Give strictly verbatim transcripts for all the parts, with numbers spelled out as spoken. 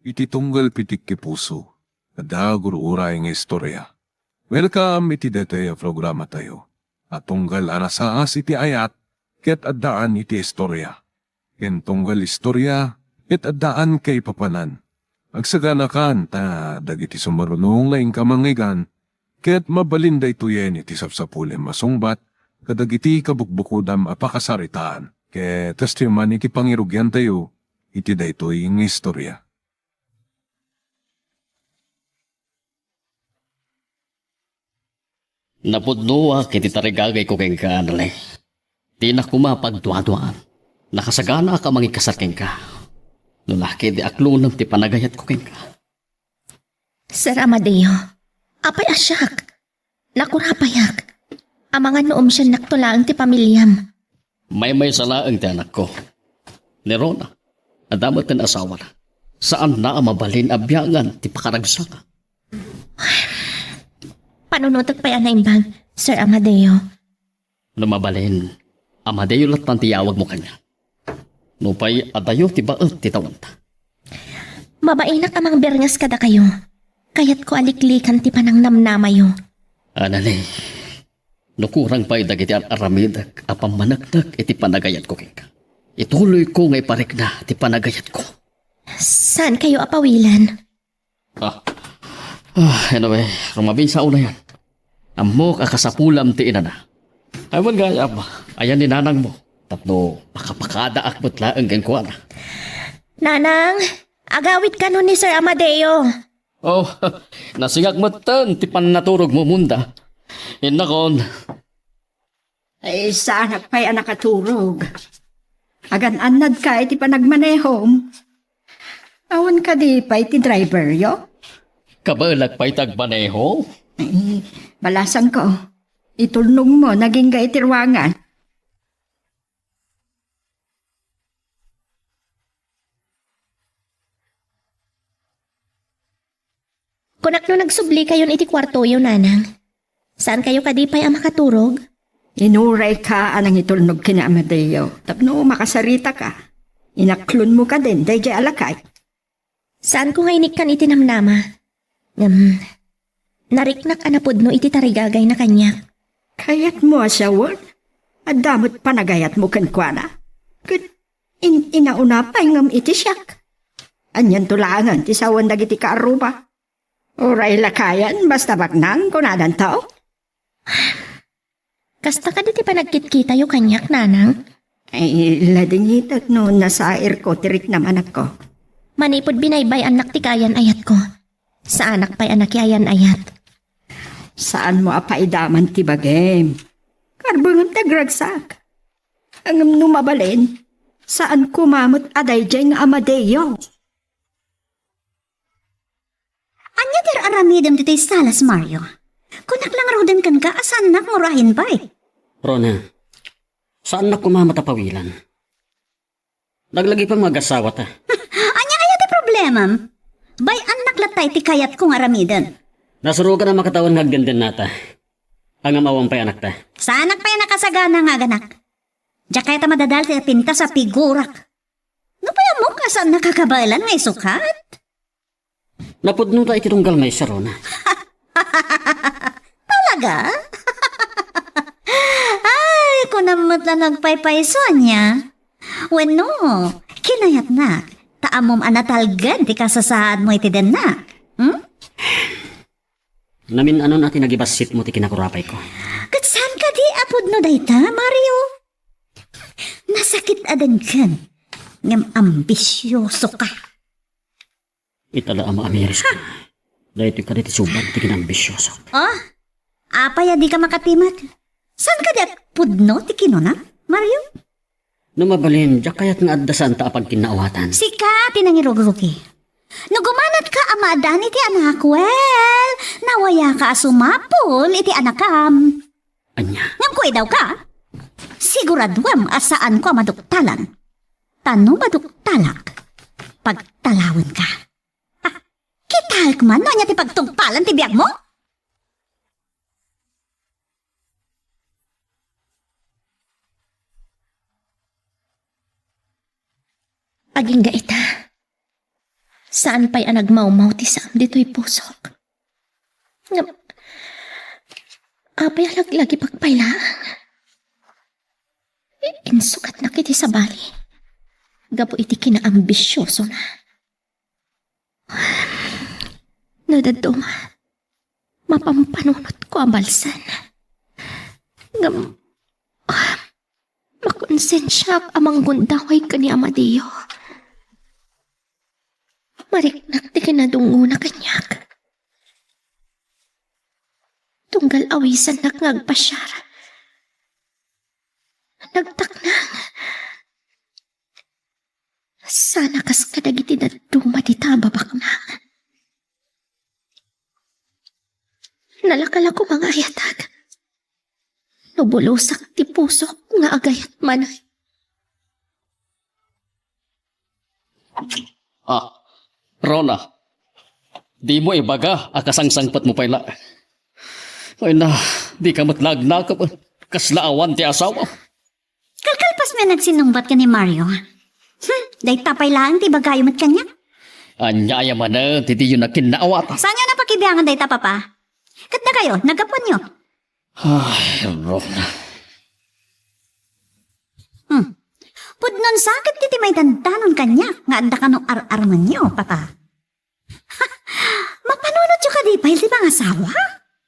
iti tunggal pitik ti puso, adda gur-uray nga istorya. Welcome iti daytoy a programatayo a tunggal a nasaas iti ayat ket addaan iti istorya, ken tunggal istorya ket addaan kaipapanan. Agsaganakan ta dagiti sumarunong nga inka mangngeggan ket mabalin daytoyen iti sapsapulem a sungbat kadagiti kabukbukodam a pakasaritaan ket kastoy man iti pangirugiantayo iti daytoy nga istorya. Napudnoak iti tarigagayko kenka, Anale. Dinak koma pagduaduaan. Nakasaganaak a mangikasar kenka. No la ket di aklonem ti panagayatko kenka. Sir Amadeo, apay a siak? Nakurapayak. Amangan no umsiannakto laeng ti pamiliam. Maymaysa laeng ti anakko. Ni Rona, adda met ti asawana. Saanna a mabalin a biangan ti pakaragsaka. Panunotek pay a naimbag, Sir Amadeo. No mabalin, Amadeo lattan ti yawagmo kaniak. Nupay adayo ti baet ti tawanta. Mabainak a mangbernges kadakayo. Kayatko a liklikan ti panangnamnamayo. Anale, no kurang pay dagiti ar-aramidek a pammaneknek iti panagayatko kenka, ituloyko nga iparikna ti panagayatko. Saankayo a pawilen. Ah. Ah, anyway, rumabi sa unayan. Ammok a kasapulam ti inana. Ay, man gayam, ayan ni nanangmo. Tapno pakapakadaak met laeng kenkuana. Nanang, agawid kano ni Sir Amadeo. Oh, nasingak metten ti pannaturogmo, Munda. Innakon. Ay, saanak pay a nakaturog. Agan-annadka iti panagmanehom. Awan kadi pay ti driveryo? Kabaelak pay ti agmaneho. Ay, balasanko. Itulnogmo, nagingga iti ruangan. Kunak no nagsublikayon iti kuartoyo, nanang. Saankayo kadi pay a makaturog? Inurayka a nangitulnog ken ni Amadeo tapno makasaritaka. Inaklonmo kadin daydiay a lakay. Saanko nga inikkan iti namnama. Ngem, nariknak a napudno iti tarigagayna kaniak. Kayatmo a sawen? Adda met panagayatmo kenkuana. Ket in-, inauna pay ngem iti siak. Anianto laengen ti sawen dagiti kaarruba? Uray lakayen, basta baknang, kunadanto. Kasta kadi ti panagkitkitayo kaniak, nanang? Ay, ladingitek no nasairko ti riknam, anakko. Manipud binaybay-annak ti kaayan-ayatko. Saanak pay a nakiayan-ayat. Saanmo a paidaman ti bagim. Karbengem ti agragsak. Ngem no mabalin, saan koma met a daydiay nga Amadeo. Ania ti ar-aramidem ditoy salas, Mario? Kunak la ngaruden kenka a saannak nga urayen pay. Rona, saannak koma met a pawilen. Naglagipem nga agasawata. Ania aya ti problemam? Bay-annak latta iti kayatko nga aramiden. Nasurogan a makatawen nga agdendennata. Ngem awan pay anakta. Saanak pay a nakasagana nga aganak. Diak kayat a madadal ti napintas a figurak. Nupay ammok a saannak a kabaelan nga isukat? Napudnota iti tunggal maysa, Rona. Talaga? Ay, kunam met la nagpaypayso, ania? Wenno, kinayatnak ta ammom a natalgen ti kasasaadmo iti dennak. Hmm? Namin-anon a ti nagibassitmo ti kinakurapayko. Ket saan kadi a pudno dayta, Mario? Nasakit a denken, ngem ambisioso ka. Ita la a maamiris ka. Daytoy kadi ti subat ti kinambisioso. Oh? Apay a dika makatimek? Saan kadi a pudno ti kinuna, Mario? No mabalin, diak kayat nga adda saanta a pagkinnaawatan. Sika ti nangirugrugi. No gumanatka a maaddaan iti anak, well, nawayaka a sumapul iti anakam. Ania? Ngem kuidawka, siguraduem a saanko a maduktalan. Ta no maduktalak, pagtalawenka. Ha, kitaek man no ania ti pagtungpalan ti biagmo? Agingga ita. Saan pay a nagmawmaw ti saam ditoy pusok. Ngem, apay a laglagipek pay laeng? Insukatnak iti sabali gapu iti kinaambisiosona. No dadduma, mapampanunotko a balsen. Ngem, makonsensiak a manggundaway ken ni Amadeo. Mariknak ti kinadungngona kaniak. Tunggal awisannak nga agpasiar, nagtaknang. Sana kas kadagiti dadduma dita a babaknang. Nalaka la koma nga ayatag no bulosak ti pusok nga agayat manen. Ah, Rona, dimo ibaga a kasangsangpetmo pay la. Ay na, dika met la agnakep. Kasla awan ti asawa. Kalkalpasmo a nagsinnungbat ken ni Mario. Hmm, dayta pay laeng ti ibagayo met kaniak. Ania aya manen ti diyo nakinnaawatan? Saanyo a napakibiangan dayta, Papa? Ket dakayo, naggapuanyo? Ay, Rona. Hmm. Pudno a sakit ti maidandanon kaniak nga adda kano ar-armenyo, Papa. Mapanunotyo kadi pay ti mangasawa?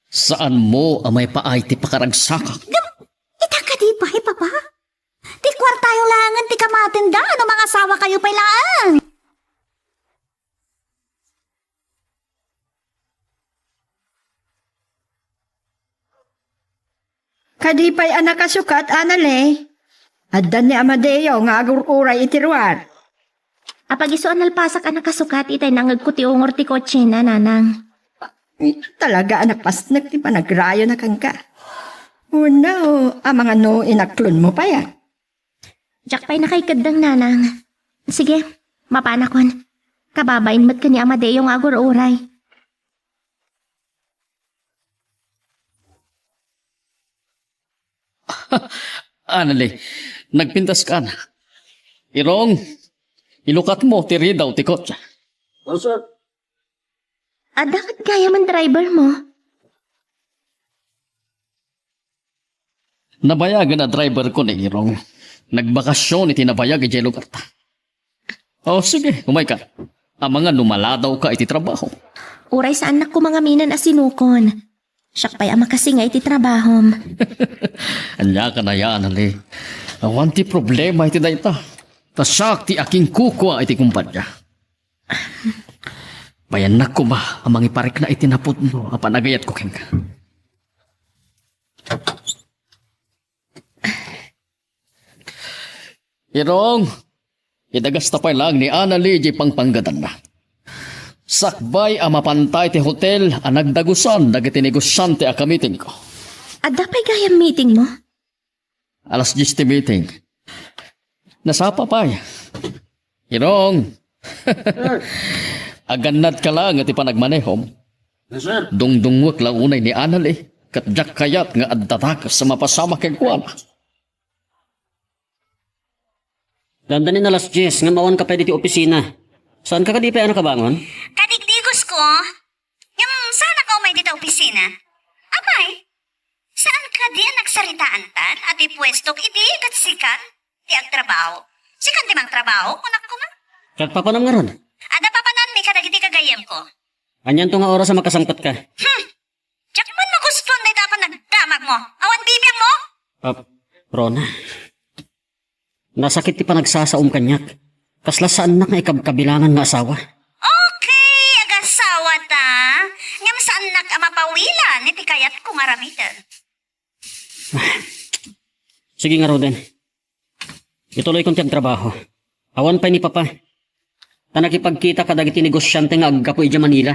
Saanmo a maipaay ti pakaragsakak? Ngem, ita kadi pay, Papa? Ti kuartayo laengen ti kamatenda no mangasawakayo pay laeng. Kadi pay a nakasukat, Anali. Adda ni Amadeo nga agur-uray iti ruar. Apag isu a nalpasak a nakasukat itay nangegko ti ungor ti kotsena, Nanang. Talaga a napasnek ti panagrayona kenka. Wenno, amangan no inaklonmo pay, a? Diak pay nakaikeddeng, Nanang. Sige, mapanakon. Kababain met ken ni Amadeo nga agur-uray. Anali, nagpintas ka na. Irong, ilukatmo ti ridaw ti kotse. Yes, sir. Adda met gayam a driver mo? Nabayagen a driver ko ni Irong. Nagbakasyon iti nabayag idiay lugarta. O, sige, umayka. Amangan no maladawka iti trabaho. Uray saannak koma ngamin a sinukon. Siak pay a makasinga iti trabahom. Ania ka na, Anali? Awan ti problema iti dayta. Ta siak ti akinkukua iti kumpanya. Bayannak koma a mangiparikna iti napudno a panagayatko kenka. Irong, idagasta pay laeng ni Anali idiay pangpanggadanna. Sakbay a mapanta iti hotel a nagdagusan dagiti negosiante a kamitingko. Adda pay gayam meeting mo? Alas dies ti meeting. Nasapa pay. Irong. Agannadka laeng iti panagmanehom. Yes, sir. Dungdungngoek la unay ni Anali, ket diak kayat nga adda dakes a mapasamak kenkuana. Dandanin alas dies, ngem awanka pay ditoy opisina. Saanka kadi pay a nakabangon? Kadigdigosko. Ngem saanka umay ditoy opisina? Apay, saan kadi a nagsaritaantan a ti puestok idi ket sikan ti agtrabaho? Sikan ti mangtrabaho, kunak koma? Ket papanam ngarud? Adda papananmi kadagiti gagayyemko. Anianto nga oras a makasangpetka? Hmm. Diak man magustuan dayta a panagdamagmo. Awan bibiangmo? Ah, Rona. Nasakit ti panagsasaom kaniak. Kasla saannak nga ikabkabilangan nga asawa. Okay, agasawata. Ngem saannak a mapawilan iti kayatko nga aramiden. Sige ngaruden. Ituloykon ti agtrabaho. Awan pay ni Papa. Ta nakipagkita kadagiti negosiante nga aggapu idiay Manila.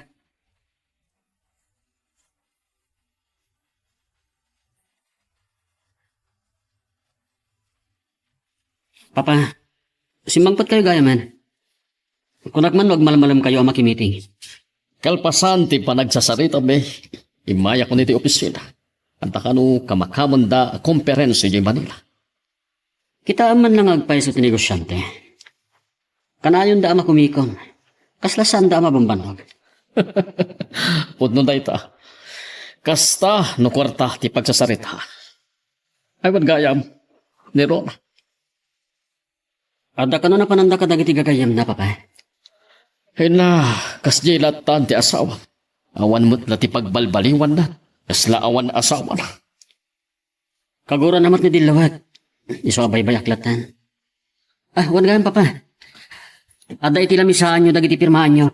Papa, simmangpetkayo gayamen. Kunak man no agmalmalemkayo a makimiting. Kalpasan ti panagsasaritami, immayak iti opisina. Adda kano kamakamenda a komperensia idiay Manila. Kitaem man la nga agpayso ti negosiante. Kanayonda a makumikon. Kasla saanda a mabambannog. Pudno dayta. Kasta no kuarta ti pagsasarita. Ay, wen gayam, ni Rona. Adda kano napananda kadagiti gagayyemna, Papa? Ina, kasdiay lattan ti asawa. Awan met la ti pagbalbaliwanna. Kasla awan asawana. Kagurana met ni Dilluwet. Isu a baybayak lattan. Ah, wen gayam, Papa. Adda iti lamisaanyo dagiti pirmaanyo.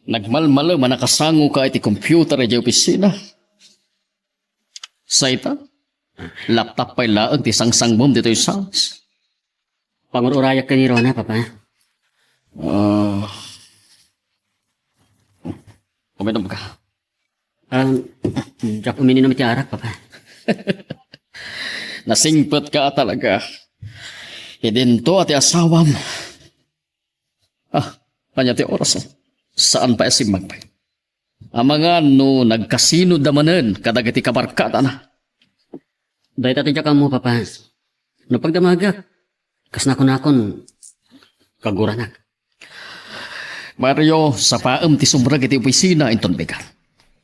Nagmalmalem a nakasangoka iti computer idiay opisina. Sayta, laptop pay laeng ti sangsangmom ditoy sangis. Pangur-urayak ken ni Rona, Papa. Ah. Uminom ka. Ah, diak uminom iti arak, Papa. Nasingpetka talaga. Idinto a ti asawam. Ah, ania ti oras? Saan pay a simmagpay? Amangan no nagkasinoda manen kadagiti kabarkadana. Dayta ti diak ammo, Papa. No pagdamagak, kas nakunakon, kaguranak. Mario, sapaem ti sumrek iti opisina inton bigat.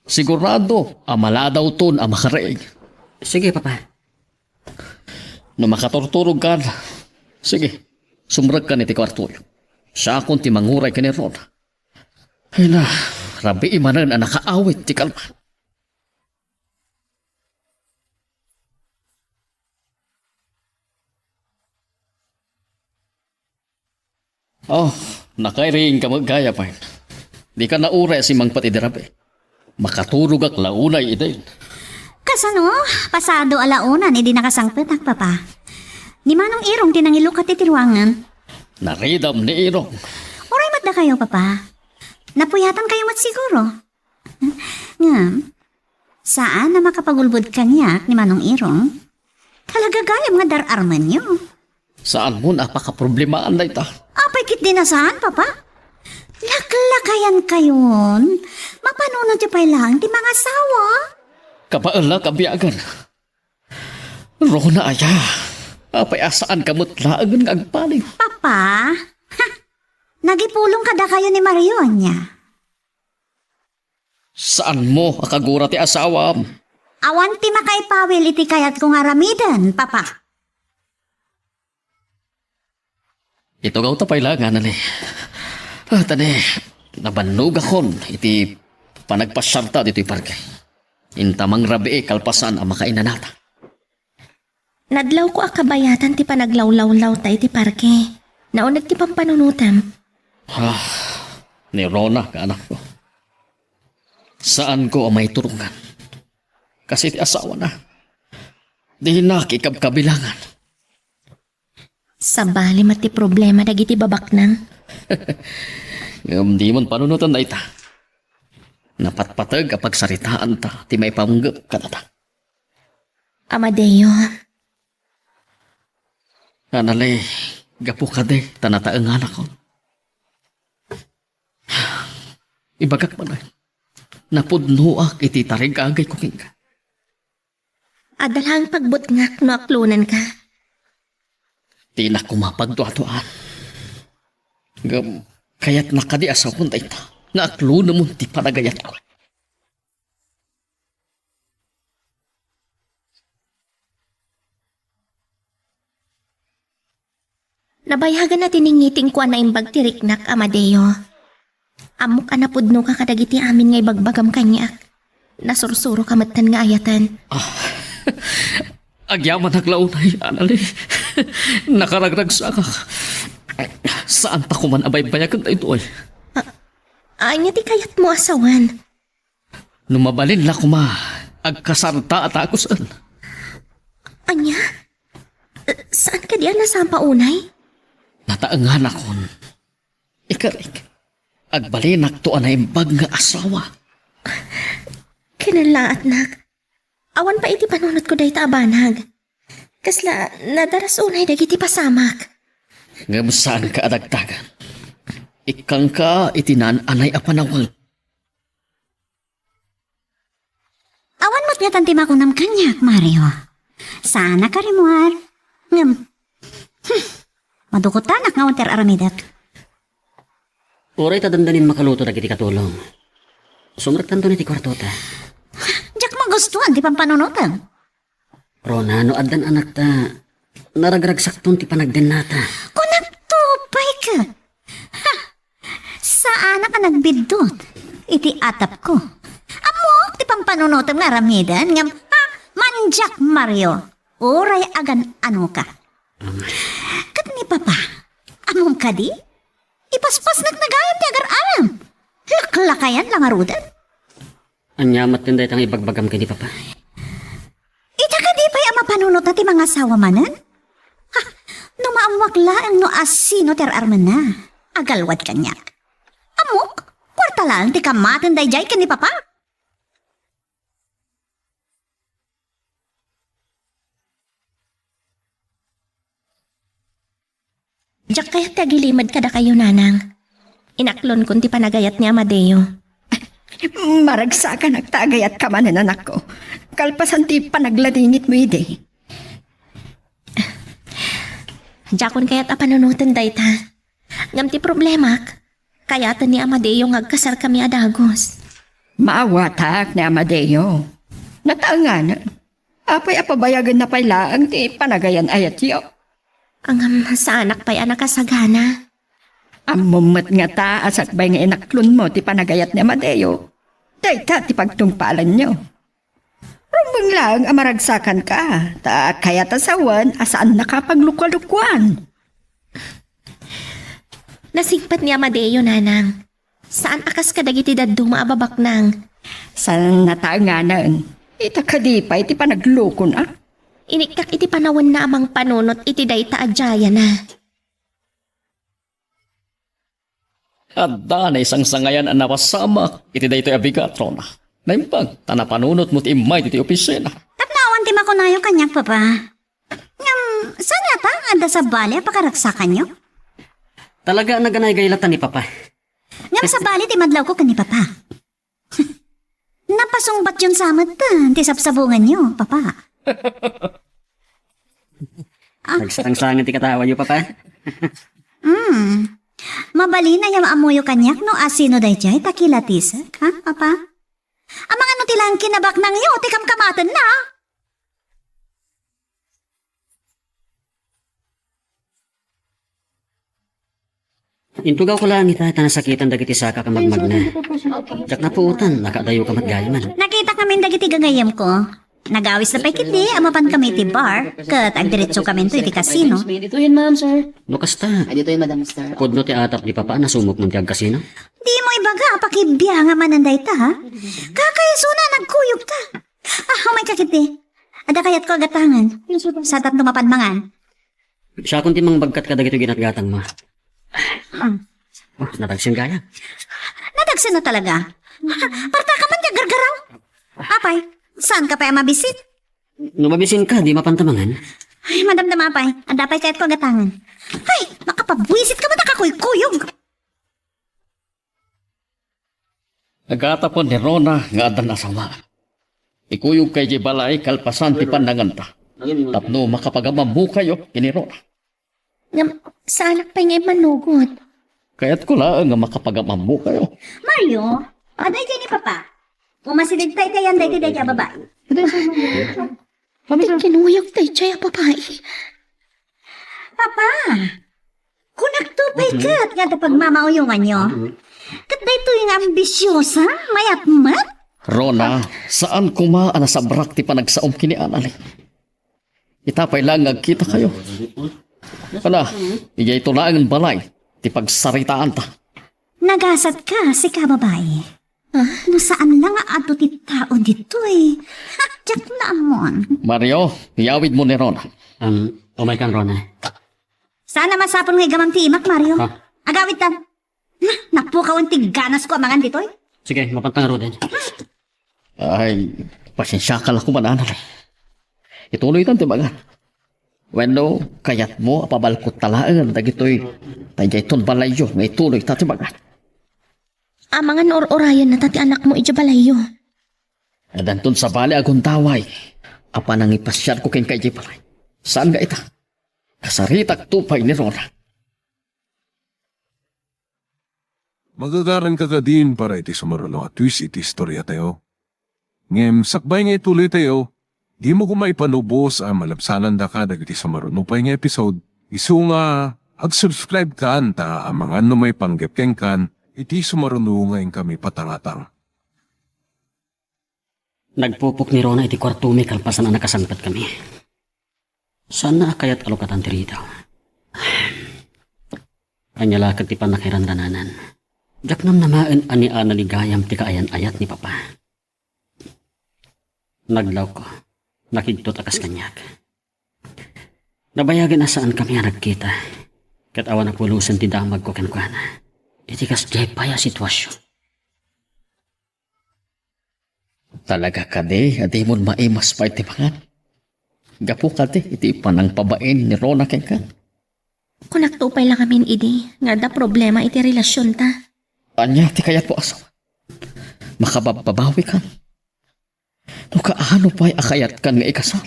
Sigurado a maladawton a makariing. Sige, Papa. No makaturturogkan, sige, sumrekkan iti kuartoyo. Siakon ti manguray ken ni Rona. Ay na, rabii manen a nakaawit ti kalman. Oh, nakairing ka met gayam. Dika nauray a simmangpet idi rabii. Makaturogak la unay idin. Kasano? Pasado a la unan idi nakasangpetak, Papa. Ni Manong Irong ti nangilukat iti ruangan. Naridam ni Irong. Uray met dakayo, Papa. Napuyatan kayo met siguro. Ngem, saan a makapagulbod kaniak ni Manong Irong? Talaga gayam nga dar-armenyo. Saanmon a pakaproblemaan dayta? Apay ketdi a saan, Papa? Laklakayan kayon. Mapanunotyo pay laeng ti mangasawa. Kabaelak a biagen. Rona aya, apay a saanka met laengen nga agbali? Papa, ha, nagipulong kadakayo ni Mario ania? Saanmo a kagura ti asawam? Awan ti makaipawil iti kayatko nga aramiden, Papa. Itugawta pay la, Ana Li. Ah, tani, nabannogakon iti panagpasiarta ditoy parke. Inta mangrabii kalpasan a makainanata. Nadlawko a kabayatan ti panaglawlawlawta iti parke. Nauneg ti pampanunotam. Ah, ni Rona nga anakko. Saanko a maiturongan. Kas iti asawana, dinak ikabkabilangan. Sabali met ti problema dagiti babaknang. Ngem dimon panunoten dayta. Napatpateg a pagsaritaanta ti maipanggep kadata. Amadeo. Ana Li, gapu kadi ta nataenganakon. Ibagak man, napudnoak iti tarigagayko kenka. Adda laeng pagbutngak no aklonenka. Dinak koma pagduaduaan. Ngem, kayatnak kadi a sawen dayta nga aklonemon ti panagayatko. Nabayagen a tiningitingko a naimbag ti riknak, Amadeo. Ammok a napudnoka kadagiti amin nga ibagbagam kaniak. Nasursuroka metten nga ayaten. Ah, agyamanak la unay, Ana Li. Nakaragragsakak. Saanta koman a baybayagen daytoy. A-, ania ti kayatmo a sawen? No mabalin la koma, agkasarta a takusen. Ania? Saan kadi a nasampa unay? Nataenganakon. Ikarik, agbalinakto a naimbag nga asawa. Kinalaatnak. Awan pay iti panunotko dayta a banag. Kasla nadaras unay dagiti pasamak. Ngem saanka a dagdagan. Ikkangka iti naan-anay a panawag. Awan met ngatan ti makunam kaniak, Mario. Saanak a rimmuar. Ngem, hmm, Madukutanak nga awan ti ar-aramidek. Uray ta dandanin makaluto dagiti katulong. Sumrektanto iti kuartota. Diak magustuan ti pampanunotem. Rona, no addan anakta, naragragsakton ti panagdennata. Kunakto pay ket. Ha! Saanak a nagbiddut iti atapko. Ammok ti pampanunotem nga aramiden, ngem, ha, mandiak, Mario. Uray agan-anoka. Ket ni Papa, ammom kadi? Ipaspasnek na gayam ti agar-ayam. Laklakayan la ngaruden. Ania met dayta nga ibagbagam ken ni Papa? Ita kadi pay a mapanunotna ti mangasawa manen? Ha, no maammuak laeng no asino ti ar-armenna, agalwad kaniak. Ammok, kuarta laeng ti kamaten daydiay ken ni Papa. Diak kayat ti agilimed kadakayo, Nanang. Inaklonkon ti panagayat ni Amadeo. Maragsakanak ta agayatka manen, anakko. Kalpasan ti panagladingitmo idi. Diakon kayat a panunoten dayta. Ngem ti problemak, kayaten ni Amadeo nga agkasarkami a dagus. Maawatak ni Amadeo. Nataenganen. Apay a pabayagenna pay laeng ti panagayan-ayatyo? Ngem saanak pay a nakasagana. Ammom met ngata a sakbay nga inaklonmo ti panagayat ni Amadeo, dayta ti pagtungpalanyo. Rumbeng laeng a maragsakanka, ta kayat a sawen a saannaka a paglukalukoan. Nasingpet ni Amadeo, Nanang. Saan a kas kadagiti dadduma a babaknang. Saan nataenganen. Ita kadi pay ti panaglukona? Inikkak iti panawenna a mangpanunot iti dayta a diayana. Adda naisangsangayan a napasamak iti daytoy a bigat, Rona. Naimbag ta napanunotmo ti immay ditoy opisina. Tapno awan ti makunayo kaniak, Papa. Ngem, saan ngata nga adda sabali a pakaragsakanyo? Talaga a naganaygay latta ni Papa. Ngem sabali ti madlawko ken ni Papa. Napasungbatyon sa met ti sabsabunganyo, Papa. Ah. Nagsangsangen ti katawayo, Papa. Hmm. Mabalin a ammoyo kaniak no asino daydiay ta kilatisek, ha, Papa? Amangan no ti langki nabaknangyo ti kamkamatenna. Intugawko laeng ita ta nasakitan dagiti sakak a magmagna. Diak napuotan, nakaadayoka met gayamen. Nakitak ngamin dagiti gagayyemko. Nagawis da pay ketdi a mapankami iti bar, ket agdiretsokaminto iti casino. Ditoyen, ma'am, sir. No kasta, Ay, ditoyen, madam, sir. Pudno ti atap ni Papa a nasumok man ti agkasino? Dimo ibaga a pakibiangan manen dayta, ha? Kakaisuna nagkuyogta. Ah, umayka ketdi. Adda kayatko a gatangen. Sa tapno mapan mangan. Siakon ti mangbagkat kadagitoy ginatgatangmo. Hmm. Oh, nadagsen gayam. Nadagsenno talaga. Parta ka man ti aggargaraw. Apay, saanka pay a mabisin? No mabisinka, di mapanta mangan. Ay, madamdama pay. Adda pay kayatko a gatangen. Ay, makapabuisitka met a kakuykuyog. Nagatapen ni Rona nga addan asawa. Ikuyogka idiay balay kalpasan ti pannanganta. Tapno makapagam-ammokayo ken ni Rona. Ngem, saanak pay nga immanugot. Kayatko laeng nga makapagam-ammokayo. Mario, adda idiay ni Papa. Umasideg ta iti ayan daytoy daydiay a babai. Ti kinuyog daydiay a babai. Papa, kunakto pay ket nga adda pagmamauyonganyo. Ket daytoy nga ambisiosa, mayat met. Rona, saan koma a nasabrak ti panagsaom ken ni Anali. Ita pay laeng nga agkitakayo. Ala, idiay to laeng balay ti pagsaritaanta. Nagasatka, sika babai. Ah? No saan la nga adda ti tao ditoy. Ha, diak la ammon. Mario, iyawidmo ni Rona. Um, umaykan, Rona. Saan a masapul nga igamam ti imak, Mario? Ha? Agawidtan. Na, napukawan ti ganasko a mangan ditoy. Sige, mapantang ruden. Ay, pasensiaka la koma, Anali. Ituloytan ti mangan. Wenno, kayatmo a pabalkotta laeng dagitoy, ta idiay ton balayyo nga ituloyta ti mangan. Amangan or-orayenna ta ti anakmo idiay balayyo. Addanton sabali a gundaway a panangipasiarko kenka idiay balay. Saan nga ita? Kasaritakto pay ni Rona. Magagaranka kadin para iti sumaruno a twist iti istoriatayo. Ngem sakbay nga ituloytayo, dimo koma ipanubos a malabsanandaka dagiti sumaruno pay nga episode, isu nga ag-subscribe kan ta amangan no maipanggep kenkan iti sumaruno nga inkami patangatang. Nagpupok ni Rona iti kuartomi kalpasan a nakasangpetkami. Saanna a kayat a lukatan ti ridaw. Ania la ket ti pannakairandananan? Diak namnamaen a ni Ana ni gayam ti kaayan-ayat ni Papa. Naglaoko. Nakigtot a kas kaniak. Nabayagen a saankami a nagkita. Ket awan a pulosen ti damagko kenkuana. Iti kasdiay pay a sitwasion. Talaga kadi a dimon maimas pay ti mangan? Gapu kadi iti panangpabain ni Rona kenka? Kunakto pay la ngamin idi nga adda problema iti relasionta. Ania ti kayatmo, asawa? Makababbabawikan? No kaano pay a kayatkan nga ikasal?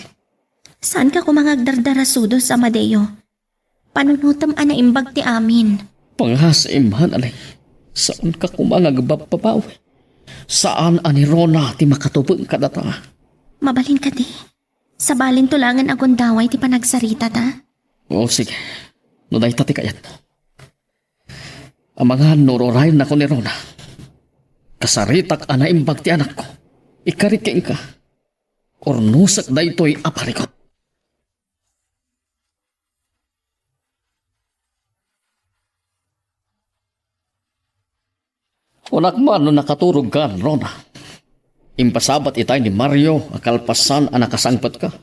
Saanka koma nga agdardarasudos, Amadeo. Panunotem a naimbag ti amin. Pangasam, Hanale. Saanka koma nga agbabbabawi. Saan a ni Rona ti makatubeng kadata. Mabalin kadi? Sabalinto laengen a gundaway ti panagsaritata. O, sige. No dayta ti kayatmo. Amangan no ururayennako ni Rona. Kasaritak a naimbag ti anakko. Ikarik kenka. Urnosek daytoy a parikut. Kunak man no nakaturogkan, Rona. Impasabat itay ni Mario a kalpasan a nakasangpetka.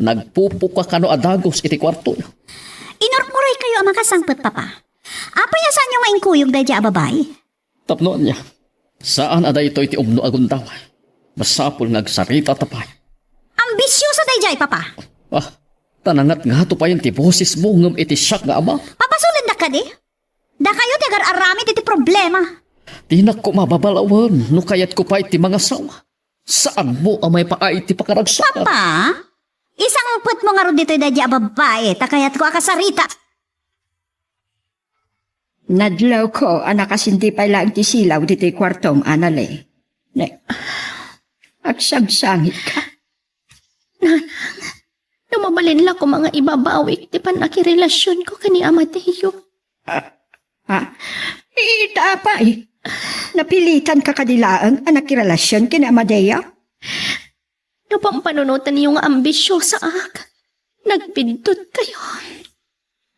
Nagpupuka kano a dagus iti kuartoyo. Inururaykayo a makasangpet, Papa. Apay a saanyo nga inkuyog daydiay a babai? Tapno ania? Saan a daytoy ti umno a gundaway. Masapul nga agsaritata pay. Ambisiosa daydiay, Papa. Ah, ta nangatngato payen ti bosesmo ngem iti siak nga ama. Papasolendak kadi? Dakayo ti agar-aramid iti problema. Dinak koma babalawen no kayatko pay ti mangasawa. Saanmo a maipaay ti pakaragsakan? Papa, isangpetmo ngarud ditoy daydiay a babai ta kayatko a kasarita. Nadlawko a nakasindi pay laeng ti silaw ditoy kuartom, Anale. Ne, agsangsangitka. Nanang, no mabalin la koma nga ibabawik ti pannakirelasionko ken ni Amadeo. Ah, ha? Ita pay. Napilitanka kadi laeng a nakirelasion ken ni Amadeo? No pampanunotanyo nga ambisiosaak, nagbiddutkayo.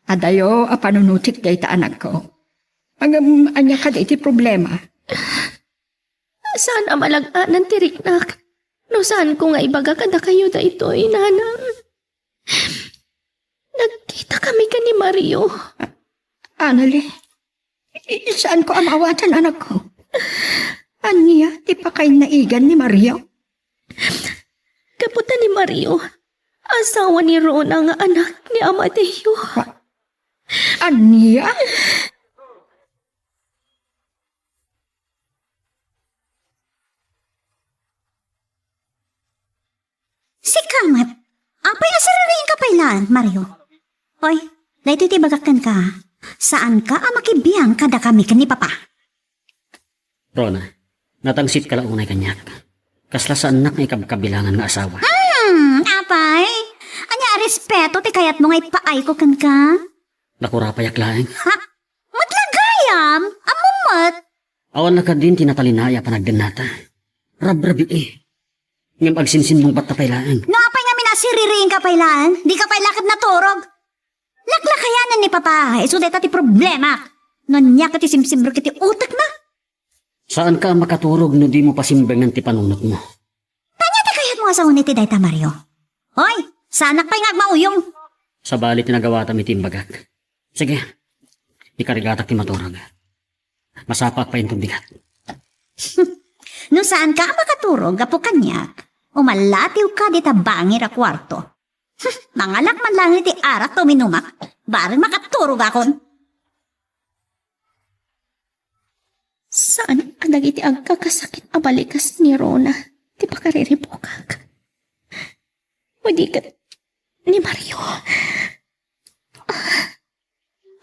Adayo a panunotek dayta, anakko. Ngem ania kadi ti problema? Saan a malag-anan ti riknak no saanko nga ibaga kadakayo daytoy, Nanang. Nagkitakami ken ni Mario. Anale, i-, saanko a maawatan, anakko. Ania ti pakainaigan ni Mario? Gapu ta ni Mario, asawa ni Rona nga anak ni Amadeo. Wa-, ania? Sika met, apay a siririingka pay laeng, Mario? Hoy, daytoy ti ibagak kenka. Saanka a makibiang kadakami ken ni Papa. Rona, natangitka la unay kaniak. Kasla saannak nga ikabkabilangan nga asawa. Hmm, apay? Ania a respeto ti kayatmo nga ipaayko kenka? Nakurapayak laeng. Ha? Met la gayam? Ammom met? Awan la kadin ti natalinaay a panagdennata. Rabrabii. Ngem agsinsinungpatta pay laeng. No apay ngamin a siririingka pay laeng? Dika pay la ket naturog? Laklakayanen ni Papa, isu dayta ti problema. No ania ket ti simsimrek iti utekna? Saanka a makaturog no dimo pasimbengan ti panunotmo. Ania ti kayatmo a sawen iti dayta, Mario? Hoy, saanak pay nga agmauyong. Sabali ti nagawatam iti imbagak. Sige, ikarigatak ti maturog. Masapaak pay inton bigat. No saanka a makaturog gapu kaniak, umallatiwka dita bangir a kuarto. Mangalak man laeng iti arak ta uminumak, bareng makaturogakon. Saan a dagiti agkakasakit a balikas ni Rona ti pakariribukak. Idi ket ni Mario. Ah,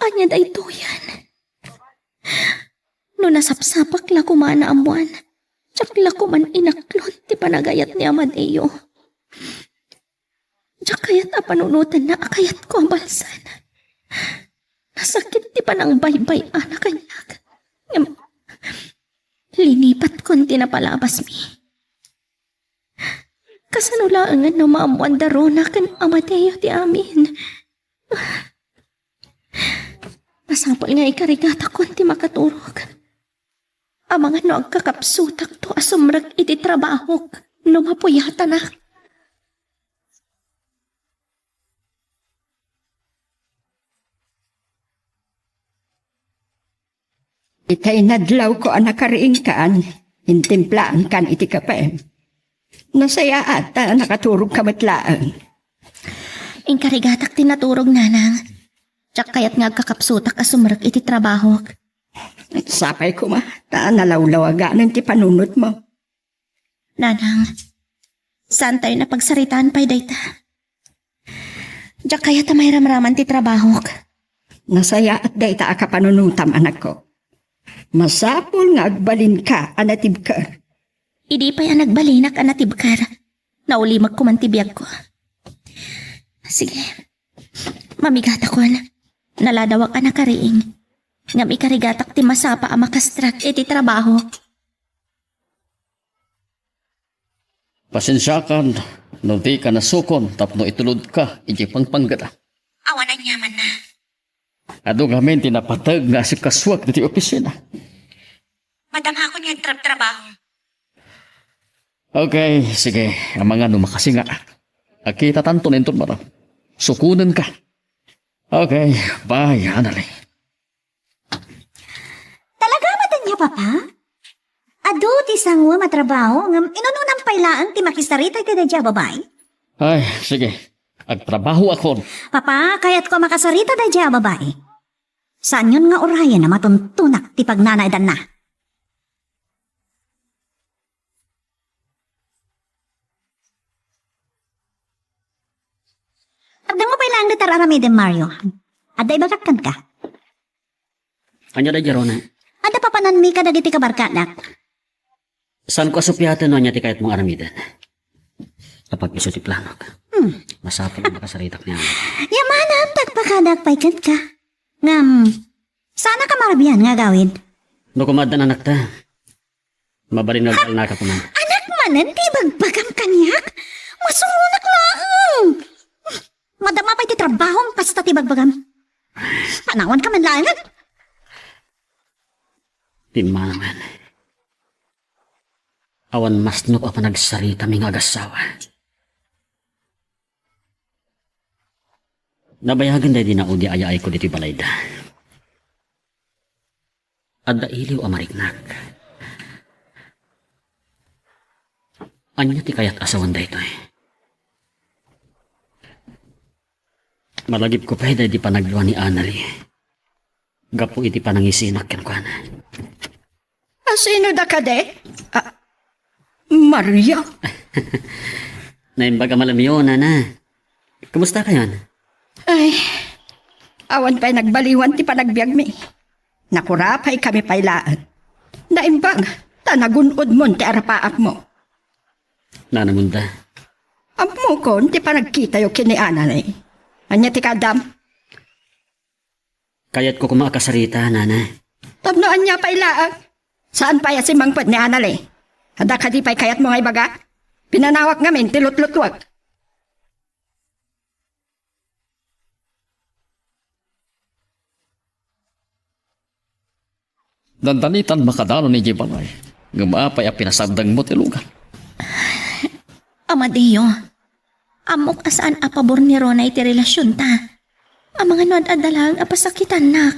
ania daytoyen? Nasapsapak la koma a naammoan. Diak la koma inaklon ti panagayat ni Amadeo. Diak kayat a panunotenna a kayatko a balsen. Nasakit ti panangbaybay-ana kaniak. Ngem, linipatkon ti napalabasmi. Kasano laengen no maammoan da Rona ken Amadeo ti amin? Masapul nga ikarigatakon ti makaturog. Amangan no agkakapsutakto a sumrek iti trabahok no mapuyatanak. Itay nadlawko a nakariingkan, intimplaankan iti kape. Nasayaat ta nakaturogka met laeng. Inkarigatak ti naturog, nanang. Diak kayat nga agkakapsutak a sumrek iti trabahok. Sapay koma, ta nalawlawaganen ti panunotmo. Nanang, saantayo a pagsaritaan pay dayta. Diak kayat a mairamraman ti trabahok. Nasayaat dayta a kapanunotam, anakko. Masapul nga agbalinka a natibker. Idi pay a nagbalinak a natibker, naulimek koman ti biagko. Sige, mamigatakon. Naladawak a nakariing. Ngem ikarigatak ti masapa a makastrek iti trabahok. Pasensiakan no dika nasukon tapno itulodka idiay pangpanggana. Awan aniamanna. Adu ngamin ti napateg nga asikasuak ditoy opisina. Madamakon nga agtrabtrabaho. Okay, sige. Amangan no makasinga. Agkitatanto inton maro. Sukonenka. Okay, bye, Anali. Talaga met ania, Papa? Adu ti sanguem a trabaho, ngem inunonam pay laeng ti makisarita iti daydiay a babai? Ay, sige. Agtrabahoakon. Papa, kayatko a makasarita daydiay a babai. Saanyon nga urayen a matuntonak ti pagnanaedanna. Tapdengmo pay laeng dayta ar-aramidem, Mario. Adda ibagak kenka. Ania daydiay, Rona? Adda papananmi kadagiti kabarkadak. Saanko a supiaten no ania ti kayatmo nga aramiden. Apag isu ti planok. Hmm. Masapul a makasaritak ni Ama. Yamanam, agpakadak pay kenka. Ngem, saanka marabian nga agawid? No koma adda anakta, mabalin nga agtalnaka koma. Anak manen ti ibagbagam kaniak? Masuronak laeng. Madama pay ti trabahom kasta ti ibagbagam. Panawanka man laengen. Timmanawen. Awan masnop a panagsaritami nga agassawa. Nabayagen daydi naudi a yaayko ditoy balayda. Adda iliw a mariknak. Ania ti kayat a sawen daytoy? Malagipko pay daydi panaglua ni Anali gapu iti panangisinak kenkuana. A, sino da kadi? A, Maria? Naimbag a malamyo, nana. Kumusta kayon? Ay, awan pay nagbaliwan ti panagbiagmi. Nakurapay kami pay laeng. Naimbag, ta nagun-odmon ti arapaapmo. Nana Munda. Ammokon ti panagkitayo ken ni Anali. Ania ti kaadam? Kayatko koma a kasarita, nana. Tapno ania pay laeng? Saan pay a simmangpet ni Anali? Adda kadi pay kayatmo nga ibaga? Pinanawak ngamin ti lutlutluek. Dandani tan makadanon idiay balay. Ngem apay a pinasardengmo ti lugan? Amadeo, ammok a saan a pabor ni Rona iti relasionta. Amangan no ad-adda laeng a pasakitannak.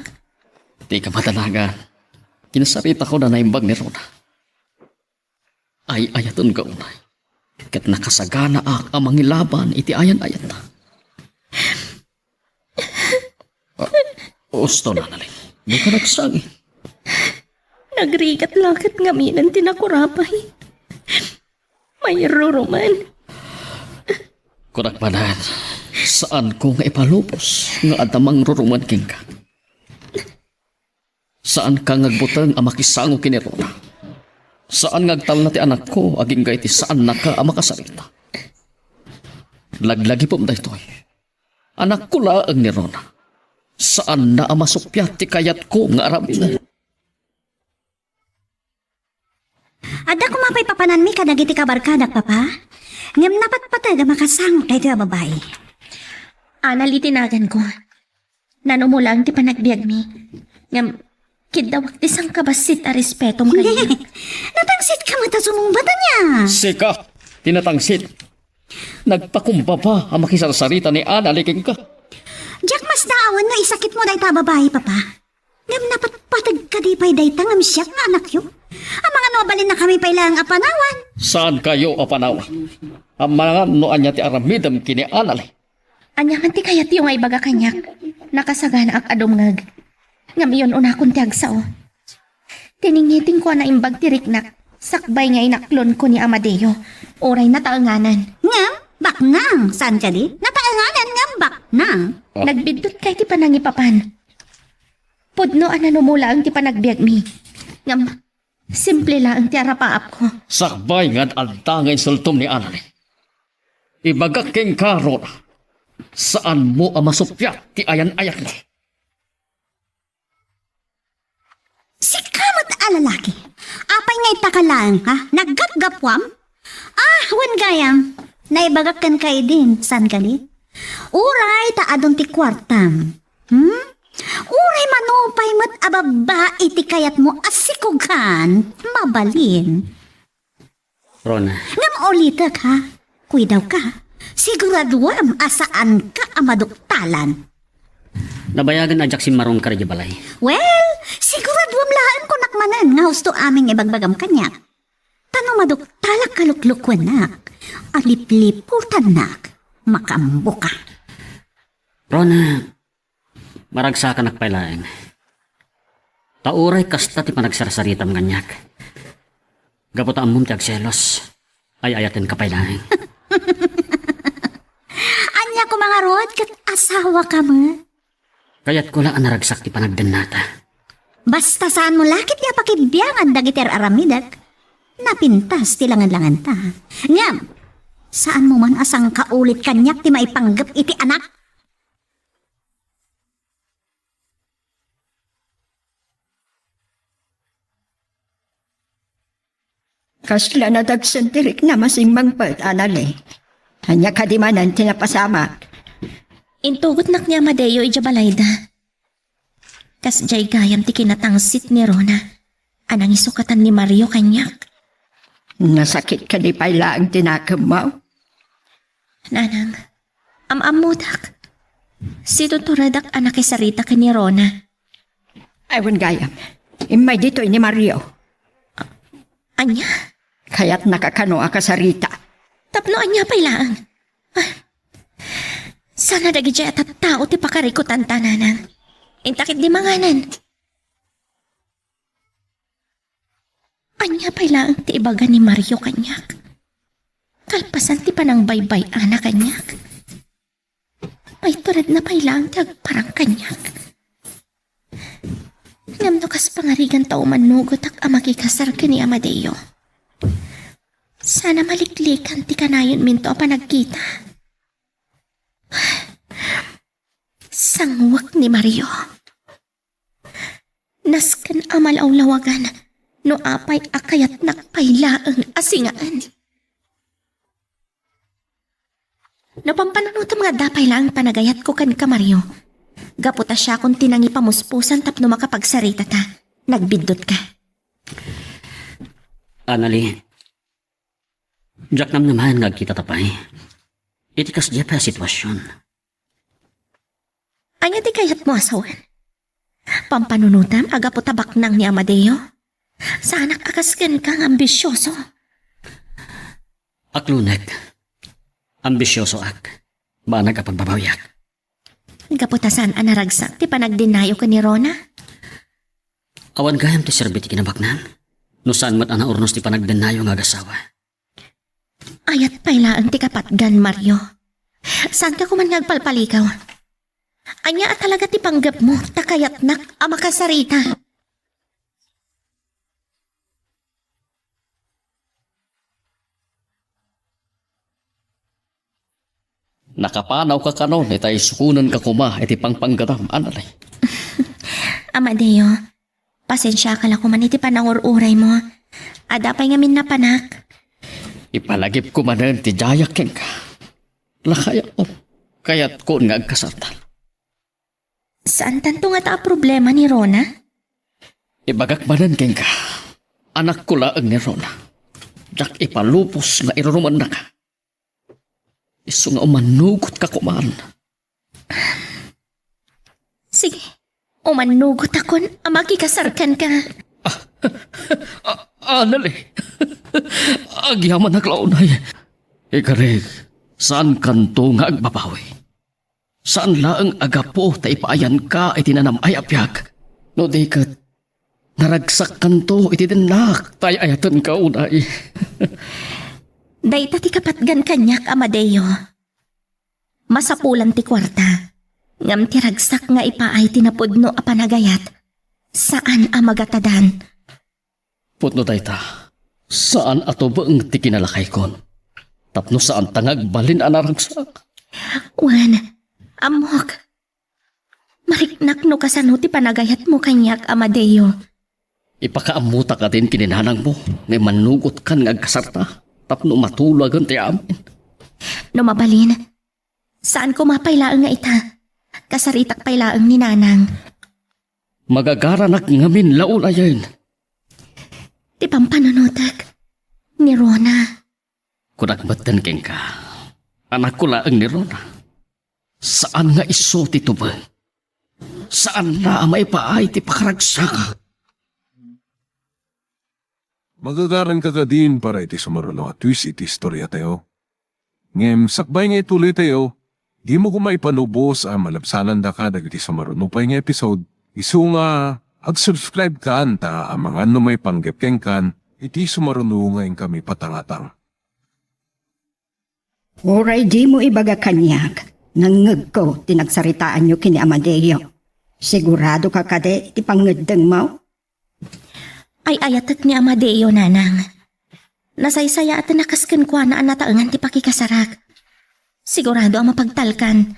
Dika madanagan. Kinasaritakon a naimbag ni Rona. Ay-ayatenka unay. Ket nakasaganaak a mangilaban iti ayan-ayatna. Ah, usto, Nanali. Dika nagsangit. Nagrigat la ket ngaminen ti nakurapay. Mairuruman. Kunak manen, saanko nga ipalubos nga adda mangruruman kenka. Saanka nga agbuteng a makisango ken ni Rona. Saan nga agtalna ti anakko agingga iti saannaka a makasarita. Laglagipem daytoy. Anakko laeng ni Rona. Saanna a masuppiat ti kayatko nga aramiden. Adda koma pay papananmi kadagiti kabarkadak, Papa? Ngem napatpateg a makasangok daytoy a babai. Anali ti naganko. Nanumo laeng ti panagbiagmi. Ngem, kiddawak ti sangkabassit a respetom kaniak. Natangsitka met a sumungbat ania? Sika ti natangsit. Nagpakumbaba a makisarsarita ni Anali kenka. Diak masdaawen no isakitmo dayta a babai, Papa. Ngem napatpateg kadi pay dayta ngem siak nga anakyo? Amangan no abalinnakami pay laeng a panawan. Saankayo a panawan? Amangan no ania ti aramidem ken ni Anali. Ania man ti kayatyo nga ibaga kaniak? Nakasaganaak a dumngeg. Ngem iyon-unakon ti agsao. Tiningitingko a naimbag ti riknak, sakbay nga inaklonko ni Amadeo, uray nataenganan. Ngem, baknang, saan kadi? Nataenganan ngem baknang. Ah. Nagbiddut kay ti panangipapan. Pudno a nanumo laeng ti panagbiagmi. Ngem, simple laeng ti arapaapko. Sakbay nga ad-adda nga insultom ni Anali. Ibagak kenka, Rona, saanmo a masuppiat ti ayan-ayakna. Sika met a lalaki. Apay nga ita ka laeng, ha? Naggapgapuam? Ah, wen gayam. Naibagak kenka idin, saan kadi? Uray ta adun ti kuartam. Hmm? Uray manupay met a babbai ti kayatmo a sikugan, mabalin. Rona. Ngem ulitek, ha? Kuidawka. Siguraduam a saanka a maduktalan. Nabayagen a diak simmaron kadi balay. Well, siguraduam laeng kunak manen nga husto amin nga ibagbagam kaniak. Ta no maduktalak a luklukuennak, a lipliputannak, makaammoka. Rona, maragsakanak pay laeng. Ta uray kasta ti panagsarsaritam kaniak. Gapu ta ammom ti agselos, ay-ayatenka pay laeng. Ania koma ngarud ket asawaka met? Kayatko la a naragsak ti panagdennata. Basta saanmo la ketdi a pakibiangan dagiti ar-aramidek. Napintas ti langan-langanta. Ngem, saanmo man a sangkaulit kaniak ti maipanggep iti anak. Kasla nadagsen ti riknam a simmangpet, Anali. Ania kadi manen ti napasamak? Intugotnak ni Amadeo idiay balayda. Kasdiay gayam ti kinatangsit ni Rona a nangisukatan ni Mario kaniak. Nasakit kadi pay laeng ti nakemmo? Nanang, am-ammodak. Situturedak a nakisarita ken ni Rona. Ay, wen gayam. Immay ditoy ni Mario. Ania? Kayatnaka kano a kasarita. Tapno ania pay laeng? Ah, sana dagidiay a tattao ti pakarikutanta, Nanang. Inta ketdi manganen. Ania pay laeng ti ibaga ni Mario kaniak? Kalpasan ti panangbaybay-ana kaniak. Maituredna pay laeng ti agparang kaniak. Ngem no kas pangariganta umannugotak a makikasar ken ni Amadeo, sana maliklikan ti kanayonminto a panagkita. Sanguek ni Mario. Nasken a malawlawagan no apay a kayatnak pay laeng a singaen. No pampanunotem nga adda pay laeng panagayatko kenka, Mario, gapu ta siakon ti nangipamuspusan tapno makapagsaritata, nagbiddutka. Anali, diak namnamaen nga agkitata pay iti kasdiay pay a situasion. Ania ti kayatmo a sawen? Pampanunotam a gapu ta baknang ni Amadeo? Saanak a kas kenka nga ambisioso. Aklonek, ambisiosoak. Banag a pagbabawiak. Gapu ta saan a naragsak ti panagdennayo ken ni Rona? Awan gayam ti serbi ti kinabaknang no saan met a naurnos ti panagdennayo nga agasawa. Ayat pay laeng ti kapatgan, Mario. Saanka koman nga agpalpalikaw? Ania a talaga ti panggepmo ta kayatnak a makasarita? Nakapanawka kanon itay sukonenka koma iti pangpanggetam, Anali. Amadeo, pasensiaka la koman iti panangur-uraymo. Adda pay ngamin napanak. Ipalagipko manen ti diayak kenka. Lakayat, kayatkon nga agkasarta. Saantanto ngata a problema ni Rona? Ibagak manen kenka, anakko laeng ni Rona. Diak ipalubos nga irurumennaka. Isu nga umanugotka koman. Sige, umanugotakon a makikasar kenka. Ah, ah, Anali, agyamanak la unay. Ikarek, saankanto nga agbabawi. Saan laeng a gapu ta ipaayanka iti nanam-ay a biag. No di ket, naragsakkanto iti dennak, ta ay-ayatenka unay. Dayta ti kapatgan kaniak, Amadeo. Masapulan ti kuarta, ngem ti ragsak nga ipaay ti napudno a panagayat, saan a magatadan. Pudno dayta, saan a tubeng ti kinalakaykon. Tapno saanta nga agbalin a naragsak. Wen, ammok. Mariknak no kasano ti panagayatmo kaniak, Amadeo. Ipakaammotak kadin ken ni nanangmo nga imannugotkan nga agkasarta tapno matulagen ti amin. No mabalin, saan koma pay laeng nga ita. Kasaritak pay laeng ni nanang. Magagaranak ngamin la unayen. Ti pampanunotek ni Rona. Kunak metten kenka, anakko laeng ni Rona. Saan nga isu ti tubeng. Saanna a maipaay ti pakaragsak. Magagaranka kadin para iti sumaruno a twist iti istoriatayo. Ngem sakbay nga ituloytayo, dimo koma ipalubos a malabsanandaka dagiti sumaruno pay nga episode, isu nga ag-subscribe kan ta amangan no maipanggep kenkan iti sumaruno nga inkami patangatang. Uray dimo ibaga kaniak, nangngegko ti nagsaritaanyo ken ni Amadeo. Siguradoka kadi iti pangngeddengmo? Ay-ayatek ni Amadeo, nanang. Nasaysayaaten a kas kenkuana a nataengan ti pakikasarak. Sigurado a mapagtalkan.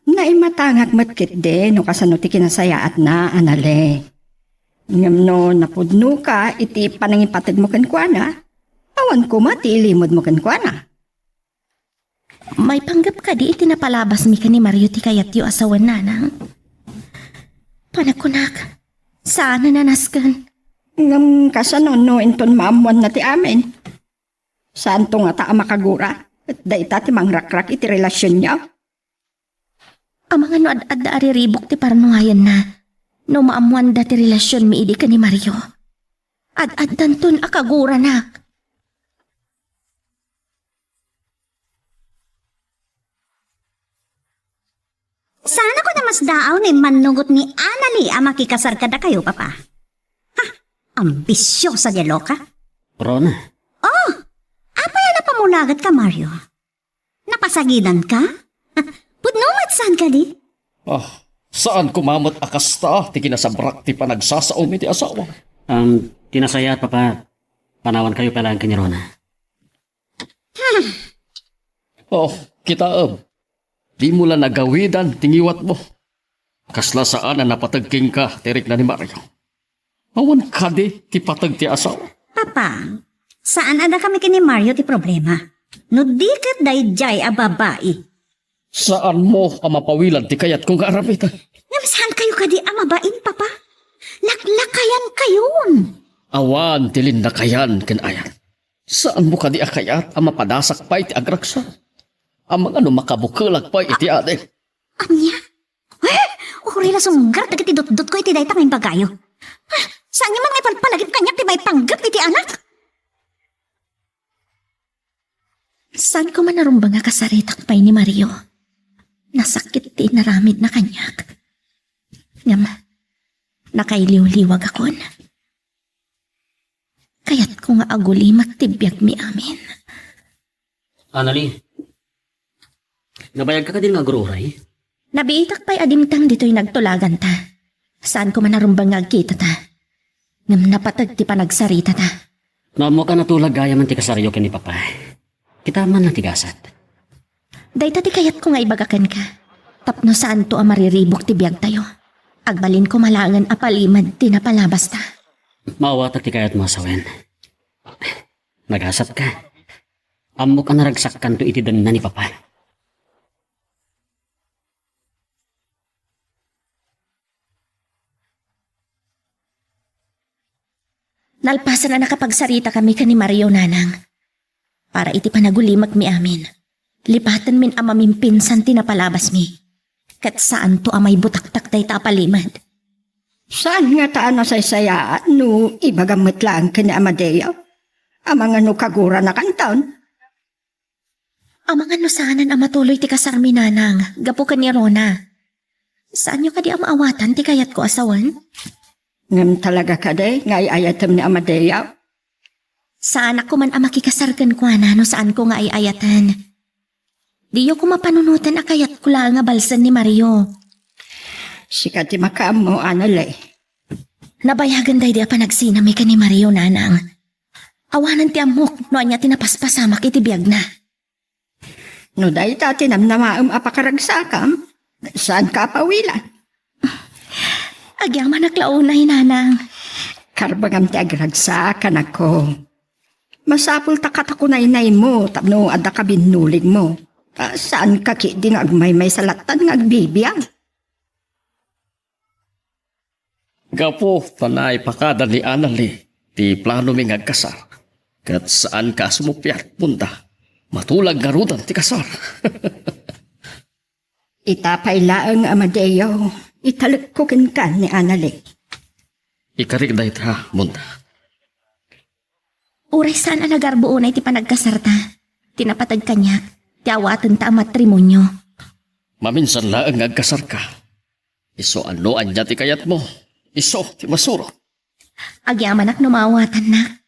Naimatangak met ketdi no kasano ti kinasayaatna, Anali. Ngem no napudnoka iti panangipategmo kenkuana, awan koma ti ilimudmo kenkuana. Maipanggep kadi iti napalabasmi ken ni Mario ti kayatyo a sawen, nanang? Panagkunak, saan a nanasken. Ngem kasano no inton maammoanna ti amin? Saanto ngata a makagura, ket dayta ti mangrakrak iti relasionyo. Amangan no ad-adda a riribuk ti parnuayenna no maammoanda ti relasionmi idi ken ni Mario. Ad-addanton a kaguranak. Saan a koma a masdaaw no immannugot ni Anali a makikasar kadakayo, Papa. Ha? Ambisiosa diay loka. Rona. Oh! Apay a napamulagat ka, Mario? Napasagidan ka? Pudno met saan kadi? Ah, saan koma met a kasta ti kinasabrak ti panagsasaom iti asawa. Um, ti nasayaat, Papa, panawankayo pay laeng ken ni Rona. Oh, kitaem. Dimo la nagawidan ti ngiwatmo. Kasla saan a napateg kenka ti rikna ni Mario. Awan kadi ti pateg ti asawa. Papa, saan a dakami ken ni Mario ti problema. No di ket daydiay a babai. Saanmo a mapawilan ti kayatko nga aramiden. Ngem saankayo kadi a mabain, Papa? Laklakayankayon. Awan ti linnakayan ken ayat. Saanmo kadi a kayat a mapadasak pay ti agragsak? Amangan no makabukelak pay iti ading. Ania? Eh, uray la sunggar dagiti dutdotko iti dayta nga imbagayo. Ah, saanyo man nga ipalpalagip kaniak ti maipanggep iti anak? Saan koma narumbeng a kasaritak pay ni Mario. Nasakit ti inaramidna kaniak. Ngem, nakailiwliwagakon. Kayatko nga agulimek ti biagmi amin. Anali, nabayagka kadin nga agur-uray? Nabiitak pay a dimteng ditoy nagtulaganta. Saan koma narumbeng nga agkitata. Ngem napateg ti panagsaritata. No ammok a natulag gayam ti kasaryo ken ni Papa, kita man la ti gasat. Dayta ti kayatko nga ibaga kenka. Tapno saanto a mariribuk ti biagtayo. Agbalin koma laengen a palimed ti napalabasta. Maawatak ti kayatmo a sawen. Nagasat ka. Ammok a naragsakkanto iti denna ni Papa. Nalpasen a nakapagsaritakami ken ni Mario, Nanang. Para iti panagulimekmi amin, lipatenmin a mamimpinsan ti napalabasmi. Ket saanto a maibutaktak dayta a palimed. Saan ngata a nasaysayaat no ibagam met laeng ken ni Amadeo? Amangan no kaguranakanton? Amangan no saanen a matuloy ti kasarmi, Nanang, gapu ken ni Rona. Saanyo kadi a maawatan ti kayatko a sawen? Ngem talaga kadi nga ay-ayatem ni Amadeo? Saanak koman a makikasar kenkuana no saanko nga ay-ayaten. Diyo koma panunoten a kayatko laeng a balsen ni Mario. Sika ti makaammo, Anale. Nabayagen daydi a panagsinami ken ni Mario, Nanang. Awanen ti ammok no ania ti napaspasamak iti biagna. No dayta ti namnamaem a pakaragsakam, saanka a pawilan. Agyamanak la unay, Nanang. Karbengam ti agragsak, anakko. Masapul ta katakunaynaymo tapno adda kabinnuligmo. Ta saanka ketdi nga agmaymaysa lattan nga agbibiag. Gapu ta naipakada ni Anali ti planomi nga agkasar, ket saanka a sumuppiat, Monda. Matulag ngaruden ti kasar. Ita pay laeng, Amadeo, italekko kenka ni Anali. Ikarik dayta, Monda. Uray saan a nagarbo unay ti panagkasarta, ti napateg kaniak, ti awatenta a matrimonio. Maminsan laeng nga agkasarka. Isu a no ania ti kayatmo, isu ti masurot. Agyamanak no maawatannak.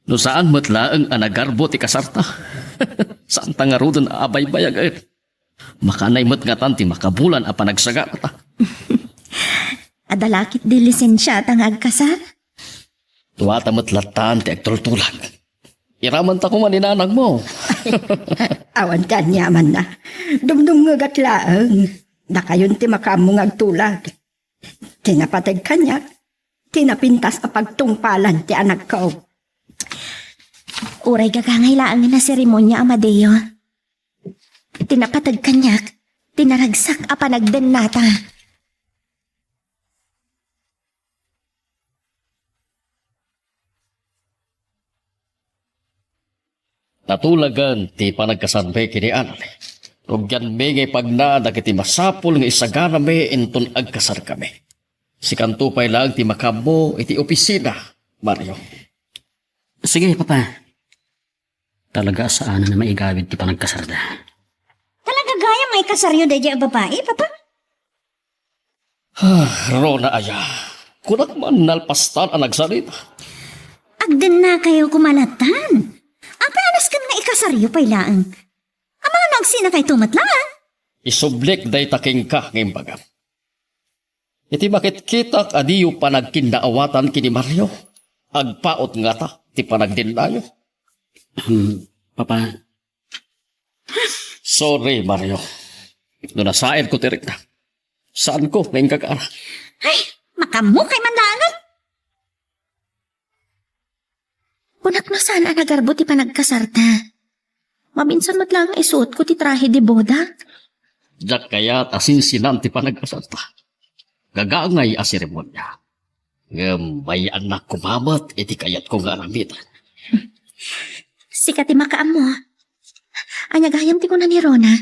No saan met laeng a nagarbo ti kasarta, saanta ngaruden a abaybayagen. Makaanay met ngatan ti makabulan a panagsagarata. Adda la ketdi lisensiata nga agkasar? Duata met lattan ti agtultulag. Iramanta koma ni nanangmo. Awan ti aniamanna. Dumdumngegak laeng. Dakayon ti makaammo nga agtulag. Ti napateg kaniak, ti napintas a pagtungpalan ti anakko. Uray gagangay laengen a seremonia, Amadeo. Ti napateg kaniak, ti naragsak a panagdennata. Natulagan ti panagkasarmi ken ni Anali. Rugianmi nga ipagna dagiti masapul nga isaganami inton agkasarkami. Sikanto pay laeng ti makaammo iti opisina, Mario. Sige, Papa. Talaga a saanen a maigawid ti panagkasarda. Talaga gayam nga ikasaryo daydiay a babai, Papa? Ah, Rona aya, kunak man nalpastan a nagsarita. Agdennakayo koma lattan. Apay a nasken nga ikasaryo pay laeng? Amangan no agsinakayto met laeng. Isublik dayta kenka nga imbagam. Iti makitkitak a diyo panagkinnaawatan ken ni Mario, agpaut ngata ti panagdennayo. Hmm, Papa. Sorry, Mario. No nasairko ti rikna, saanko nga inggagara. Ay, makaammo kay man laengen. Kunak no saan a nagarbo ti panagkasarta. Maminsan met laeng nga isuotko ti trahe de boda. Diak kayat a sinsinan ti panagkasarta. Gagangay a seremonia. Ngem mayaannak koma met iti kayatko nga aramiden. Sika ti makaammo. Ania gayam ti kuna ni Rona?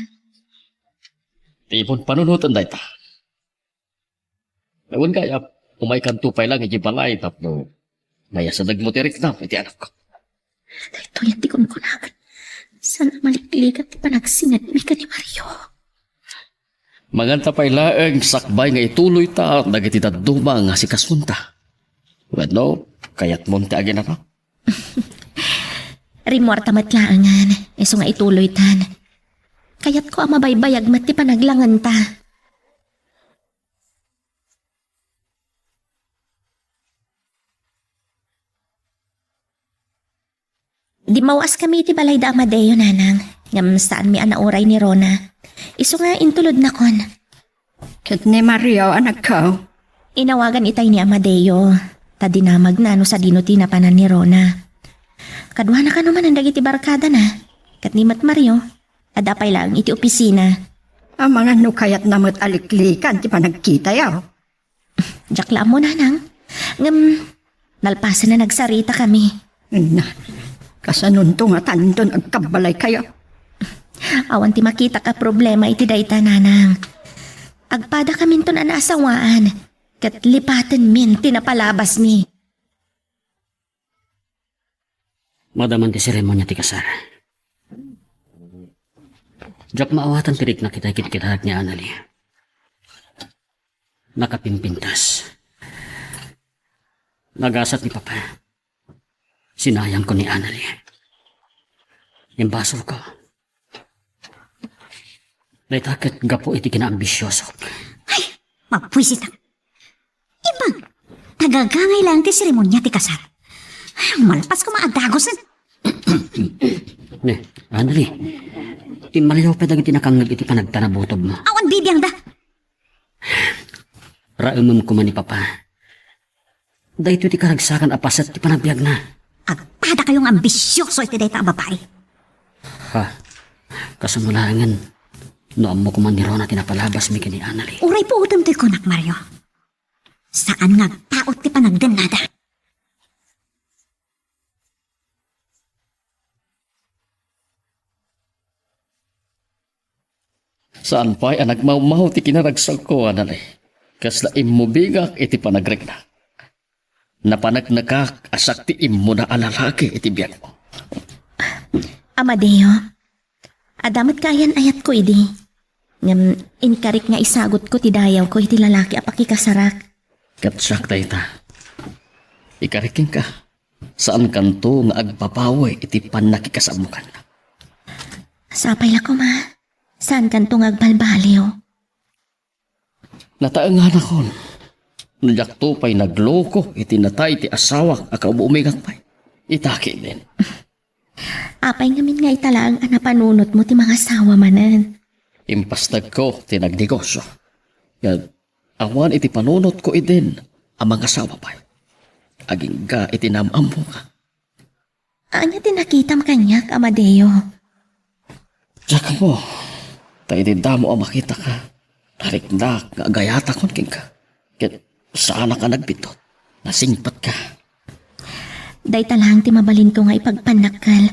Ti imon panunoten dayta. Wen gayam, umaykanto pay laeng idiay balay tapno mayasadegmo ti riknam iti anakko. Daytoy ti kunkunam. Saan a malikligat ti panagsinedmi ken ni Mario. Manganta pay laeng sakbay nga ituloyta dagiti dadduma nga asikasunta. Wenno, kayatmon ti aginanak? Rimmuarta met laengen, isu nga ituloytan. Kayatko a mabaybayag met ti panaglangenta. Dimmawaskami iti balay da Amadeo, Nanang. Ngem saanmi a nauray ni Rona. Isu nga intulodnakon. Ket ni Mario, anakko? Inawagan itay ni Amadeo, ta dinamagna no sadino ti napanan ni Rona. Kaduana kano manen dagiti barkadana, ket ni met Mario, adda pay laeng iti opisina. Amangan no kayatna met a liklikan ti panagkitayo. Diak la ammo, nanang. Ngem, nalpasen a nagsaritakami. Na, kasanonto nga tanton agkabbalaykayo? Awan ti makitak a problema iti dayta, nanang. Agpadakaminton a naasawaan, ket lipatenmin ti napalabasmi. Madaman ti seremonia ti kasar. Diak maawatan ti riknak itay kitkitaek ni Anali. Nakapimpintas. Nagasat ni Papa. Sinayangko ni Anali. Imbasolko. Dayta ket gapu iti kinaambisiosok. Ay, mabwisitak. Imbag, tagagangay laeng ti seremonia ti kasar. Ay, malpas koma a dagosen. Ne, Anali, timmalliaw pay dagiti nakangngeg iti panagtanabutob mo. Awan bibiangda. Raemem koma ni Papa. Daytoy ti karagsakan a paset ti panagbiagna. Agpadakayo nga ambisioso iti dayta a babai. Ha? Kasano laengen no ammo koma ni Rona ti napalabasmi ken ni Anali? Uray puotem toy kunak, Mario. Saan nga agpaut ti panagdennada. Saan pay a nagmawmaw ti kinaragsakan, Anali. Kasla immubingak iti panagriknak. Napaneknekak a siak ti immuna a lalaki iti biagmo. Amadeo, adda met kaayan-ayatko idi. Ngem inkarik nga isagutko ti dayawko iti lalaki a pakikasarak. Ket siak dayta. Ikarik kenka. Saankanto nga agbabawi iti pannakikasamokan. Sapay la koma, saankanto nga agbalbaliw. Nataenganakon. No diakto pay nagloko iti natay ti asawak a kaub-umingak pay. Ita ketdin. Apay ngamin nga ita laeng a napanunotmo ti mangasawa manen? Impastegko ti nagnegosio. Ngem awan iti panunotko idin a mangasawa pay. Agingga iti naam-ammoka. Ania ti nakitam kaniak, Amadeo? Diak ammo, ta idi damo a makitaka, nariknak nga agayatakon kenka. Ket saanak a nagbiddut. Nasingpetka. Dayta laeng ti mabalinko nga ipagpannakkel.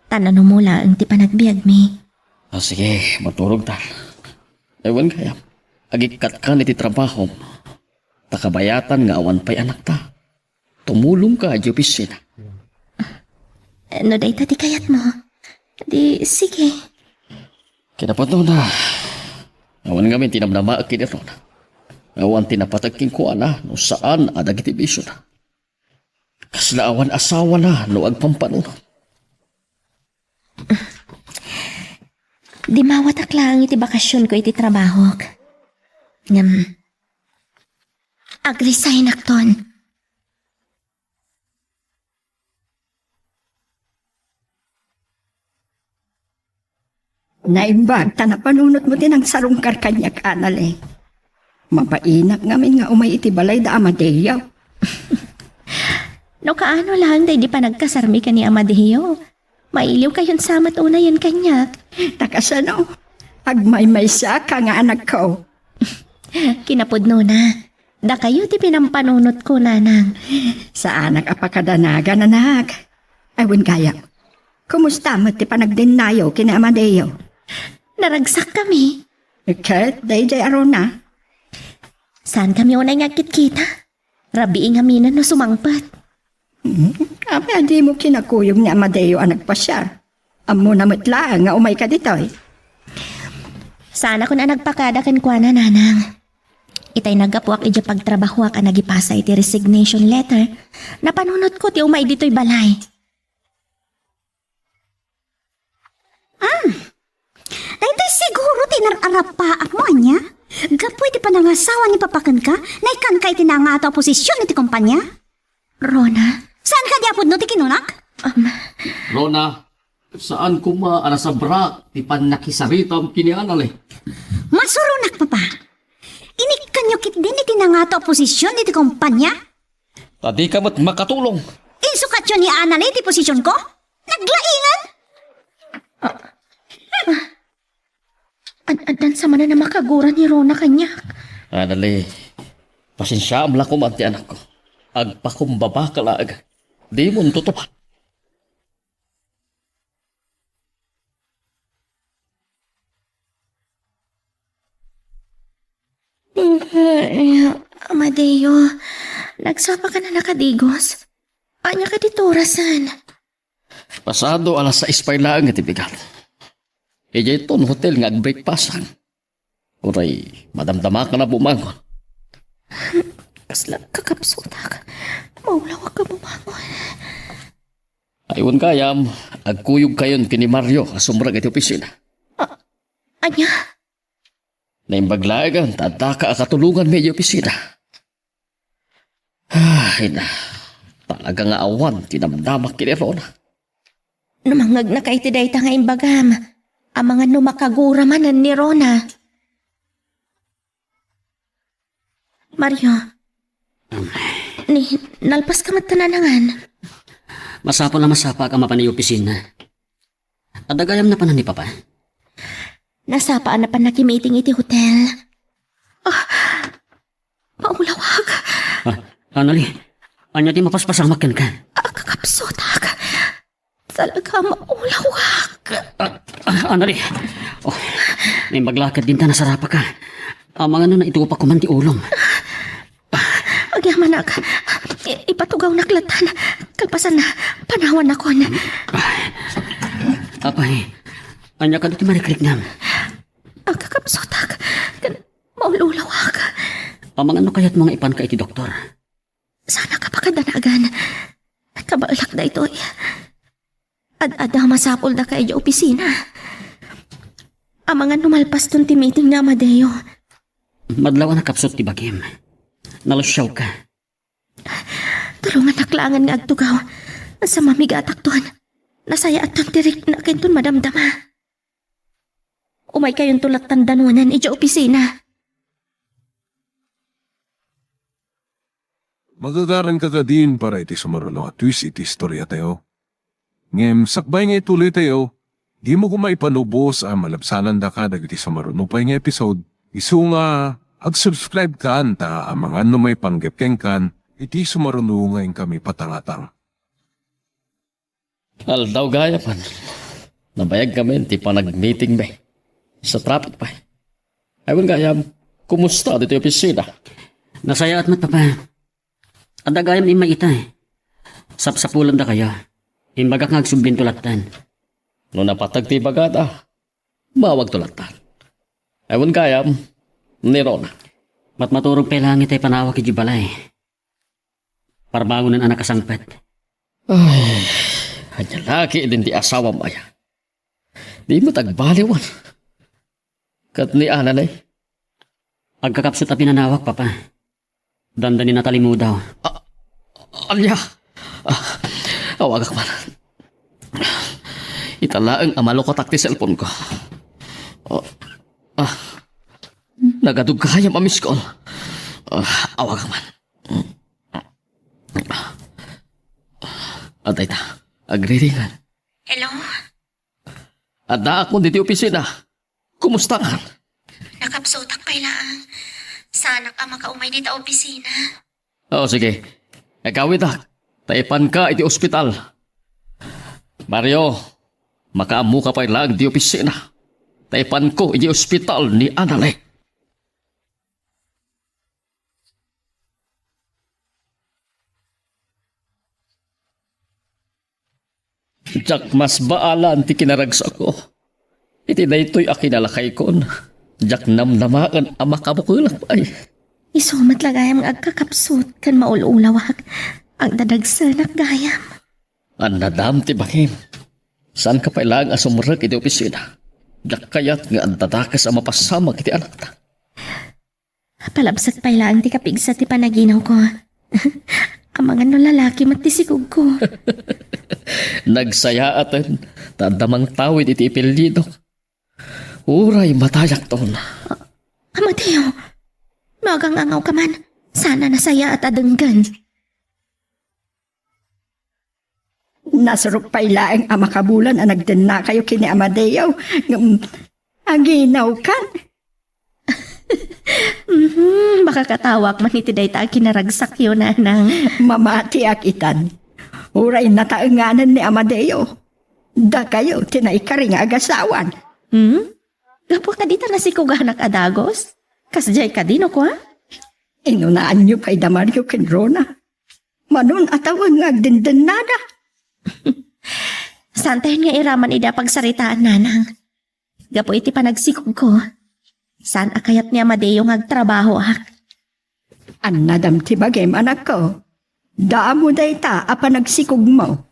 Ta nanumo laeng ti panagbiagmi. Ah, sige, maturogtan. Ay, wen gayam, agikkatka iti trabahom. Ta kabayatan nga awan pay anakta. Tumulongka iti opisina. No dayta ti kayatmo, di sige. Kinapudnona, awan ngamin ti namnamaek ken Rona. Awan ti napateg kenkuana no saan a dagiti bisiona. Kasla awan asawana no agpampanunot. Dimmawatak laeng iti bakasionko iti trabahok. Ngem, agresignak ton. Naimbag ta napanunotmo ti nangsarungkar kaniak, Anali. Mabainak ngamin nga umay iti balay da Amadeo. No kaano laeng daydi panagkasarmi ken ni Amadeo, mailiwkayon sa met unayen kaniak. Ta kasano? Agmaymaysaka nga anakko. Kinapudnona, dakayo ti pinampanunotko, nanang. Saanak a pakadanagan, anak. Ay, wen gayam. Kumusta met ti panagdennayo ken ni Amadeo? Naragsakkami. Ket, daydiay a Rona? Saankami unay nga agkitkita. Rabii ngaminen no sumangpet. Hmm, apay a dimo kinakuyog ni Amadeo a nagpasiar? Ammona met laeng nga umayka ditoy. Saanakon a nagpakada kenkuana, nanang. Itay naggapuak idiay pagtrabahoak a nagipasa iti resignation letter, napanunotko ti umay ditoy balay. Ah, daytoy siguro ti inar-arapaapmo, ania? Gapu iti panangasawa ni Papa kenka, naikkanka iti nangngaato a posision iti kompania? Rona? Saan kadi a pudno ti kinunak? Um, Rona, Saan koma a nasabrak ti pannakisaritam ken ni Anale. Masuronak, Papa. Inikkanyo ketdin iti nangato a posision iti kompania? Ta dika met makatulong. Insukatyo ni Anale iti posisionko? Naglaingan? Ad-addan sa manen a makagura ni Rona kaniak. Anale, pasensiaam la koma ti anakko. Agpakumbabaka laeng. Dimon tutupad. Amadeo, nagsapaka a nakadigos? Ania kadi ti orasen? Pasado alas sais pay laeng iti bigat. Idiay ton hotel nga agbreakfastan. Uray, madamdamakan a bumangon. Kasla kakapsutak. Maulawak a bumangon. Ay, wen gayam, agkuyogkayon ken ni Mario a sumrek iti opisina. A-, ania? Naimbag laeng ta addaka a katulonganmi iti opisina. Ay na, talaga nga awan ti namdamak ken ni Rona. No mangngegnaka iti dayta nga imbagam, amangan no makagura manen ni Rona. Mario, ni, nalpaska met ta nanangan. Masapul a masapaak a mapan iti opisina. Adda gayam napanan ni Papa? Nasapa a napan nakimiting iti hotel. Ah, maulawak. Ah, Anali, ania ti mapaspasamak kenka? Agkakapsutak. Talaga, maulawak. Ah, ah, Anali. Oh, naimbag la ketdin ta nasarapaka. Amangan no naitupak koma ti ulom. Agyamanak. I-, ipatugawnak lattan. Kalpasanna, panawannakon. Apay, ania kadi ti marikriknam? Agkakapsutak. Ken maululawak. Amangan no kayatmo nga ipanka iti doktor. Saanak a pakadanagan. Kabaelak daytoy. Ad-adda a masapuldaka idiay opisina. Amangan no malpaston ti meeting ni Amadeo. Madlaw a nakapsut ti bagim. Nalusiawka. Tulongannak laengen nga agtugaw. Sa mamigatakton. Nasayaatton ti riknak inton madamdama. Umaykayonto lattan danuanen idiay opisina. Magagaranka kadin para iti sumaruno a twist iti istoriatayo. Ngem sakbay nga ituloytayo, dimo koma ipanubos a malabsanandaka dagiti sumaruno pay nga episode, isu nga ag-subscribe kan ta amangan no maipanggep kenkan iti sumaruno nga inkami patangatang. Aldaw gayam, nabayagkamin ti panagmeetingmi. Sa traffic pay. Ay, wen gayam, kumusta ditoy opisina? Nasayaat met, Papa. Adda gayam immay ita. Sapsapulendakayo. Imbagak nga agsublinto lattan. No napateg ti ibagada, mawagto lattan. Ay, wen gayam, ni Rona. Matmaturog pay laeng itay panawak idiay balay. Parbangonen a nakasangpet. Ay, ania la ketdin ti asawam aya? Di met agbaliwan. Ket ni Anale? Agkakapsut a pinanawak, Papa. Dandani natalimudaw. A-, ania? Ah, awagak man. Ita laeng a malukatak ti cellphone ko. Ah, ah, nagadug gayam a miss call. Ah, awagak man. Adda ita, agriringan. Hello? Addaakon ditoy opisina. Kumusta kan? Nakapsutak pay laeng. Saanak a makaumay dita opisina. O, sige. Agawidak, ta ipanka iti ospital. Mario, makaammoka pay laeng iti opisina. Ta ipanko iti ospital ni Anale. Diak masbaalan ti kinaragsakko. Iti daytoy a kinalakaykon, diak namnamaen a makabukelak pay. Isu met la gayam nga agkakapsut ken maul-ulawak. Agdadagsenak gayam. Annadam ti bangim. Saanka pay laeng a sumrek iti opisina. Diak kayat nga adda dakes a mapasamak iti anakta. Palabsak pay laeng ti kapigsa ti panaginawko. Amangan no lalaki met ti sigugko. Nagsayaaten, ta adda mangtawid iti ipillido. Uray matayakton. Amadeo, no agang-angawka man, saan a nasayaat a denggen. Nasurok pay laeng a makabulan a nagdennakayo ken ni Amadeo. Ngem, aginawkan. Mhm, makakatawak man iti dayta a kinaragsakyo, nanang. Mamatiak itan. Uray nataenganen ni Amadeo, dakayo ti naikari nga agasawan. Hmm? Gapu kadi ta nasikuganak a dagus? Kasdiay kadi no kua? Inunaanyo pay da Mario ken Rona. Manon a tawen nga agdendennada. Saantayon nga iraman idi a pagsaritaan, nanang. Gapu iti panagsikogko, saan a kayat ni Amadeo nga agtrabahoak. Annadam ti bagim, anakko. Damo dayta a panagsikogmo.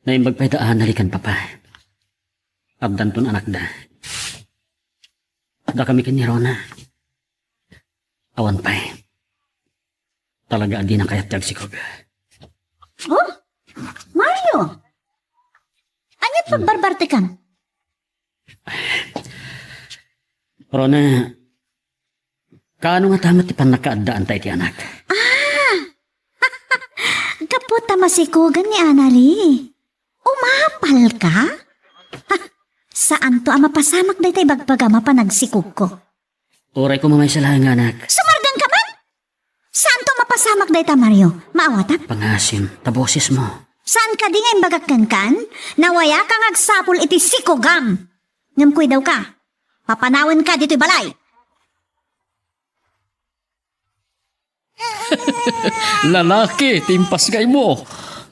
Naimbag pay da a nalikan, Papa. Addanton anakda. Dakami ken ni Rona. Awan pay. Talaga a dina kayat ti agsikog. Oh? Mario? Ania't pagbarbartekam? Rona, kaano ngata met ti pannakaaddaanta iti anak? Ah! Gapu ta masikogan ni Anali. Umapalka? Ha, saanto a mapasamak dayta ibagbagam a panagsikogko. Uray koma maysa laeng nga anak. Sumardengka man? Saanto a mapasamak dayta, Mario? Maawatak? Pangasim ta bosesmo. Saan kadi nga imbagak kenkan? Nawayaka nga agsapul iti sikogam. Ngem kuidawka, papanawenka ditoy balay. Lalaki ti impasngaymo.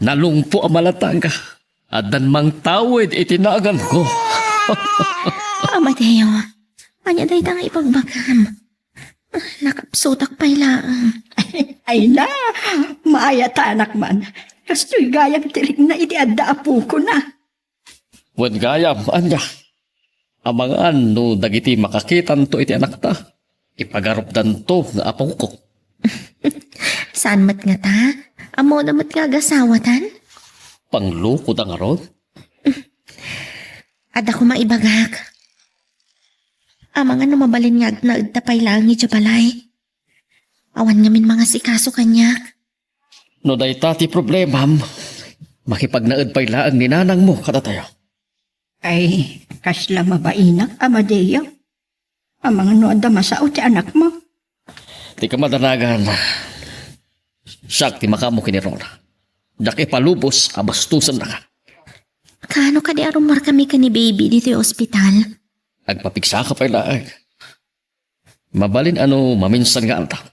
Nalungpo a malatag. Addan mangtawid iti naganko. Amadeo, ania dayta nga ibagbagam? Nakapsutak pay laeng. Ay na, maayatanak man. Kastoy gayam ti rikna iti adda apokona. Wen gayam, ania? Amangan no dagiti makakitanto iti anakta, ipagarupdanto nga apoko. Saan met ngata? Ammona met nga agasawatan? Panglokoda ngarud? Adda koma ibagak. Amangan no mabalin nga agnaedta pay laeng idiay balay. Awan ngamin mangasikaso kaniak. No dayta ti problemam, makipagnaed pay laeng ni nanangmo kadatayo. Ay, kasla mabainak, Amadeo. Amangan no adda masao ti anakmo. Ti kamadanagan, siak ti makaammo ken ni Rona. Diak ipalubos a bastosennaka. Kaano kadi a rummuarkami ken ni Baby ditoy ospital? Agpapigsaka pay laeng. Mabalin a no maminsan nga aldaw,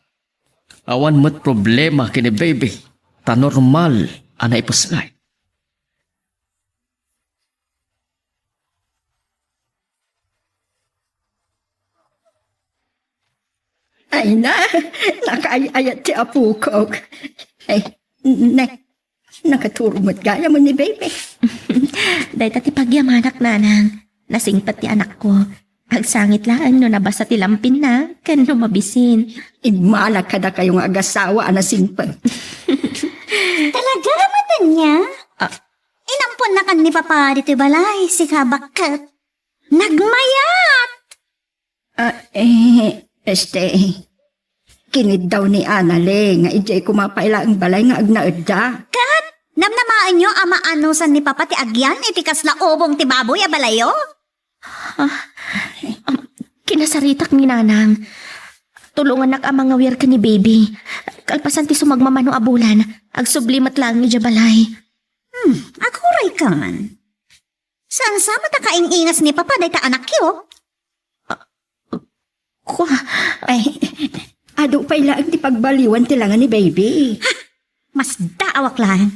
awan met problema ken ni Baby, ta normal a naipesngay. Ay na, nakaay-ayat ti apokok. Ay, ne, Nakaturog met gayam ni Baby. Dayta ti pagyamanak, nanang. Nasingpet ti anakko. Agsangit laeng no nabasa ti lampinna ken no mabisin. Immalak kadakayo nga agasawa a nasingpet. Talaga, Rama Tanya? Ah. Inamponnakan ni Papa ditoy balay, sika bakket. Nagmayat! Ah, eh, este, kiniddaw ni Anale nga idiay koma pay laeng balay nga agnaedda. Ket namnamaenyo a maanusan ni Papa ti agyan iti kasla ubong ti baboy a balayo? Ah, um, kinasaritak ni Nanang. Tulongannak a mangawir ken ni Baby. Kalpasan ti sumagmamano a bulan, agsubli met laeng idiay balay. Hmm, aguray ka man. Saan sa met a kaing-ingas ni Papa dayta anakyo? Kua. Ay, adu pay laeng ti pagbaliwan ti langa ni Baby. Ha! Masdaawak laeng.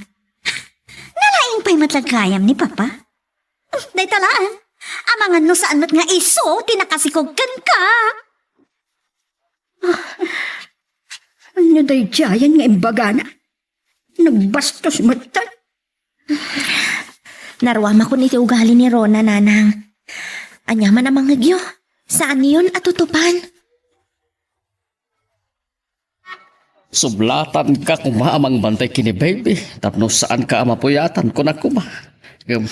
Nalaing pay met la gayam ni Papa. Dayta laeng. Amangan no saan met nga isu ti nakasikog kenka. Ania daydiayen nga imbagana? Nagbastos met ta. Naruamakon iti ugali ni Rona, Nanang. Ania man a mangngegyo, saanyon a tutupan. Sublatanka koma a mangbantay ken ni baby tapno saanka a mapuyatan, kunak koma. Ngem,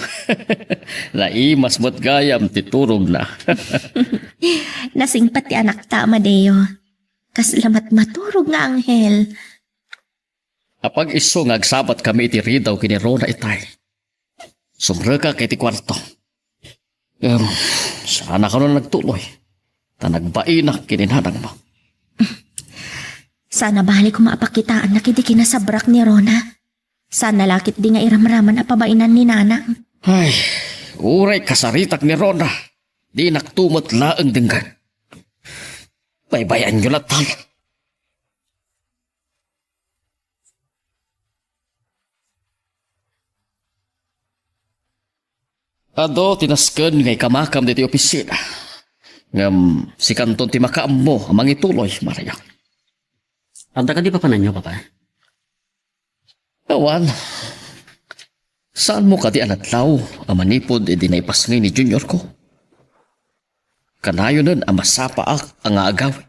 naimas met gayam ti turogna. Nasingpet ti anakta, Amadeo. Kasla met maturog nga anghel. Apag-isu nga agsabatkami iti ridaw ken ni Rona itay, sumrekak iti kuarto. Em, saan a kano nagtuloy, ta nagbainak ken ni nanangmo. Saan a bale koma a pakitaannak iti kinasabrak ni Rona. Saan a la ketdi nga iramraman a pabainan ni Nanang. Ay, uray kasaritak ni Rona, dinakto met laeng denggen. Baybay-anyo latta. Adu ti nasken nga ikamakam ditoy opisina. Ngem sikanton ti makaammo a mangituloy, Mario. Adda kadi papananyo, Papa? Awan. Saanmo kadi a nadlaw a manipud idi naipasngay ni Junior ko? Kanayonen a masapaak a nga agawid.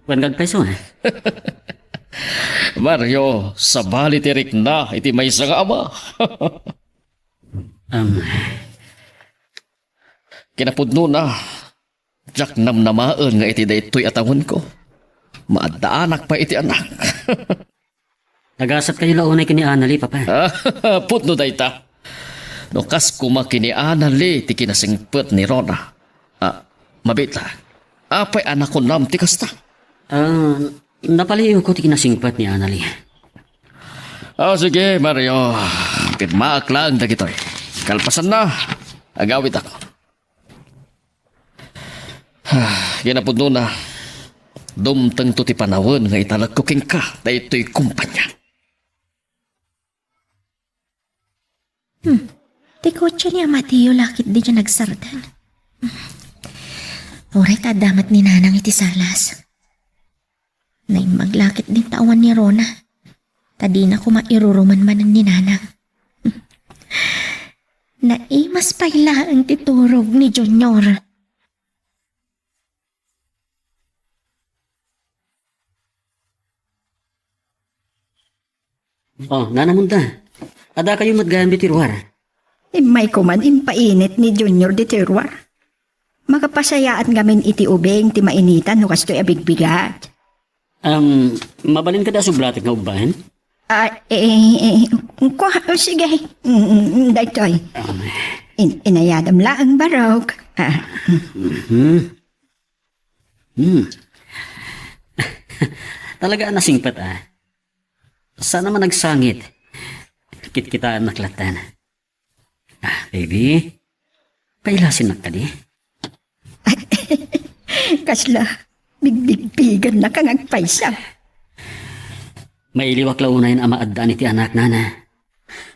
Wen nga agpayso, eh. Mario, sabali ti rikna iti maysa nga ama. Am. Kinapudnona, diak namnamaen nga iti daytoy a tawenko, maaddaanak pay iti anak. Nagasatkayo la unay ken ni Anali, Papa. Pudno dayta. No kas koma ken ni Anali ti kinasingpet ni Rona. Ah, mabiit la. Apay a nakunam ti kasta? Ah, napaliiwko ti kinasingpet ni Anali. Ah, sige, Mario. Pirmaak laeng dagitoy. Kalpasanna, agawidakon. Kinapudnona, dumtengto ti panawen nga italekko kenka daytoy kompania. Hmm. Ti kotse ni Amadeo la ketdi diay nagsardeng. Uray ta adda met ni Nanang iti salas. Naimbag la ketdin ta awan ni Rona. Ta dina koma iruruman manen ni Nanang. Naimas pay laeng ti turog ni Junior. Oh, Nana Munda. Adda kayo met gayam ditoy ruar. Immay koman impainit ni Junior ditoy ruar. Makapasayaat ngamin iti ubing ti mainitan no kastoy a bigbigat. Um, mabalin kada sublatek nga ubbaen? Ah, eh, eh, kua, sige. Mm, mm, daytoy. Um. In-, inayadam laeng barok. Ah. Mhm. Hmm. Talaga a nasingpet, ah. Saan a managsangit. Kitkitaennak latta. Ah, baby. Pailasinnak kadi? Kasla, bigbigbigannak nga agpayso. Mailiwak la unayen a maaddaan iti anak, Nana.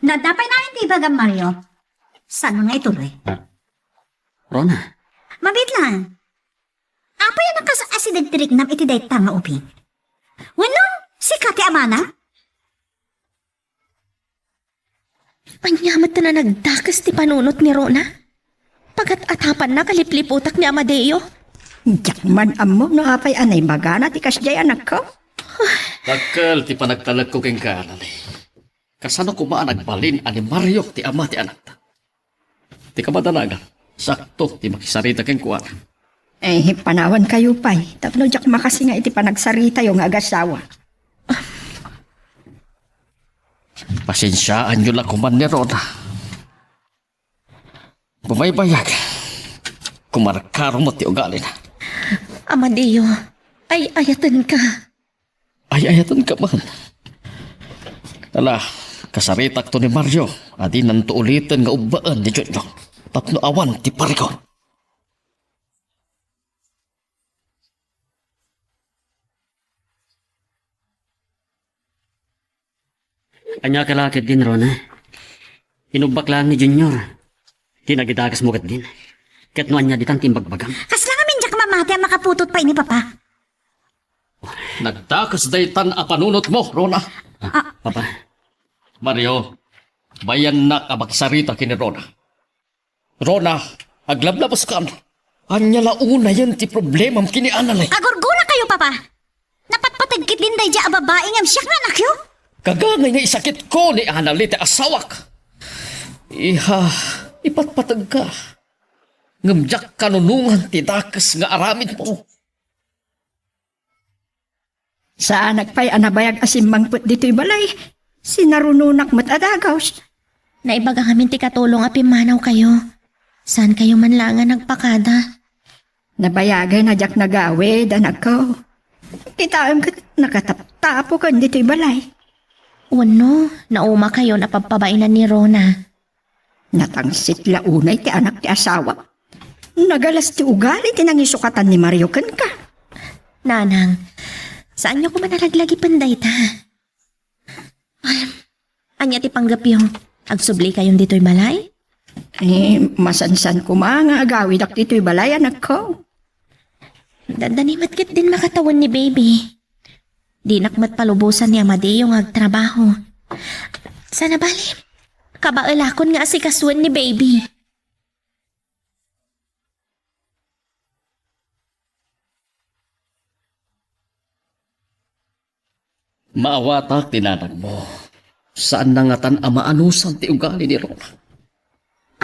Nadda pay namin ti ibagam, Mario. Saan nga ituloy? Ah. Rona. Mabiit lang. Apay a nakas-asideg ti riknam iti dayta nga ubing? Wenno, sika ti amana? Ania met ta nagdakes ti panunot ni Rona? Pagat-atapanna a lipliputak ni Amadeo. Diak man ammo no apay a naibagana ti kasdiay, anakko. Dakkel ti panagtalekko kenka, Nani. Kasano koma a nagbalin a ni Mario ti ama ti anakta? Ti kamadanagan, sakto ti makisarita kenkuana. Eh, panawankayo pay, tapno diak makasinga iti panagsaritayo nga agasawa. Pasensiaanyo la koman ni Rona. Bumaybayag, kumarkaro met ti ugalina. Amadeo, ay-ayatenka. Ay-ayatenka man. Ala, kasaritakto ni Mario a dinanto uliten nga ubbaen ni Junior tapno awan ti parigon. Ania ka la ketdin, Rona? Inubbak laeng ni Junior. Ti nagidakesmo ketdin. Ket no ania ditan ti imbagbagam? Kasla ngamin diak mamati a makaputot pay ni Papa. Nagdakes daytan a panunotmo, Rona. Ah, Papa. Mario, Bayannak a makisarita ken ni Rona. Rona, aglablabaskan. Ania la unayen ti problemam ken ni Annalie? Agurgurakayo, Papa. Napatpateg ketdin daydiay a babai ngem siak nga anakyo. Kagangay nga isakitko ni Annalie ti asawak. Iha, ipatpategka. Ngem diak kanunongan ti dakes nga aramidmo. Saanak pay a nabayag a simmangpet ditoy balay. Sinarunonak met a dagus. Naibaga ngamin ti katulong a pimmanawkayo. Saankayo man laeng a nagpakada. Nabayagay a diak nagawid, anakko. Kitaem ket nakataptapokan ditoy balay. Wenno, naumakayon a pabpabainan ni Rona. Natangsit la unay ti anak ti asawak. Nagalas ti ugali ti nangisukatan ni Mario kenka. Nanang, saanyo koma a laglagipen dayta? Ay, ania ti panggepyo? Agsublikayon ditoy balay? Eh, masansan koma nga agawidak ditoy balay, anakko. Dandani met ketdin makatawen ni Baby. Dinak met palubosan ni Amadeo nga agtrabaho. Saan a bale, kabaelakon nga asikasuen ni Baby. Maawatak ti nanangmo. Saanna ngatan a maanusan ti ugali ni Rona.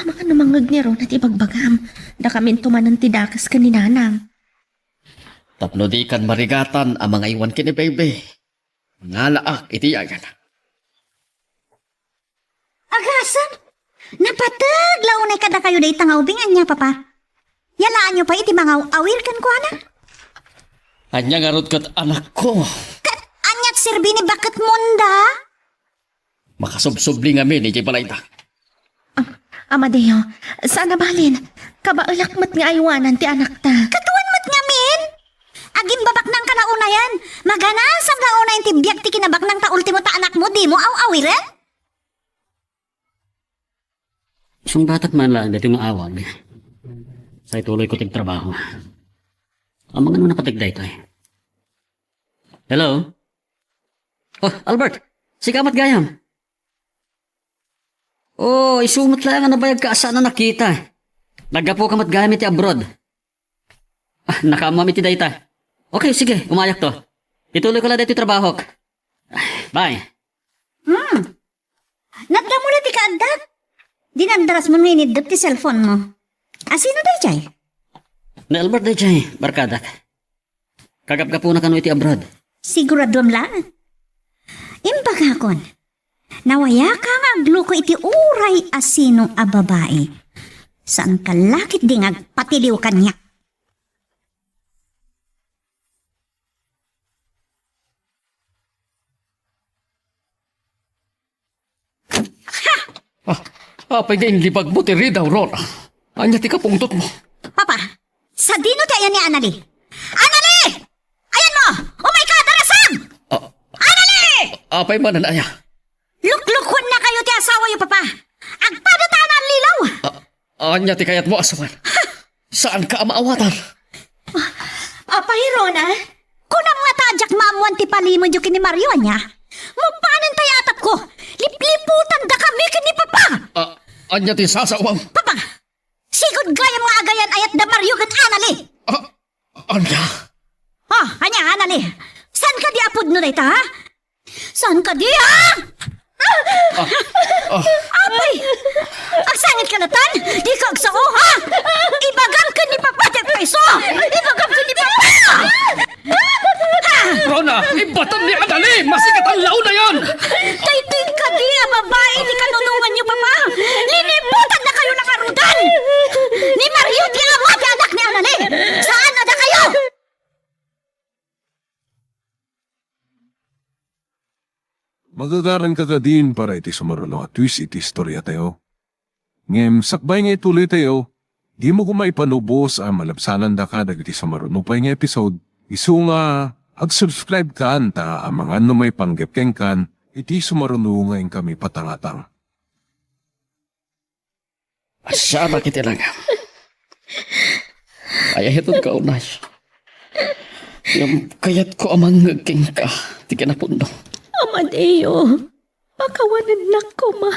Amangan no mangngeg ni Rona ti ibagbagam, dakaminto manen ti dakes ken ni Nanang. Tapno dikan marigatan a mangaywan ken ni Baby, ngalaak iti yayan. Agasem! Napateg la unay kadakayo dayta nga ubing, ania, Papa? Yalaanyo pay iti mangaw-awir kenkuana? Ania ngarud ket anakko? Ket ania ti serbi ni baketmo, anda? Makasubsubli ngamin idiay balayda. Am-, Amadeo, saan a bale, kabaelak met nga aywanan ti anakta. Kaduan met ngamin! Agimbabaknangka la unayen. Maganasam la unayen ti biag ti kinabaknang ta ultimo ta anakmo, dimo aw-awiren? Sungbatak man laeng daytoy nga awag. Sa ituloyko ti agtrabaho. Amangan no napateg daytoy. Hello? Oh, Albert! Sika met gayam? Oh, isu met laeng a nabayagka a saan a nakita. Naggapuka met gayam iti abroad. Ah, nakaammoam iti dayta. Okay, sige, umayakto. Ituloyko la daytoy trabahok. Bye. Hmm. Nadda mo la ti kaaddak. Dinagdarasmo nga iniddep ti cellphone mo. Asino daydiay? Ni Albert daydiay, barkadak. Kagapgapuna kano iti abroad. Siguraduam laeng. Imbagakon, nawayaka nga agluko iti uray a sino a babai. Saanka la ketdi nga agpatiliw kaniak. Ah, apay nga inlibagmo ti ridaw, Rona? Ania ti kapungtotmo? Papa, sadino ti ayan ni Annalie? Annalie! Ayanmo! Umayka, darasam! Ah, Annalie! Apay manen aya? Luklukonnakayo ti asawayo, Papa. Agpadatayo a naallilaw. Ah, ania ti kayatmo, asawan? Saanka a maawatan? Apay, Rona? Kunam ngata a diak maammoan ti palimedyo ken ni Mario, ania? Mapanen tay atapko. Lipliputandakami ken ni Papa. Ah, ania ti sasawam? Papa, sigud gayam nga agayan-ayat da Mario ken Annalie. Ah, ania? Ah, ania, Annalie? Saan kadi a pudno dayta, ha? Saan kadi, ha? Ah, ah. Apay! Agsangitka latta? Dika agsao, ha? Ibagam ken ni Papa ti agpayso! Ibagam ken ni Papa! Ha? Rona, ibbatam ni Annalie! Masikatan la unayen! Daytoy kadi a babai ti kanunonganyo, Papa! Liniputannakayo la ngaruden! Ni Mario ti ama ti anak ni Annalie! Saan a dakayo! Magagaranka kadin para iti sumaruno a twist iti istoriatayo. Ngem sakbay nga ituloytayo, dimo koma ipalubos a malabsanandaka dagiti sumaruno pay nga episode, isu nga ag-subscribe kan ta amangan no maipanggep kenkan iti sumaruno nga inkami patangatang. Asianak iti langam. Ay, ayatonka unay. Ngem kayatko a mangngeg kenka ti kinapudno. Amadeo, pakawanennak koma.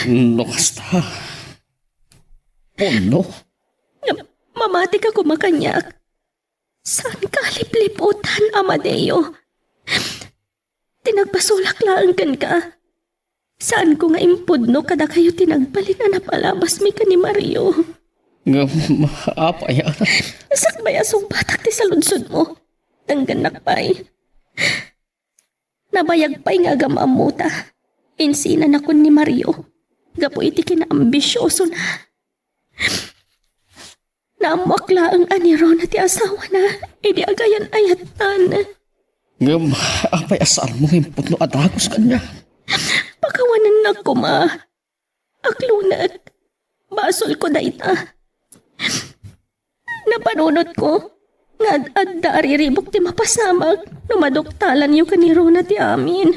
No kasta, punno. Ngem mamatika koma kaniak. Saanka a lipliputan, Amadeo. Ti nagbasolak laeng kenka. Saanko nga impudno kadakayo ti nagbalin a napalabasmi ken ni Mario. Ngem, apay a? Sakbay a sungbatak ti saludsodmo. Denggennak pay. Nabayag pay nga agam-ammota. Insinanakon ni Mario gapu iti kinaambisiosona. Naammoak laeng a ni Rona ti asawana idi agayan-ayattan. Ngem, apay a saanmo nga impudno a dagus kaniak? Pakawanennak koma. Aklonek. Basolko dayta. Napanunotko nga ad-adda a riribuk ti mapasamak no maduktalanyo ken ni Rona ti amin.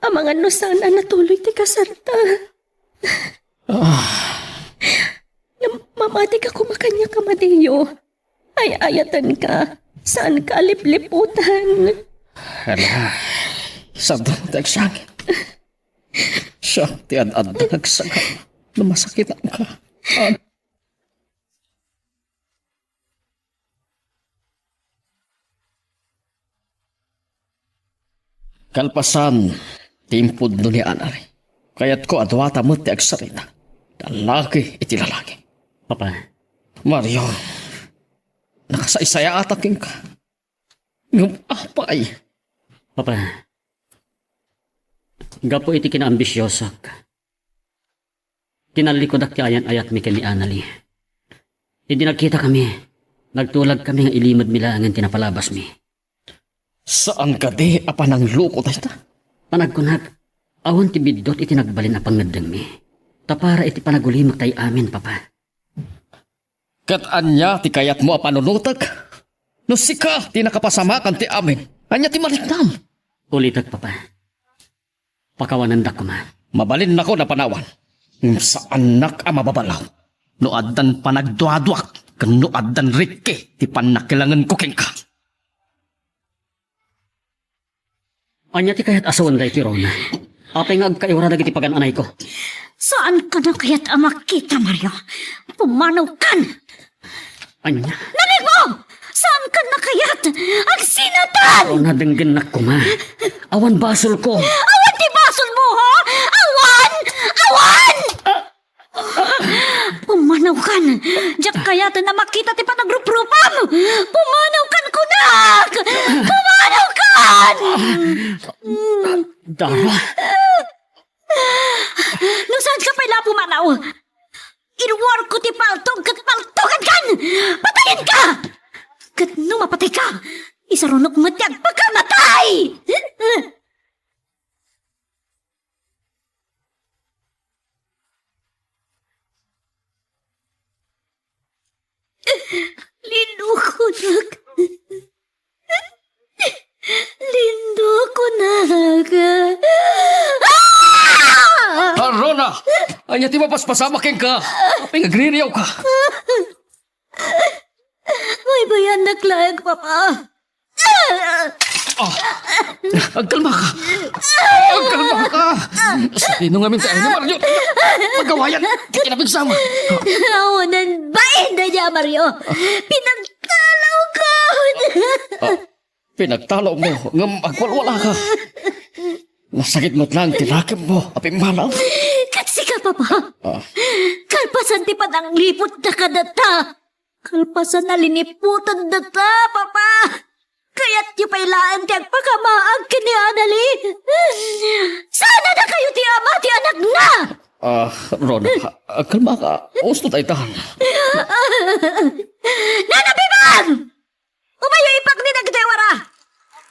Amangan no saan a natuloy ti kasarta. Ah. Ngem mamatika koma kaniak, Amadeo. Ay-ayatenka. Saanka a lipliputan. Ala, sardengmo ti agsangit. Siak ti ad-adda nga agsaga no masakitanka. Ah. Kalpasan ti impudno ni Anali, kayatko a duata met ti agsarita, lalaki iti lalaki. Papa. Mario, nakasaysayaatak kenka. Ngem apay? Papa, gapu iti kinaambisiosok, tinallikudak ti ayan-ayatmi ken ni Anali. Idi nagkitakami, nagtulagkami nga ilimedmi laengen ti napalabasmi. Saan kadi a panangloko dayta? Panagkunak, awan ti biddut iti nagbalin a pangngeddengmi. Ta para iti panagulimek tay amin, Papa. Ket ania ti kayatmo a panunotek? No sika ti nakapasamakan ti amin, ania ti maliknam? Ulitek, Papa. Pakawanendak koma. Mabalinnakon a panawan. Ngem saannak a mababalaw no addan panagduaduak ken no addan rikki ti pannakilangenko kenka. Ania ti kayat a sawen daytoy, Rona? Apay nga agkaiwara dagiti pagan-anayko? Saankan a kayat a makita, Mario. Pumanawkan! Ania? Narigat! Saankan a kayat! Agsinatan! Rona, denggennak koma. Awan basolko. Awan ti basolmo, ha? Awan! Awan! Pumanawkan! Diak kayaten a makita ti panagruprupam! Pumanawkan, kunak! Pumanawkan! Dara. No saanka pay la a pumanaw, iruarko ti paltog ket paltogankan! Patayenka! Ket no mapatayka, isarunok met ti agpakamatay! Lindukonak. Lindukonak. Ah! Ah, Rona! Ania ti mapaspasamak kenka? Apay nga agririawka? Baybayannak laeng, Papa. Ah! Agkalmaka! Agkalmaka! Sadino ngamin ti ayan ni Mario? Pagawayan ti kinapigsama! Awanen bain daydi a Mario! Pinagtalawko! Ah, pinagtalawmo, ngem agwalwalaka. Nasakit met laeng ti nakemmo a pimmanaw. Ket sika, Papa? Ah. Kalpasan ti panangliputda kadata, kalpasan a liniputendata, Papa. Kayatyo pay laeng ti agpakamaag ken ni Anali? Saan a dakayo ti ama ti anakna? Ah, Rona, kalmaka. Usto daytan. Nana Bibang! Umayo ipakni dagiti wara!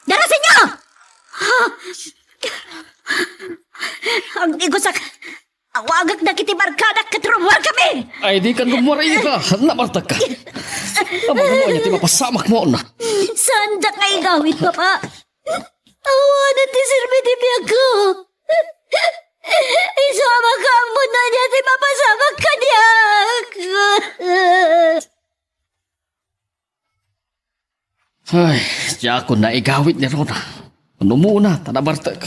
Darasenyo! Agigusak! Awagak dagiti barkadak ket rummuarkami! Ay, dikan rummuar ita, namartakka. Amangan no ania ti mapasamakmon. Saandak nga igawid, Papa. Awanen ti serbi ti biagko. Isu a makaammo no ania ti mapasamak kaniak. Ay, diakon naigawid ni Rona. Umuna ta nabartek.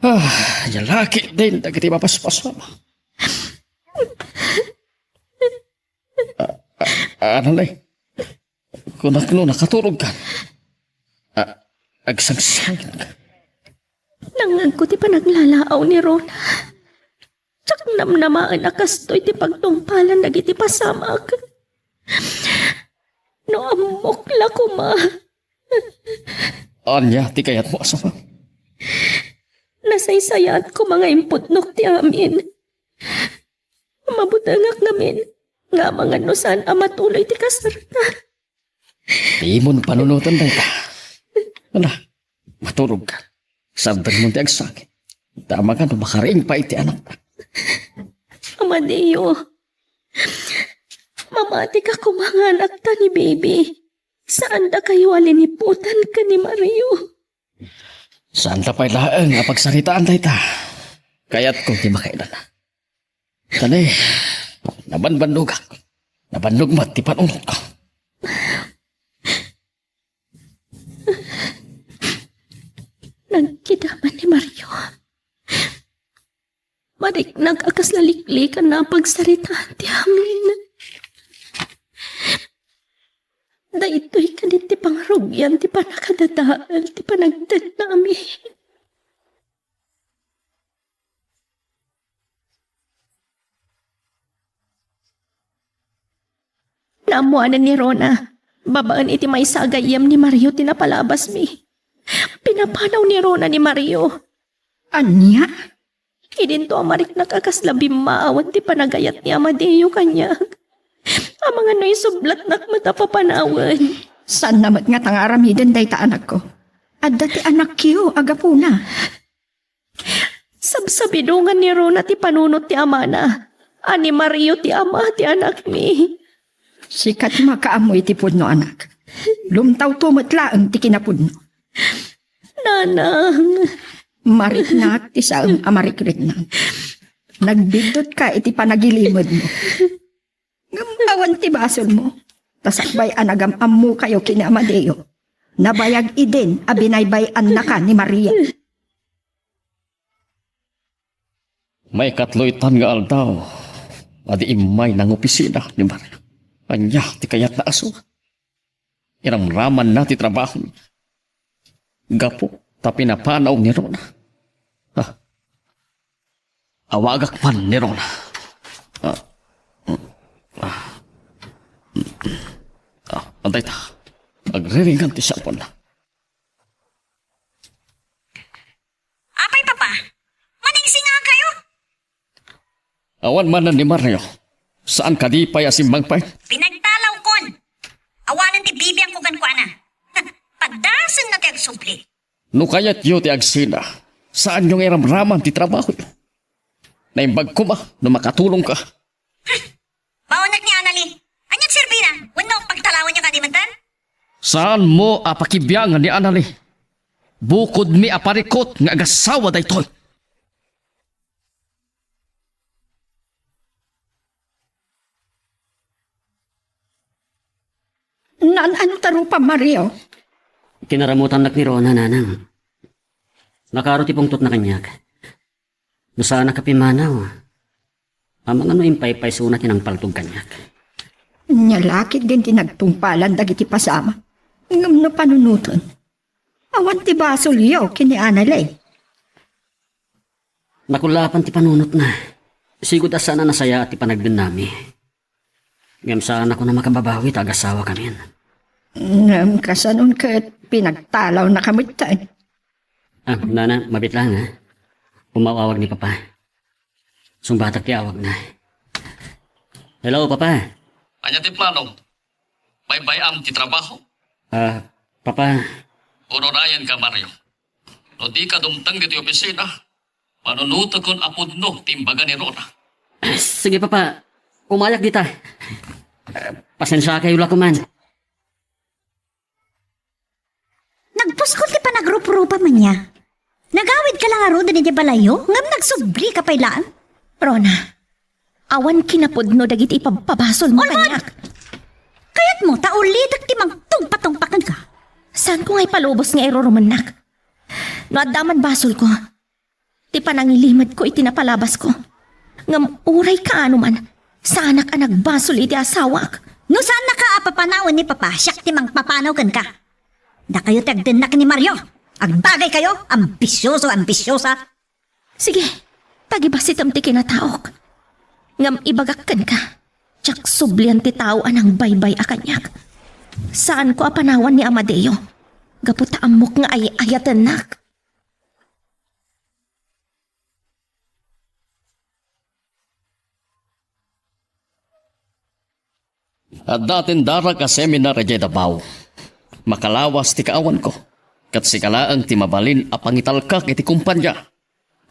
Ah, nia la ketdin dagiti mapaspasama. Ah, ah, ano na eh? Kunak no nakaturog ka. Ah, agsangsangit ka. Nangngegko ti panaglalaaw ni Rona. Diak namnamaen a kastoy ti pagtungpalan dagiti pasamak. No ammok la koma. Ania ti kayatmo a sumang? Nasaysayaat koma nga impudnok ti amin. Mabutengak ngamin nga amangan no saan a matuloy ti kasarta. Diamon panunoten dayta. Ala, maturog ka. Sardengmon ti agsakit. Dama ka no makariing pay ti anakta. Amadeo, mamati ka koma nga anakta ni Baby. Saandakayo a liniputan ken ni Mario. Saanta pay laeng a pagsaritaan dayta. Kayatko ti makailana. Kani, nabanbannogak. Nabannog met ti panunotko. Nagkidama ni Mario. Mariknak a kasla liklikan a pagsaritaan ti amin. Daytoy kadi ti pangrugian ti pannakadadael ti panagtednami. Naammoanen ni Rona, babaen iti maysa a gayyem ni Mario ti napalabasmi. Pinapanaw ni Rona ni Mario. Ania? Idinto a mariknak a kasla bimmaawen ti panagayat ni Amadeo kaniak. Amangan no isublatnak met a papanawen. Saanna met ngata nga aramiden dayta, anakko. Adda ti anakyo a gapuna. Sabsabidongan ni Rona ti panunot ti amana, a ni Mario ti ama ti anakmi. Sika ti makaammo iti pudno, anak. Lumtawto met laeng ti kinapudno. Nanang. Mariknak ti saan a marikriknak. Nagbiddutka iti panagilimedmo. Ngem awan ti basolmo. Ta sakbay a nagam-ammokayo ken ni Amadeo, nabayag idin a binaybay-annaka ni Maria. Maikatlo itan nga aldaw a di immay nangopisina ni Maria. Ania ti kayatna a surat? Iramramanna ti trabahona gapu ta pinapanaw ni Rona. Ah. Awagak man ni Rona. Ah. Ah. Ah, antay ta. Agriringan ti cellphone na. Apay, Papa? Maningsingakayo? Awan manen ni Mario. Saan kadi pay a simmangpet? Pinagtalawkon. Awanen ti bibiangko kenkuana. Padasenna ti agsubli. No kayatyo ti agsina, saanyo nga iramraman ti trabahoyo. Naimbag koma no makatulongka. Baonek ni Anali. Aniat serbina? Wenno pagtalawanyo kadi metten? Saanmo a pakibiangan ni Anali. Bukodmi a parikut nga agasawa daytoy. Naan-ano ta rupa, Mario? Kinaramutannak ni Rona, Nanang. Nakaro ti pungtotna kaniak. No saanak a pimmanaw, amangan no impaypaysona ti nangpaltog kaniak. Nia la ketdin ti nagtungpalan dagiti pasamak. Ngem no panunoten, awan ti basolyo ken ni Anali. Nakullaapan ti panunotna. Sigud a saan a nasayaat ti panagdennami. Ngem saanakon a makababawi ta agasawakamin. Ngem kasanon ket pinagtalawnaka metten? Ah, Nana, mabiit laeng, ha? Umaw-awag ni Papa. Sungbatak ti awagna. Hello, Papa. Ania ti plano? Baybay-am ti trabaho? Ah, Papa. Urunayen ka, Mario. No di ka dumteng ditoy opisina, panunotekon a pudno ti imbaga ni Rona. Sige, Papa. Umayak dita. Pasensiakayo la koman. Nagpuskol ti panagruprupam ania. Nagawidka la ngaruden idiay balayyo, ngem nagsublika pay laeng. Rona, awan kinapudno dagiti ipabpabasolmo kaniak. Kayatmo ta ulitek ti mangtungpatungpa kenka? Saanko nga ipalubos nga irurumennak. No adda man basolko, ti panangilimedko iti napalabasko. Ngem uray kaano man, saanak a nagbasol iti asawak. No saannaka a papanawen ni Papa, siak ti mangpapanaw kenka. Dakayo ti agdennak ni Mario. Agbagaykayo, ambisioso, ambisiosa. Sige, tagibasitem ti kinataok. Ngem ibagak kenka, diak sublian ti tao a nangbaybay-a kaniak. Saanko a panawan ni Amadeo, gapu ta ammok nga ay-ayatennak. Adda tindarak a seminar idiay Davao. Makalawas ti kaawanko, ket sika laeng ti mabalin a pangitalkak iti kompania,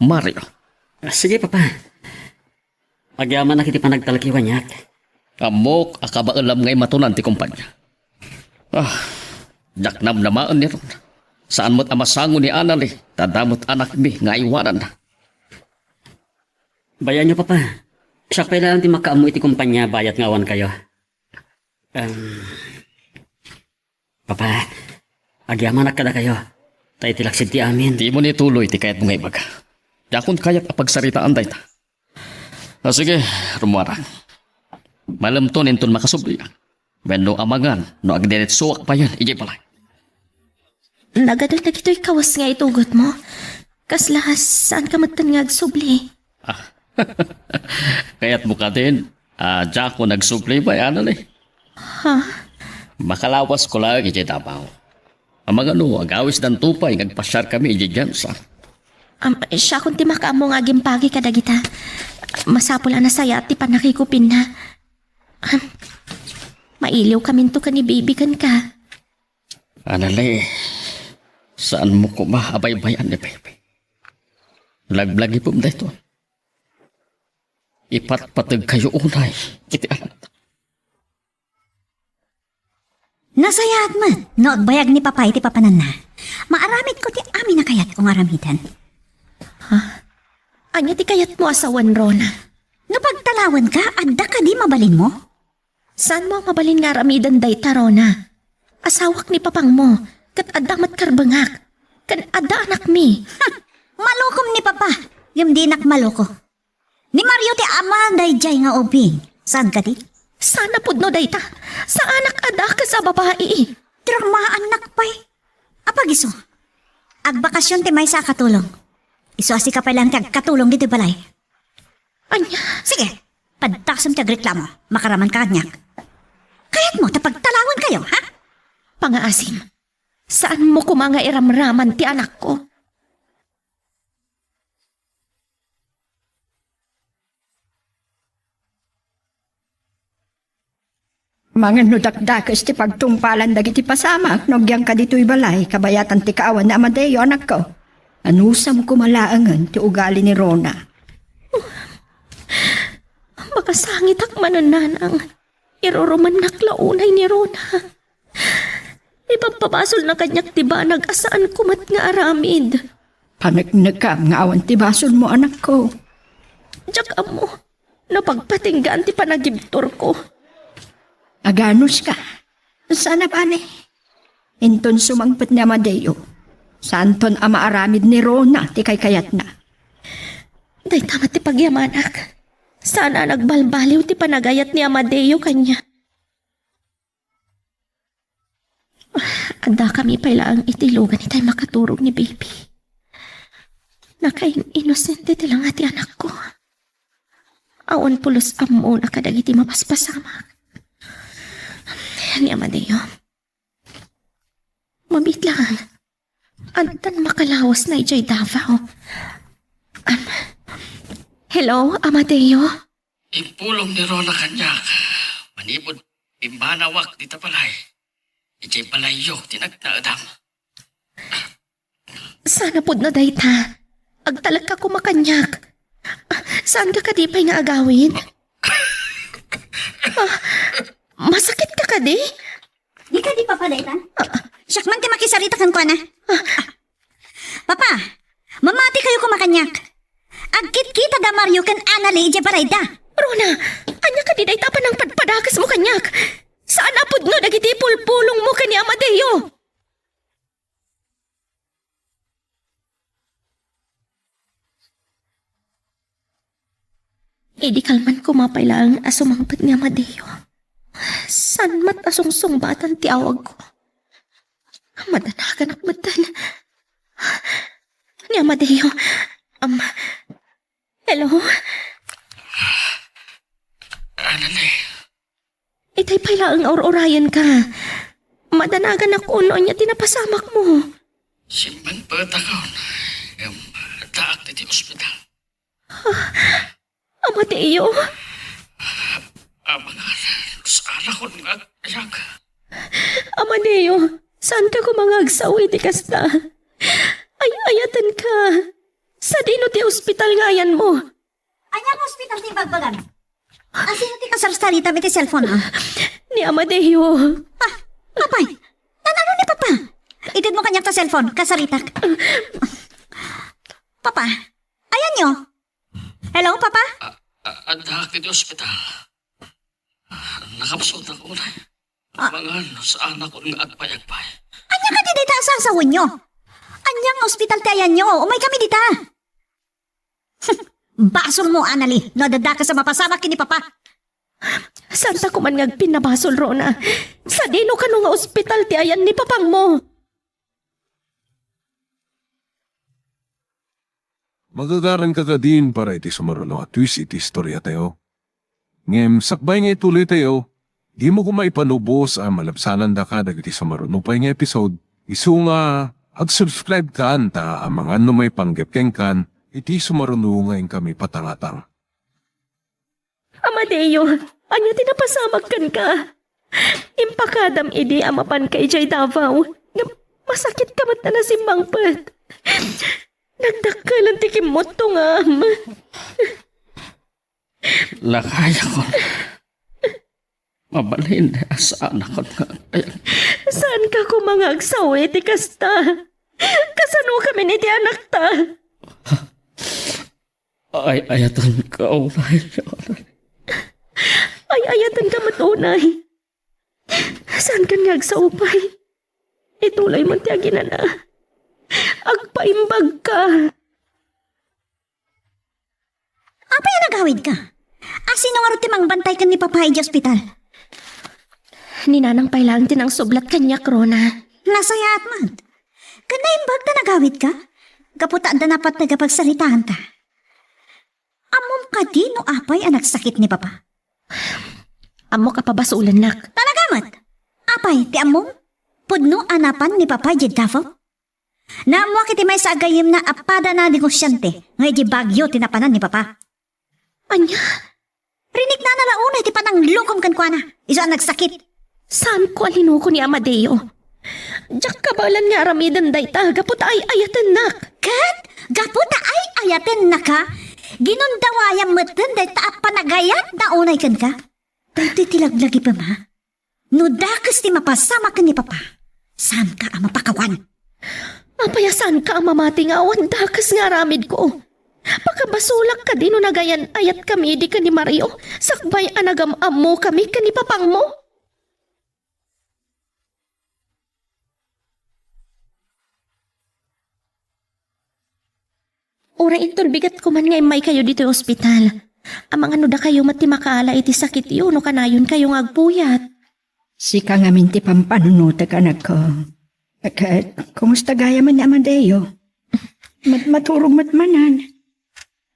Mario. Ah, sige, Papa. Agyamanak iti panagtalkiw kaniak. Ammok a kabaelam nga imatunan ti kompania. Ah, diak namnamaen ni Ron. Saan met a masango ni Anali, ta adda met anakmi nga aywananna. Bayaenyo, Papa. Siak pay laeng ti makaammo iti kompania bayat nga awan kayo. Em, Papa, agyamanak kadakayo. Ta iti laksid ti amin. Dimo ni tuloy ti kayatmo nga ibaga. Diakon kayat a pagsaritaan dayta. Ah, sige, Romuara. Malemton inton makasubli. Wenno amangan no agdiretsoak payen idiay balay. Nagadu dagitoy kawes nga itugotmo. Kasla, saanka metten nga agsubli? Ah. Kayatmo kadin a diakon agsubli, Anali? Ha? Makalawasko laeng idiay Davao. Amangan no agawisdanto pay nga agpasiarkami idiay Gensa. Am, siakon ti makaammo nga agimpagi kadagita. Masapul a nasayaat ti pannakikupinna. Am, mailiwkaminto ken ni Baby kenka. Anali, saanmo koma a baybay-an ni Baby. Laglagipem daytoy. Ipatpategkayo unay iti anak. Nasayaat met no agbayag ni Papa iti papananna. Maaramidko ti amin a kayatko nga aramiden. Ha? Ania ti kayatmo a sawen, Rona? No pagtalawenka, adda kadi mabalinmo? Saanmo a mabalin nga aramiden dayta, Rona? Asawak ni papangmo, ket adda met karbengak, ken adda anakmi. Ha! Malokom ni Papa, ngem dinak maloko. Ni Mario ti ama daydiay nga ubing. Saan kadi? Saan a pudno dayta? Saanak a dakes a babai. Dramaannak pay. Apagiso. Agbakasyon ti maysa a katulong. Isu a sika pay laeng ti agkatulong ditoy balay. Ania? Sige, padasem ti agreklamo. Makaraman ka kaniak. Kayatmo ta pagtalawenkayo, ha? Pangaasim. Saanmo koma nga iramraman ti anakko. Mangan no dakdakes ti pagtungpalan dagiti pasamak no agyanka ditoy balay kabayatan ti kaawan ni Amadeo, anakko. Anusam koma laengen ti ugali ni Rona. Makasangitak manen, nanang. Irurumennak la unay ni Rona. Ipabpabasolna kaniak ti banag a saanko met nga aramid. Paneknekam nga awan ti basolmo, anakko. Diak ammo no pagpatinggaan ti panagibturko. Aganuska. Saan a bale. Inton sumangpet ni Amadeo, saanton a maaramid ni Rona ti kaykayatna. Dayta met ti pagyamanak. Saan a nagbalbaliw ti panagayat ni Amadeo kaniak. Addakami pay laeng iti lugan itay makaturog ni Baby. Nakain-inosente ti langa ti anakko. Awan pulos ammona kadagiti mapaspasamak. Ni Amadeo, mabiit laeng. Addan makalawasna idiay Davao. Am, hello, Amadeo? Impulong ni Rona kaniak. Manipud pimmanawak dita balay, idiay balayyo ti nagnaedam. Saan a pudno dayta. Agtalekka koma kaniak. Saanka kadi pay nga agawid? Ah, masakitka kadi? Di kadi, Papa, dayta? Siak man ti makisarita kenkuana. Papa, mamatikayo koma kaniak. Agkitkita da Mario ken Anali idiay balayda. Rona, ania kadi dayta a panangpadpadakesmo kaniak? Saan a pudno dagiti pulpulongmo ken ni Amadeo. Idi kalman koma pay laeng a sumangpet ni Amadeo, saan met a sungsungbatan ti awagko. Madanaganak metten. Ni Amadeo, am, hello? Anani? Itay pay laeng a ur-urayenka. Madanaganakon no ania ti napasamakmo. Simmangpetakon, ngem addaak ditoy ospital. Amadeo? Amangan, saanakon nga agbayag. Amadeo, saanka koma nga agsao iti kasta. Ay-ayatenka. Sadino ti ospital nga ayanmo? Ania nga ospital ti ibagbagam? Asino ti kasarsaritam iti cellphone, ah? Ni Amadeo. Ah, apay, nano ni Papa? Itedmo kaniak ta cellphone, kasaritak. Papa, ayanyo? Hello, Papa? A-, a-, addaak iti ospital. Ah, nakabsutak unay. Ah. Amangan, saanakon nga agbayag pay. Ania kadi dayta a sasawenyo? Ania nga ospital ti ayanyo? Umaykami dita. Basolmo, Anali, no adda dakes a mapasamak ken ni Papa. Saanta koma nga agpinnabasol, Rona. Sadino kano nga ospital ti ayan ni Papangmo? Magagaranka kadin para iti sumaruno a twist iti istoriatayo. Ngem sakbay nga ituloytayo, dimo koma ipanubos a malabsanandaka dagiti sumaruno pay nga episode, isu nga ag-subscribekan ta amangan no maipanggep kenkan iti sumaruno nga inkami patangatang. Amadeo, ania ti napasamak kenka? Impakadam idi a mapanka idiay Davao, ngem masakitka met a nasimmangpet. Nagdakkelan ti kimmutungam. Lakayakon. Mabalin a saanakon nga agbayag. Saanka koma nga agsao iti kasta? Kasanokamin iti anakta? Ay-ayatenka unay. Ay-ayatenka met unay. Saankan nga agsao pay? Ituloy mo ti aginana. Agpaimbagka. Apay a nagawidka? Asino ngarud ti mangbantay ken ni Papa idiay ospital? Ni Nanang pay laeng ti nangsublat kaniak, Rona. Nasayaat met. Ken naimbag ta nagawidka? Gapu ta adda napateg a pagsaritaanta. Ammom kadi no apay a nagsakit ni Papa? Ammok a pabasolennak. Talaga met? Apay ti ammom? Pudno a napan ni Papa idiay Davao? Naammoak iti maysa a gayyemna a pada a negosiante nga idiay Baguio ti napanan ni Papa. Ania? Riniknana la unay ti pananglukom kenkuana, isu a nagsakit. Saanko a linuko ni Amadeo. Diak kabaelan nga aramiden dayta gapu ta ay-ayatennak. Ket gapu ta ay-ayatennaka, ginundawayam metten dayta a panagayatna unay kenka. Daytoy ti laglagipem, ha? No dakes ti mapasamak ken ni Papa, saanka a mapakawan. Apay a saanka a mamati nga awan dakes nga aramidko? Pakabasolak kadi no nagayan-ayatkami idi ken ni Mario sakbay a nagam-ammokami ken ni Papangmo? Uray inton bigat koman nga immaykayo ditoy ospital. Amangan no dakayo met ti makaala iti sakityo no kanayonkayo nga agpuyat. Sika ngamin ti pampanunotek, anakko. Ket, kumusta gayam ni Amadeo? Mat-, maturog met manen.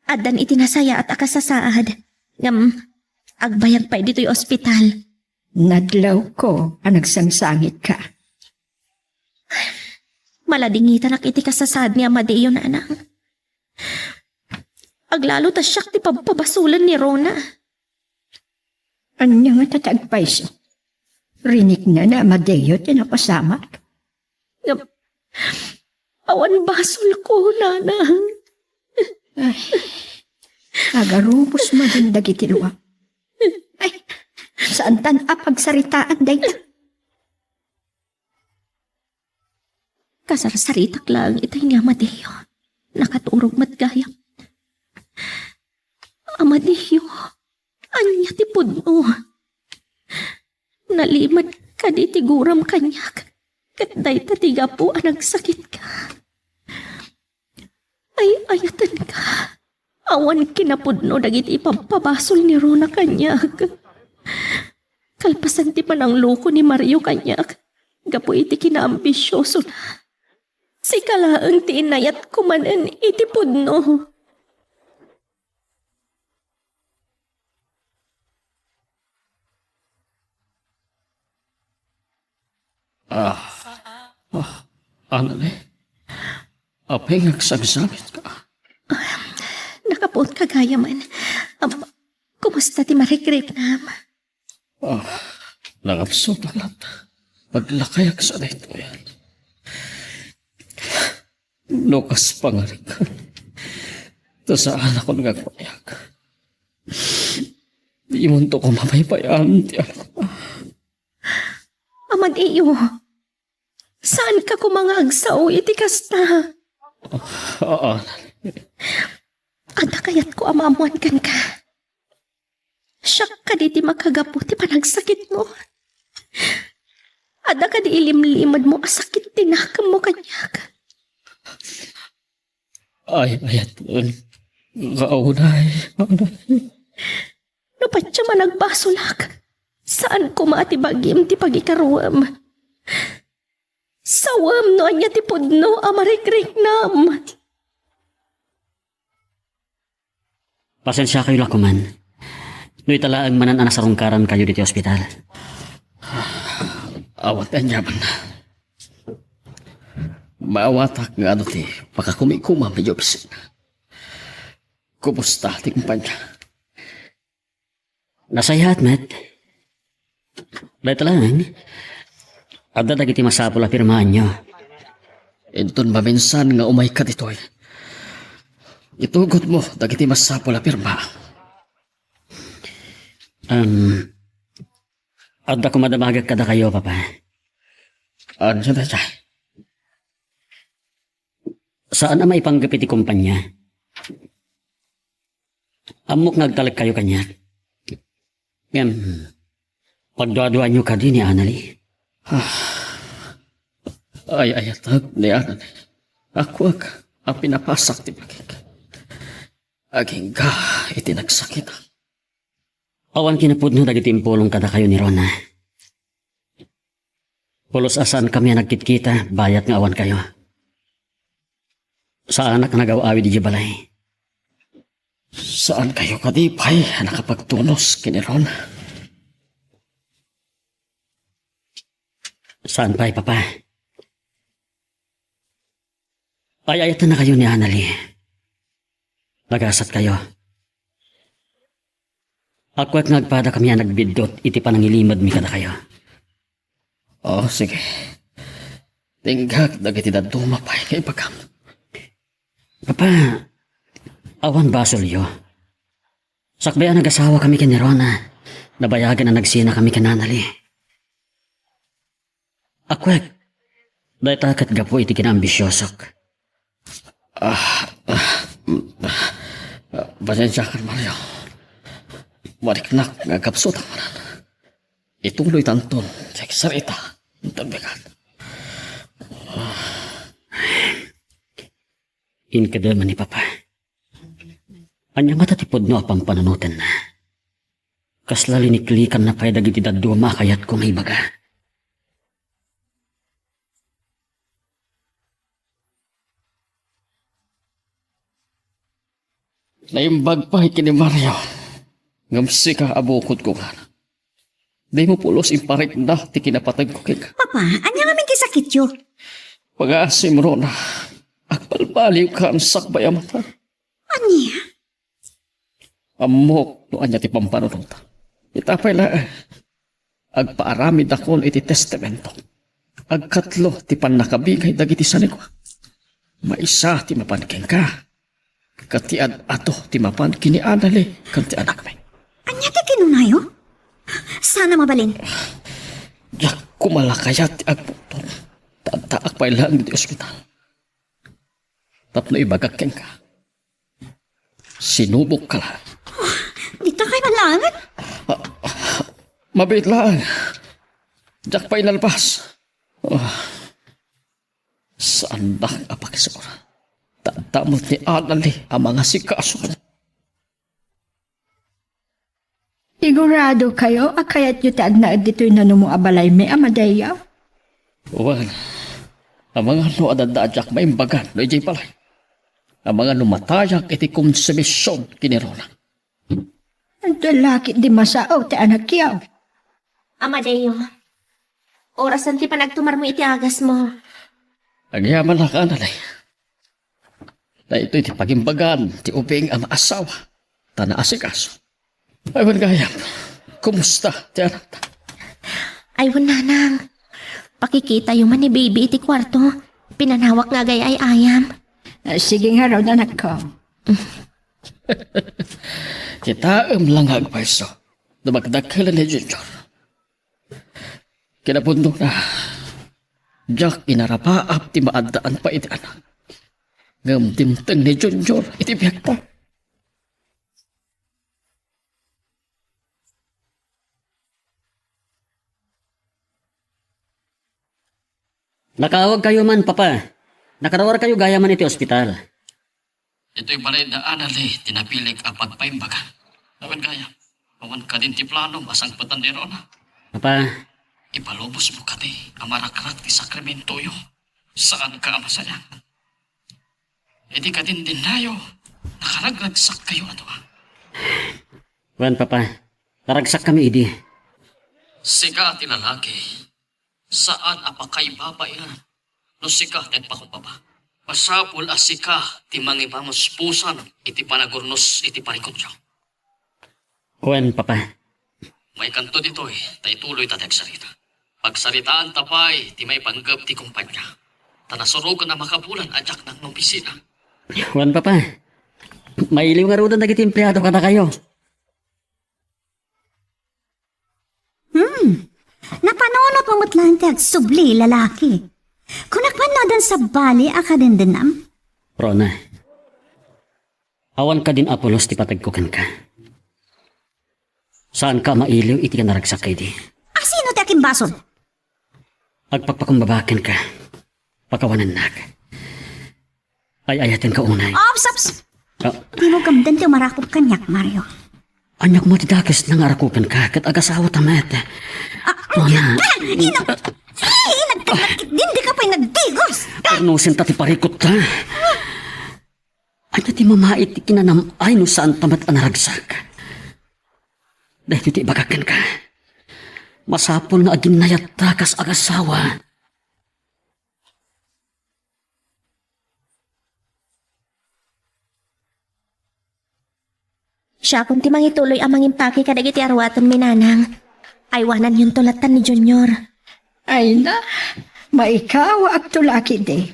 Addan iti nasayaat a kasasaad. Ngem, agbayag pay ditoy ospital. Nadlawko a nagsangsangitka. Maladingitanak iti kasasaad ni Amadeo, Nanang. Aglalo ta siak ti pabpabasolen ni Rona. Ania ngata ti agpayso? Rinikna ni Amadeo ti napasamak. Ngem, awan basolko, Nanang. Ay, agarubos manen dagiti luam. Ay, saantan a pagsaritaan dayta. Kasarsaritak laeng itay ni Amadeo. Nakaturog met gayam. Amadeo, ania ti pudno? Nalimed kadi ti guram kaniak, ket dayta ti gapu a nagsakitka. Ay-ayatenka. Awan kinapudno dagiti ipabpabasol ni Rona kaniak. Kalpasan ti panangloko ni Mario kaniak gapu iti kinaambisiosona, sika laeng ti inayatko manen iti pudno. Ah, ah, Anali, apay nga agsagsagitka? Nakapuot ka gayam. Am, kumusta ti marikriknam? Ah, nakapsut a latta. Naglakayak sa daytoy. No kas pangarikan, ta saanakon nga agbayag. Dimonto koma paypayan ti alak. Aman iyo, saanka koma nga agsao iti kasta? Ah, ah. Adda kayatko a maammoan kenka. Siak kadi ti makagapu ti panagsakitmo? Adda kadi ilimlimedmo a sakit ti nakemmo kaniak? Ay, ay, ay, ay. Kaunay, kaunay. No patiem a nagbasolak, saan koma ti bagim ti pagikaruem. Sawem no ania ti pudno a marikriknam. Pasensiakayo la koman. No ita laeng manen a nasarungkarankayo ditoy ospital. Awan ti aniamanna. Maawatak nga adu ti pakakumikumam idiay opisina. Kumusta ti kumpanya? Nasayaat met. Dayta laeng, adda dagiti masapul a pirmaanyo. Inton maminsan nga umayka ditoy, itugotmo dagiti masapul a pirma. Em, adda koma damagek kadakayo, Papa. Ania dayta? Saan a maipanggep iti kumpanya. Ammok nga agtalekkayo kaniak. Ngem, pagduaduaanyo kadi ni Anali? Ah, ay-ayatek ni Anali. Akuak a pinapasak ti bagik. Agingga iti nagsakit. Awan kinapudno dagiti impulong kadakayo ni Rona. Pulos a saankami a nagkitkita, bayat nga awankayo. Saanak a nagaw-awid idiay balay. Saankayo kadi pay a nakapagtunos ken ni Rona? Saan pay, Papa. Ay-ayatennakayo ni Anali. Nagasatkayo. Akuak nga agpadakami a nagbiddut iti panangilimedmi kadakayo. Oh, sige. Tinggak dagiti dadduma pay nga ibagam. Papa, awan basolyo. Sakbay a nagasawakami ken ni Rona, nabayagen a nagsinakami ken Anali. Akuak, dayta ket gapu iti kinaambisiosok. Ah, ah, mm, ah, pasensiakan, Mario. Mariknak nga agkapsutak manen. Ituloytanton ti agsarita. Inton bigat. Inkedaman ni Papa. Ania ngata ti pudno a pampanunotenna? Kasla liniklikanna pay dagiti dadduma a kayatko nga ibaga. Naimbag pay ken ni Mario. Ngem sika a bukodko ngana. Dimo pulos imparikna ti kinapateg ko kenka. Papa, ania ngamin ti sakityo? Pagaasim, Rona. Agbalbaliwkan sakbay a mata. Ania? Ammok no ania ti pampanunotam. Ita pay laeng, agpaaramidakon iti testamento. Agkatlo ti pannakabigay dagiti sanikuak. Maysa ti mapan kenka, ket ti ad-ado ti mapan ken ni Anali ken ti anakmi. Ania ti kinunayo? Saan a mabalin? Diak koma la kayat ti agpungtot. Addaak pay laeng iti ospital tapno ibagak kenka. Sinubokka la. Dita kay malangan? Mabiit laeng. Diak pay nalpas. Ah, saandak a pakisurat. Tadda met ni Anali a mangasikaso. Sigurado kayo a kayatyo ti agnaed ditoy nanumo a balaymi, Amadeo? Wen, amangan no adda a diak maimbagan no idiay balay. Amangan no matayak iti konsumision ken ni Rona. Adu la ketdi masao ti anakyo. Amadeo, orasen ti panagtumarmo iti agasmo. Agyamanak, Anale. Daytoy ti pagimbagan ti ubing a maasawa, ta naasikaso. Ay, wen gayam, kumusta ti anakta? Ay, wen, nanang. Pakikitayo man ni baby iti kuarto. Pinanawak nga agay-ay-ayam. Ah, sige ngarud, anakko. Kitaem la nga agpayso no magdakkel ni Junior. Kinapudnona, diak inarapaap ti maaddaan pay iti anak. Ngem dimteng ni Junior iti biagta. Nakaawagkayo man, Papa. Nakaruarkayo gayam man iti ospital. Ditoy balay da Anale ti napilik a pagpaimbagan. Awan gayam, awan kadin ti planom a sangpetan ni Rona. Papa. Ipalubosmo kadi a marakrak ti sakramentoyo. Saanka a masayaat. Idi kadindinnayo, nakaragragsakkayo a dua. Wen, Papa, naragsakkami idi. Sika ti lalaki, saan a pakaibabaian no sika ti agpakumbaba. Masapul a sika ti mangipamuspusan iti panagurnos iti parikutyo. Wen, Papa. Maikanto ditoy, ta ituloyta ti agsarita. Pagsaritaanta pay ti maipanggep ti kumpania. Ta nasuroken a makabulan a diak nangngopisinan. Wen, Papa. Mailiw ngaruden dagiti empleado kadakayo. Hmm. Napanunotmo met laeng ti agsubli, lalaki. Kunak man no addan sabali a kadindinam? Rona, awan kadin a pulos ti patagko kenka. Saanka a mailiw iti naragsak idi. A sino ti akimbasol? Agpakpakumbaba kenka. Pakawanennak. Ay-ayatenka unay. Ops, ops! Ah. Dimo gamden ti umarakop kaniak, Mario. Ania koma ti dakesna nga arakupenka ket agasawata met? Ah, Rona. Ah, ina-, ay, nagkadakit din, di ka pay nagdigos! Parnosenta ti parikutta. Ania ti mamait ti kinanam-ay no saanta met a naragsak? Daytoy ti ibagak kenka. Masapul nga aginnayatta kas agasawa. Siakon ti mangituloy a mangimpaki kadagiti aruatenmi, nanang. Aywananyonto latta ni Junior. Ay na, maikawaakto la ketdi.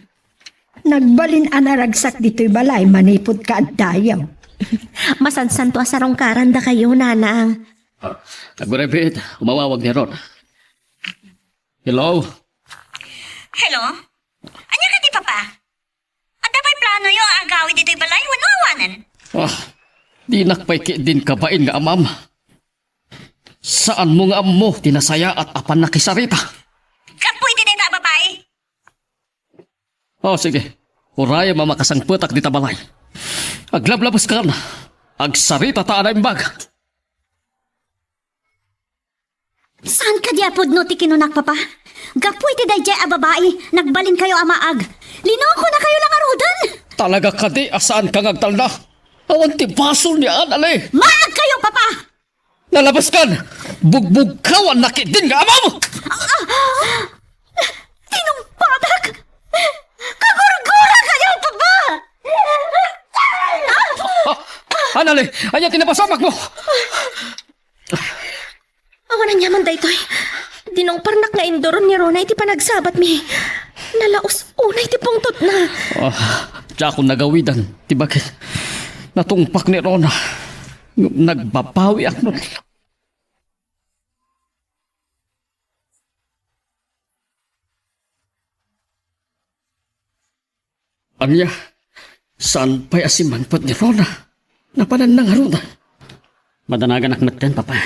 Nagbalin a naragsak ditoy balay manipud kaaddayo. Masansanto a sarungkaran dakayo, nanang. Ah, aguray biit, umawawag ni Ron. Hello? Hello? Ania kadi, Papa? Adda pay planoyo a agawid ditoy balay wenno awanen? Ah, dinak pay ketdin kabain nga amam. Saanmo nga ammo ti nasayaat a pannakisarita? Gapu iti dayta a babai. Oh, sige. Urayem a makasangpetak dita balay. Aglablabeskan. Agsaritata a naimbag. Saan kadi a pudno ti kinunak, Papa? Gapu iti daydiay a babai, nagbalinkayo a maag. Linokonakayo la ngaruden! Talaga kadi a saanka nga agtalna? Awan ti basol ni Anale. Maagkayo, Papa! Nalabaskan! Bugbugkawannak ketdin nga amam! Ah! Tinungpadak! Kagurgurakayo, Papa! Ah! Anale, ania ti napasamakmo? Awan aniaman daytoy. Dinungparnak nga induron ni Rona iti panagsabatmi. Nalaus unay ti pungtotna. Ah, diakon nagawidan ti bagik. Natungpak ni Rona. Ngem nagbabawiak no. Ania? Saan pay a simmangpet ni Rona? Napananna ngarud? Madanaganak metten, Papa.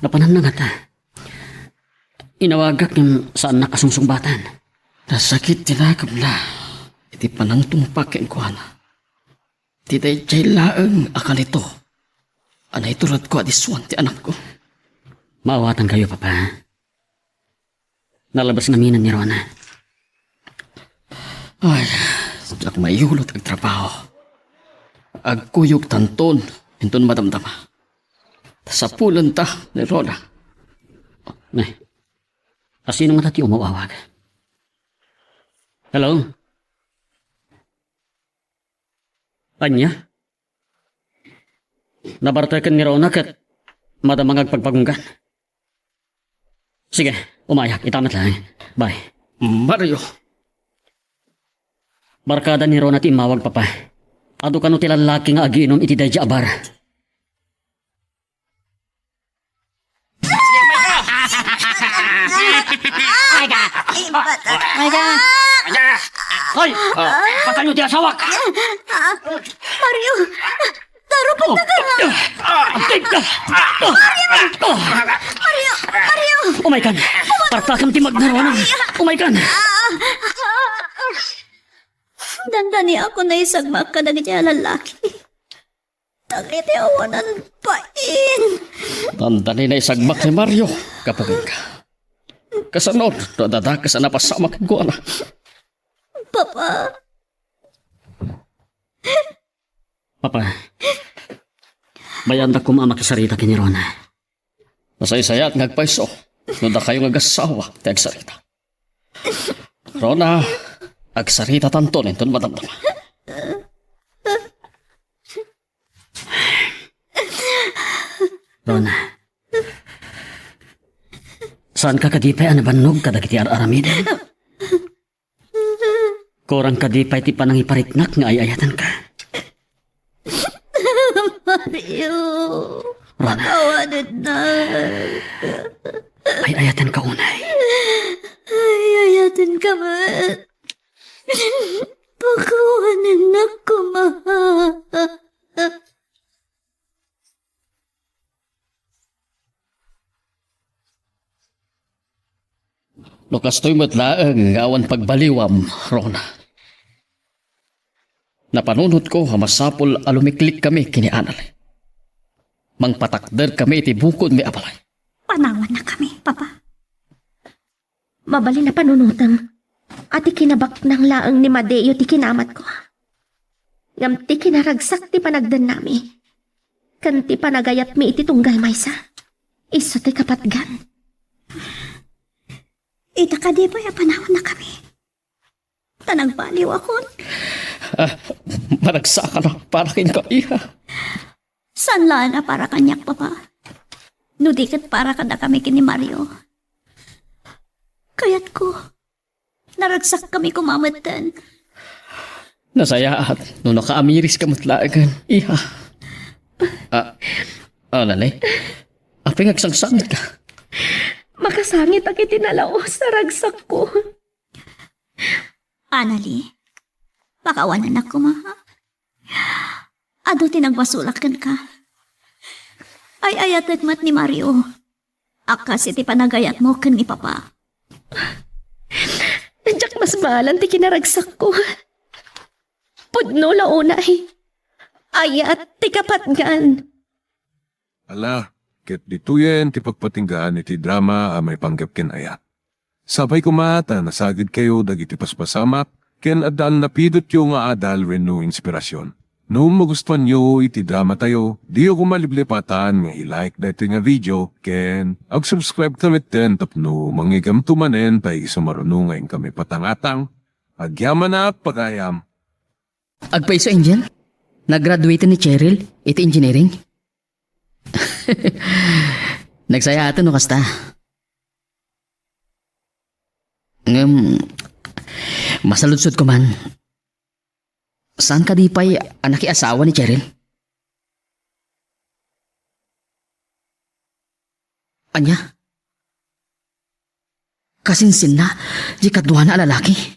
Napananna ngata. Inawagak ngem saannak a sungsungbatan. Nasakit ti nakemna iti panangtungpak kenkuana. Ti daydiay laeng a kalito Anay turodko a disuan ti anakko. Maawatankayo, Papa. Nalabas ngamin ni Rona. Ay, diak maiyulo ti agtrabaho. Agkuyogtanton inton madamdama. Sapulenta ni Rona. Nay, asino ngata ti umaw-awag? Hello? Ania? Nabartek ken ni Rona ket madama nga agpagpagunggan. Sige, umayak. Ita met laeng. Bye. Mario. Barkada ni Rona ti immawag, Papa. Adu kano ti lallaki nga agiinum iti daydi a bar. Ay ka! Ay ka! Hoy! Patayo ti asawak! Mario! Darupagka! Mario! Mario! Mario! Umaykan! Partakam ti magnarona! Umaykan! Dandani ako naisagmak kadagiti a lallaki. Dagiti awanan bain. Dandani naisagmak ni Mario. Kapugenka. Kasano no adda dakes a napasamak kenkuana? Papa. Papa, bayaandak koma a makisarita ken ni Rona. Nasaysayaat nga agpayso no dakayo nga agassawa ti agsarita. Rona, agsaritatanton inton madamdama. Rona, saanka kadi pay a nabannog kadagiti ar-aramidem? Kurang kadi pay ti panangipariknak nga ay-ayatenka? Mario, Rona, pakawanennak. Ay-ayatenka unay. Ay-ayatenka met. Pakawanennak koma. No kastoy met laeng nga awan pagbaliwam, Rona. Napanunotko a masapul a lumiklikkami ken ni Annalie. Mangpatakderkami iti bukodmi a balay. Panawannakami, Papa. Mabalin a panunotem a ti kinabaknang laeng ni Madeo ti kinamatko. Ngem ti kinaragsak ti panagdennami ken ti panagayatmi iti tunggal maysa, isu ti kapatgan. Ita kadi pay a panawannakami? Ta nagbaliwakon. Ah, maragsakanak para kenka, iha. Saan laeng a para kaniak, Papa? No di ket para kadakami ken ni Mario. Kayatko, naragsakkami koma metten. Nasayaat no nakaamiriska met laengen, iha. Ah, Annalie, apay nga agsangsangitka? Makasangitak iti nalaus a ragsakko. Annalie, pakawanennak koma, ha? Adu ti nagbasolak kenka. Ay-ayatek met ni Mario a kas iti panagayatmo ken ni Papa. Diak masmalan ti kinaragsakko. Pudno la unay. Ayat ti kapatgan. Ala, ket ditoyen ti pagpatinggaan iti drama a maipanggep ken ayat. Sapay koma ta nasagidkayo dagiti paspasamak ken adda a napidotyo nga adal wenno inspirasyon. No magustuanyo iti dramatayo, diyo koma liplipatan nga i-like daytoy nga video ken ag-subscribe ta metten tapno mangigamto manen pay isu maruno nga inkami patangatang. Agyamanak, pagayam. Agpayso, Angel? Nag-graduate ni Cheryl iti engineering? Nagsayaaten no kasta. Ngem, masaludsodko man. Saan kadi pay a nakiasawa ni Cheryl? Ania? Kasinsinna ti kaduana a lalaki?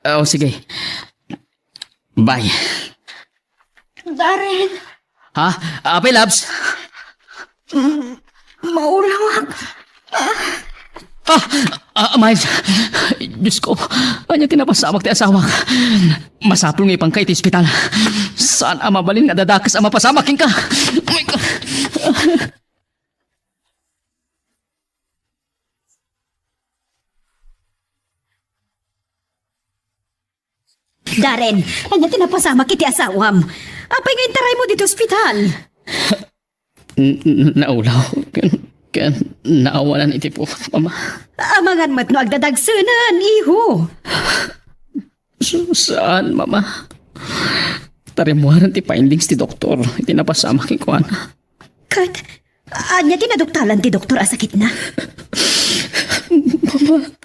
Oh, sige. Bye. Darren. Ha? Apay, Labs? Mm, maulawak. Ah! Ah, Miles! Diyos ko, ania ti napasamak ti asawak? Masapul nga ipanka iti ospital. Saan a mabalin nga adadakes a mapasamak kenka. Darren, ania ti napasamak iti asawam? Apay nga intaraymo ditoy ospital? N-, n-, naulaw. Ken, ken naawanan iti puot, Mama. Amangan met no agdadagsenan, iho. S-, saan, Mama. Ta rimmuaren ti findings ti doktor iti napasamak kenkuana. Ket, ania ti naduktalan ti doktor a sakitna? Mama.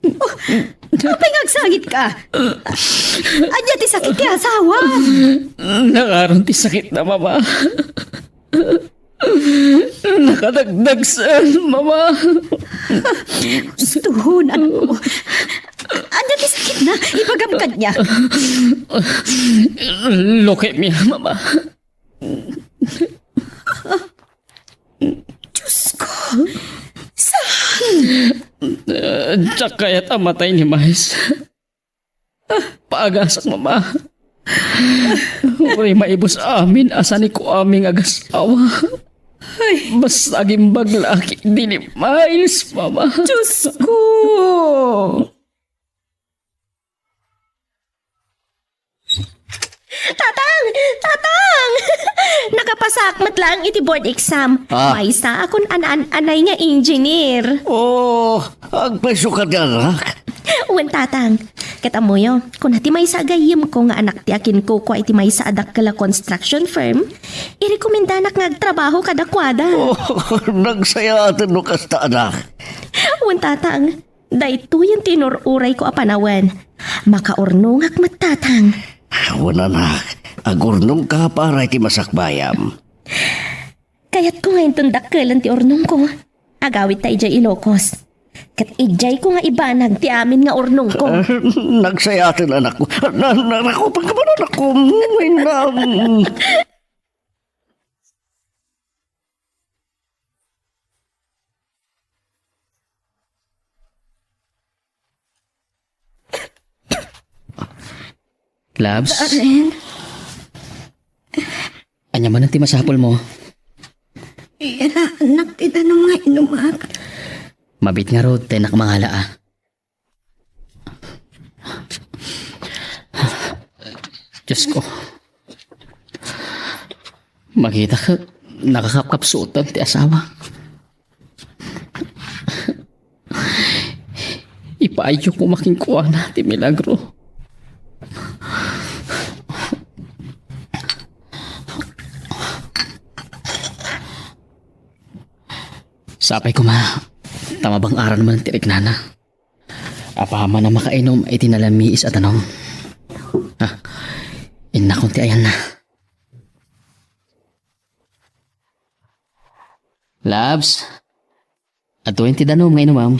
Oh, apay nga agsangitka? Ania ti sakit ti asawa? Nakaron ti sakitna, Mama. Nakadagdagsen, Mama. Gusto, anak ko. Ania ti sakitna? Ibagam kaniak. Leukemia, Mama. Diyos ko, saan? Eh, diak kayat a matay ni Miles. Paagasak, Mama. Uray maibus amin a sanikuami nga agasawa. Ay. Basta agimbag la ketdi ni Miles, Mama. Diyos ko! Tatang! Tatang! Nakapasaak met laeng iti board exam. Ah. Maysaakon an-an-anay nga engineer. Oh, agpayso kadi, anak? Wen, Tatang. Ket ammoyo, kuna ti maysa a gayyemko nga anak ti akinkukua iti maysa a dakkel a construction firm, irekomendanak nga agtrabaho kadakuada. Oh, nagsayaaten no kasta, anak. Wen, Tatang. Daytoyen ti inur-urayko a panawen. Makaurnongak met, Tatang. Wen, anak, agurnongka para iti masakbayam. Kayatko nga inton dakkelen ti urnongko, agawidta idiay Ilocos. Ket idiayko nga ibanag ti amin nga urnongko. Nagsayaaten, anakko. Na, na, naku, pagkaman, anakko. Ay, na. Labs? Darren? Ania manen ti masapulmo? Iyalaannak ti danum nga inumak. Mabiit ngarud ta innak mangala, a. Diyos ko. Makitak, nakakapkapsutan ti asawa. Ipaayyo koma kenkuana ti milagro. Sapay koma, ta mabang-aran man ti riknana. Apaman a makainum iti nalamiis a danum. Ah, innakon ti ayanna. Labs, adtoyen ti danum nga inumam.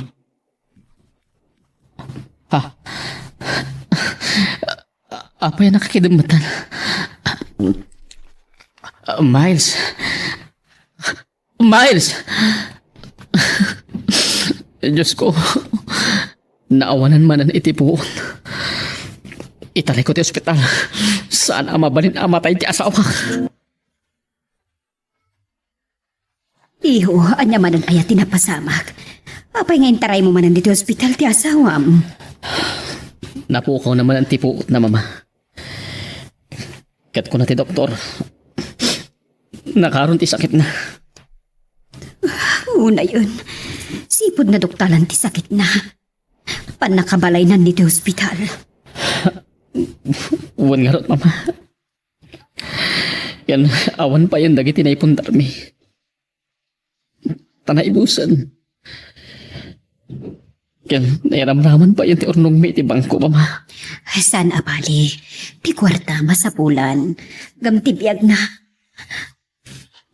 Ha? Apay a nakakidemmetan? Miles. Miles! Diyos ko, naawanan manen iti puot. Itarayko ti ospital. Saan a mabalin a matay ti asawak. Iho, ania manen aya ti napasamak? Apay nga intaraymo manen ditoy ospital ti asawam? Napukawna manen ti puotna, Mama. Ket kuna ti doktor, nakaron ti sakitna. Unayen, sipud naduktalan ti sakitna, pannakabalaynan ditoy ospital. Wen ngarud, Mama. Ken awan payen dagiti naipundarmi. Ta naibusen. Ken nairamraman payen ti urnongmi iti bangko, Mama. Saan a bali, ti kuarta masapulan. Ngem ti biagna,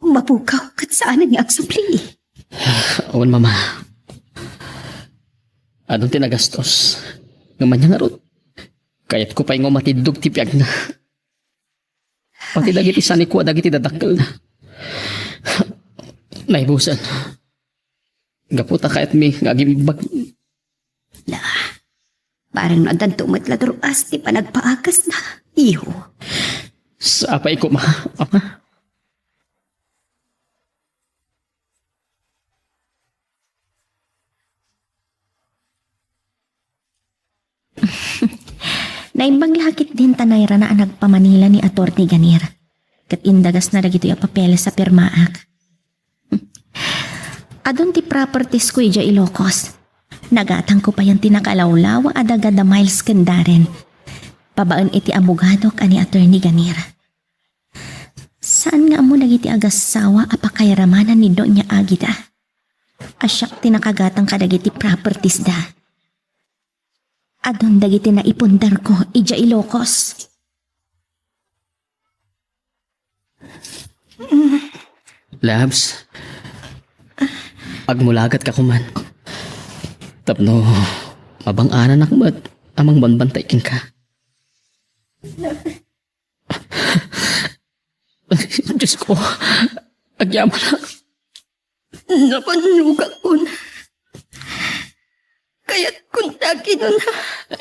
mapukaw ket saanen nga agsubli. Wen, Mama. Adun ti nagastos. Ngem ania ngarud, kayatko pay nga umatiddog ti biagna. Pati dagiti sanikua dagiti dadakkelna. Naibusen. Gapu ta kayatmi nga agimbag. La, parang no addanto met la dur-as ti panagpaagasna, iho. Sapay koma, Ama. Naimbag la ketdin ta nairana a nagpa-Manila ni Attorney Ganier. Ket indagasna dagitoy a papeles a pirmaak. Adun ti properties ko idiay Ilocos. Nagatangko payen ti nakalawlawa a daga da Miles ken Darren, babaen iti abogadok a ni Attorney Ganier. Saan nga ammo dagiti agassawa a pakairamanan ni Doña Agida a siak ti nakagatang kadagiti properties da. Adun dagiti naipundarko idiay Ilocos. Labs, agmulagatka koman. Tapno mabang-ananak met a mangbambantay kenka. Diosko, agyamanak. Nabannogakon. Kayatkon ta kinuna.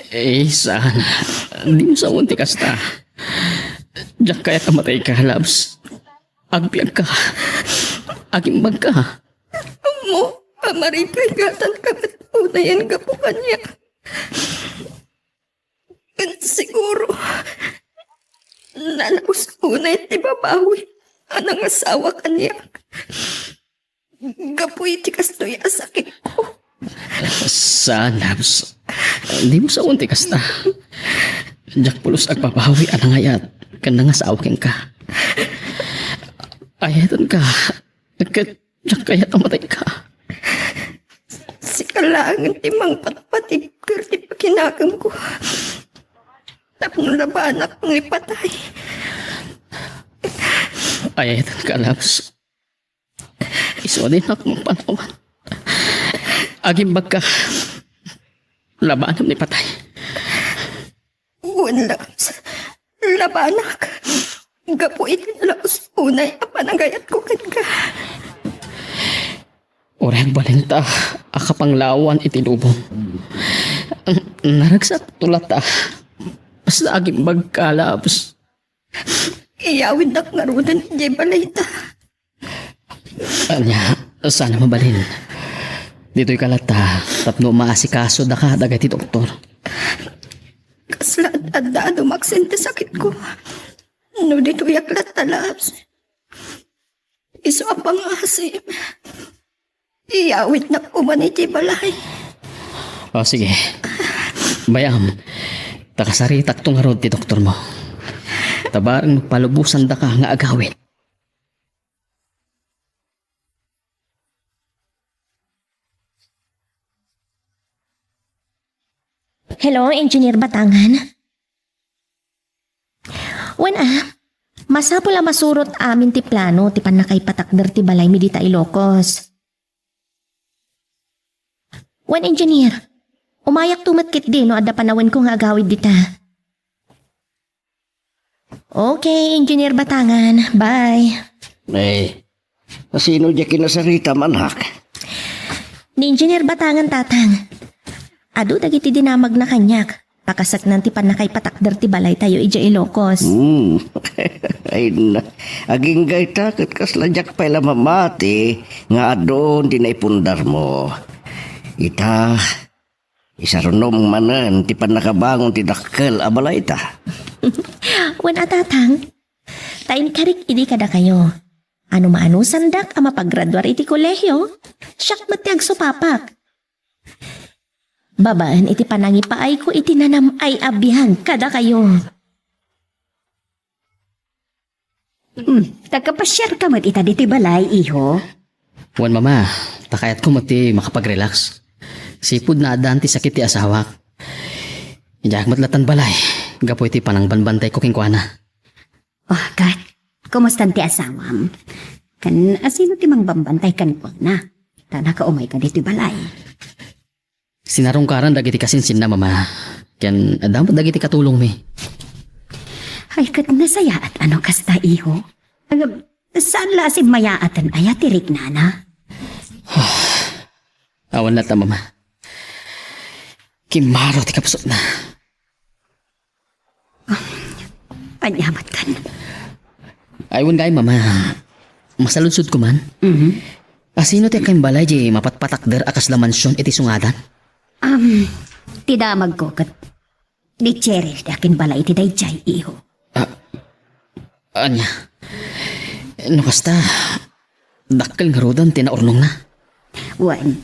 Eh, saan? Dimo sawen ti kasta. Diak kayat a matayka, Labs. Agbiagka. Agimbagka. Ammo, pamarigrigatanka met unayen gapu kaniak. Ken siguro, nalaus unay ti babawi a nangasawa kaniak. Gapu iti kastoy a sakitko. Saan, Labs. Dimo sawen ti kasta. Diak pulos agbabawi a nangayat ken nangasawa kenka. Ayatenka. Ket diak kayat a matayka. Sika laengen ti mangpatpatigker ti pakinagemko. Tapno labanak ni patay. Ayatenka, Labs. Isu a dinak mapanawan. Agimbagka. Labanem ni patay. Wen, Labs. Labanak. Gapu iti nalaus unay a panagayatko kenka. Uray agbalin ta a kapanglawan iti lubong. Naragsak to latta. Basta agimbagka, Labs. Iyawidnak ngaruden idiay balayta. Ania, saan a mabalin? Ditoyka latta tapno maasikaso daka dagiti doktor. Kasla ad-adda a dumaksen ti sakitko. No ditoyak latta, Labs. Isu a pangasim. Iyawidnak koman iti balay. O, sige. Bay-am, ta kasaritakto ngarud ti doktormo. Ta bareng palubosandaka nga agawid. Hello, Engineer Batangan? Wen a, masapul a masurot amin ti plano ti pannakaipatakder ti balaymi dita Ilocos. Wen, Engineer, umayakto met ketdi no adda panawenko nga agawid dita. Okay, Engineer Batangan. Bye. Eh, asino diay kinasaritam, anak? Ni Engineer Batangan, Tatang. Adu dagiti dinamagna kaniak. Pakasaknan ti pannakaipatakder ti balaytayo idiay Ilocos. Hmm. Ay na. Agingga ita ket kasla diak pay la mamati nga adun ti naipundarmo. Ita, isarunom manen ti pannakabangon ti dakkel a balayta. Wen a, Tatang, ta inkarik idi kadakayo a no maanusandak a mapagraduar iti kolehio, siak met ti agsupapak. Babaen iti panangipaayko iti nanam-ay a biag kadakayo. Hmm, ta agpasiarka met ita ditoy balay, iho? Wen, Mama, ta kayatko met ti makapag-relax. Sipud naaddaan ti sakit ti asawak. Idiak met lattan balay, gapu iti panangbanbantayko kenkuana. Oh, ket, kumustan ti asawam? Ken asino ti mangbambantay kenkuana? Ta nakaumayka ditoy balay. Sinarungkaran dagiti kasinsinna, Mama. Ken adda met dagiti katulongmi. Ay, ket nasayaat a no kasta, iho. Agam, saan la a simmayaaten aya ti riknana? Awan latta, Mama. Kimmaro ti kapsutna. Ania met kan? Ay, wen gayam, Mama. Masaludsodko man. Mhm. Asino ti agimbalay di mapatpatakder a kasla mansion iti sungadan? Am, ti damagko ket ni Cheryl ti agimbalay iti daydiay, iho. Ah, ania? No kasta, dakkel ngaruden ti naurnongna? Wen,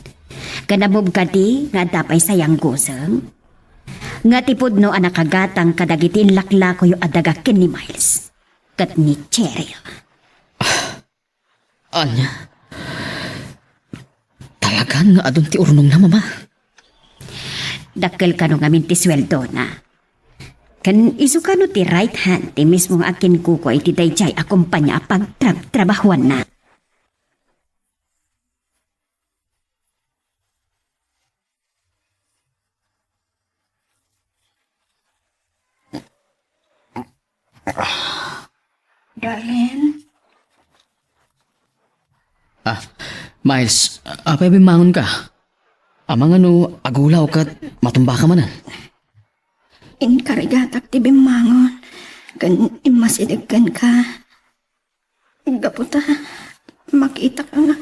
ken ammom kadi nga adda pay sayanggusem? Nga ti pudno a nakagatang kadagiti inlaklakoyo a daga ken ni Miles ket ni Cheryl. Ania? Talagan nga adun ti urnongna, Mama? Dakkel kano ngamin ti sueldona. Ken isu kano ti right hand ti mismo nga aginkukua iti daydiay a kompania a pagtrabtrabahuanna. Darren? Ah, Miles, apay bimmangonka? Amangan no agulaw ket matumbaka manen? Inkarigatak ti bimmangon ken immasideg kenka. Gapu ta makitaka nga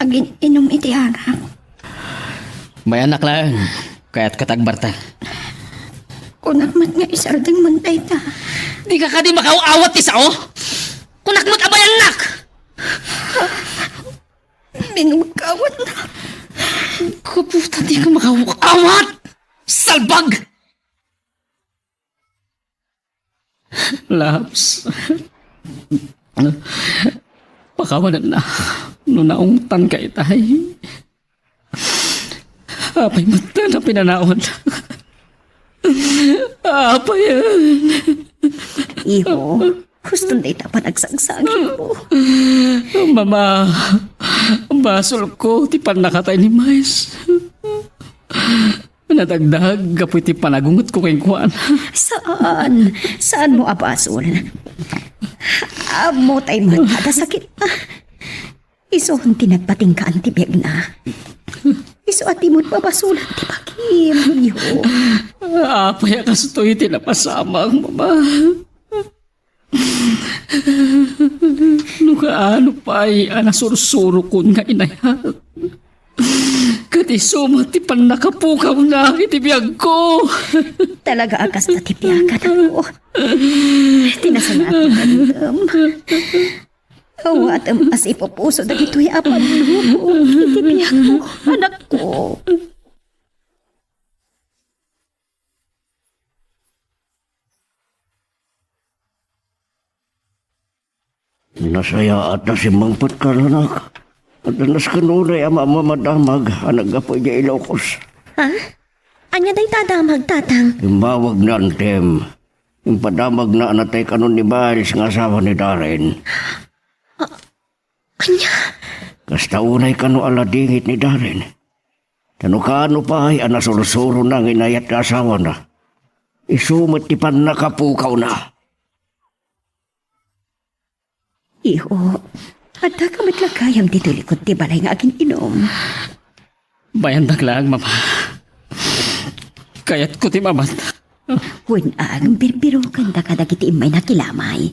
agin-inum iti arak. Mayannak laeng, kayatko ti agbartek. Kunak met nga isardengmon dayta. Dika kadi makaw-awat ti sao? Kunak met a mayannak! Binugkawatna. Gapu ta dika makaw-awat! Salbag! Labs. Pakawanenna no naungtanka itay. Apay met a pinanawan? Apayen. Iho, huston dayta a panagsagsagibo. Mama, basolko ti pannakatay ni Miles. Nadagdag gapu iti panagungetko kenkuana. Saan? Saanmo a basol? Ammotay met a sakit. Isu ti nagpatinggaan ti biagna. Isu a dimon babasolan ti bagim, iho. Apay a kastoy ti napasamak, Mama? No kaano pay a nasursurokon nga inayat, ket isu met ti pannakapukawna iti biagko. Talaga a kasta ti biag, anakko. Ti nasayaat nga dagidem. Awatem a sipupuso dagitoy a pannubo iti biagmo, anakko. Nasayaat a simmangpetka, anak. Adda nasken unay a mammadamag a naggapu idiay Ilocos. Ha? Ania dayta a damag, Tatang? Immawag ni Antem. Impadamagna a natay kano ni Miles nga asawa ni Darren. A-, ania? Kasta unay kano a ladingit ni Darren. Ta no kaano pay a nasursurona nga inayat ti asawana, isu met ti pannakapukawna. Iho, addaka met la gayam ditoy likud ti balay nga agin-inum. Bayandak laeng, Mama. Kayatko ti mabanta. Wen, ang birbirokenda kadagiti immay nakilamay.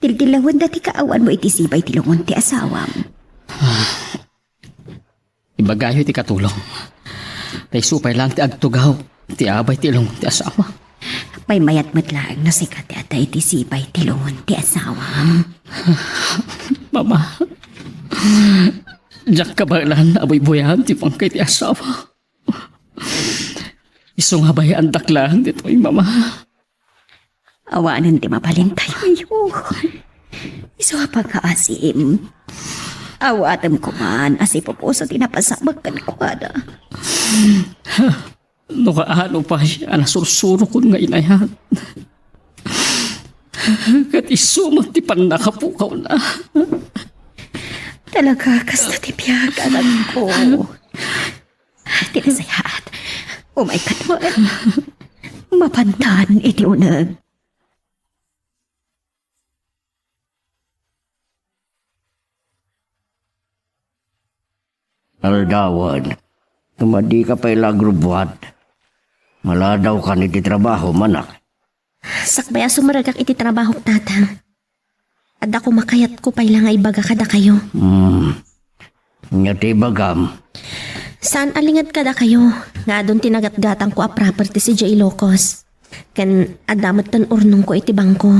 Tildilawenda ti kaawanmo iti sibay ti lungon ti asawam. Ibagayo ti katulong. Ta isu pay laeng ti agtugaw ti abay ti ilungon ti asawa. Maymayat met laeng no sika ti adda iti sibay ti lungon ti asawam. Mama, diak kabaelan a buybuyaen ti pangkay ti asawa. Isu nga bayaandak laeng ditoy, Mama. Awanen ti mabalintayo. Isu a pangngaasim. Awatem koman a sipupuso ti napasamak kenkuana. No kaano pay a nasursurokon nga inayat, ket isu met ti pannakapukawna. Talaga, kasta ti biag, anakko. Ti nasayaat, umayka met. Mapantan iti uneg. Aldawan, no adika pay la agrubbuat, maladawkan iti trabaho, anak. Sakbay a sumrekak iti trabahok, Tatang. Adda koma kayatko pay la nga ibaga kadakayo. Hmm. Ania ti ibagam? Saan a linged kadakayo nga adun ti nagatgatangko a properties idiay Ilocos. Ken adda metten urnongko iti bangko.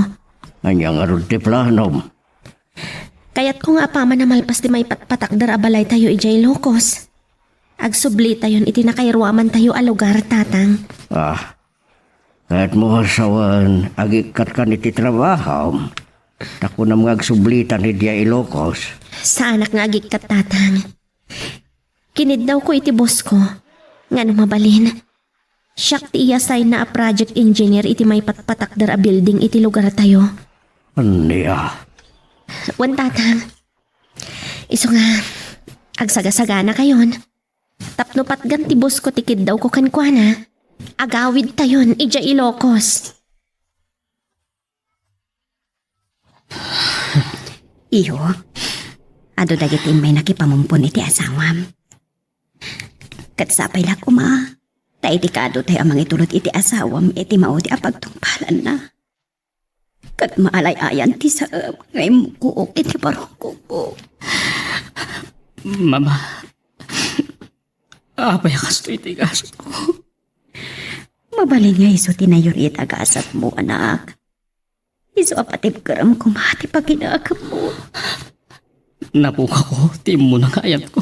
Ania ngarud ti planom? Kayatko nga apaman a malpas ti maipatpatakder a balaytayo idiay Ilocos. Agsublitayon iti nakairuamantayo a lugar, Tatang. Ah, kayatmo a sawen, agikkat kan iti trabahom. Ta kunam nga agsublitan idiay Ilocos. Saanak nga agikkat, Tatang. Kiniddawko iti boss ko nga no mabalin, siak ti i-assign-na a project engineer iti maipatpatakder a building iti lugartayo. Ania? Wen, Tatang. Isu nga, agsagasaganakayon. Tapno patgan ti boss ko ti kiddawko kenkuana, agawidtayon idiay Ilocos. Iho, adu dagiti immay nakipamumpon iti asawam. Ket sapay la koma, ta idi kaadu tayo a mangitulod iti asawam iti maudi a pagtungpalanna. Ket maalay-ayan ti saem nga immukook iti barukko. Mama, apay a kastoy ti gasatko? Mabalin nga isu ti nayurit a gasatmo, anak. Isu a patibkerem koma ti pakinakemmo. Napukawko ti immuna nga ayatko.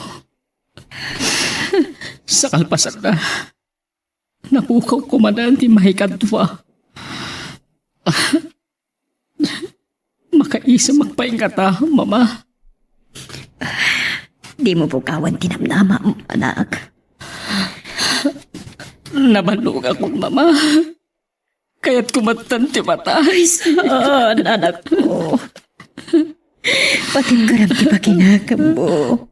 Sa kalpasanna, napukawko manen ti maikadua. Makaisem pay ngata, Mama. Dimo pukawan ti namnamam, anak. Nabannogakon, Mama. Kayatko metten ti matay. Saan, anakko. Patibkerem ti pakinakemmo.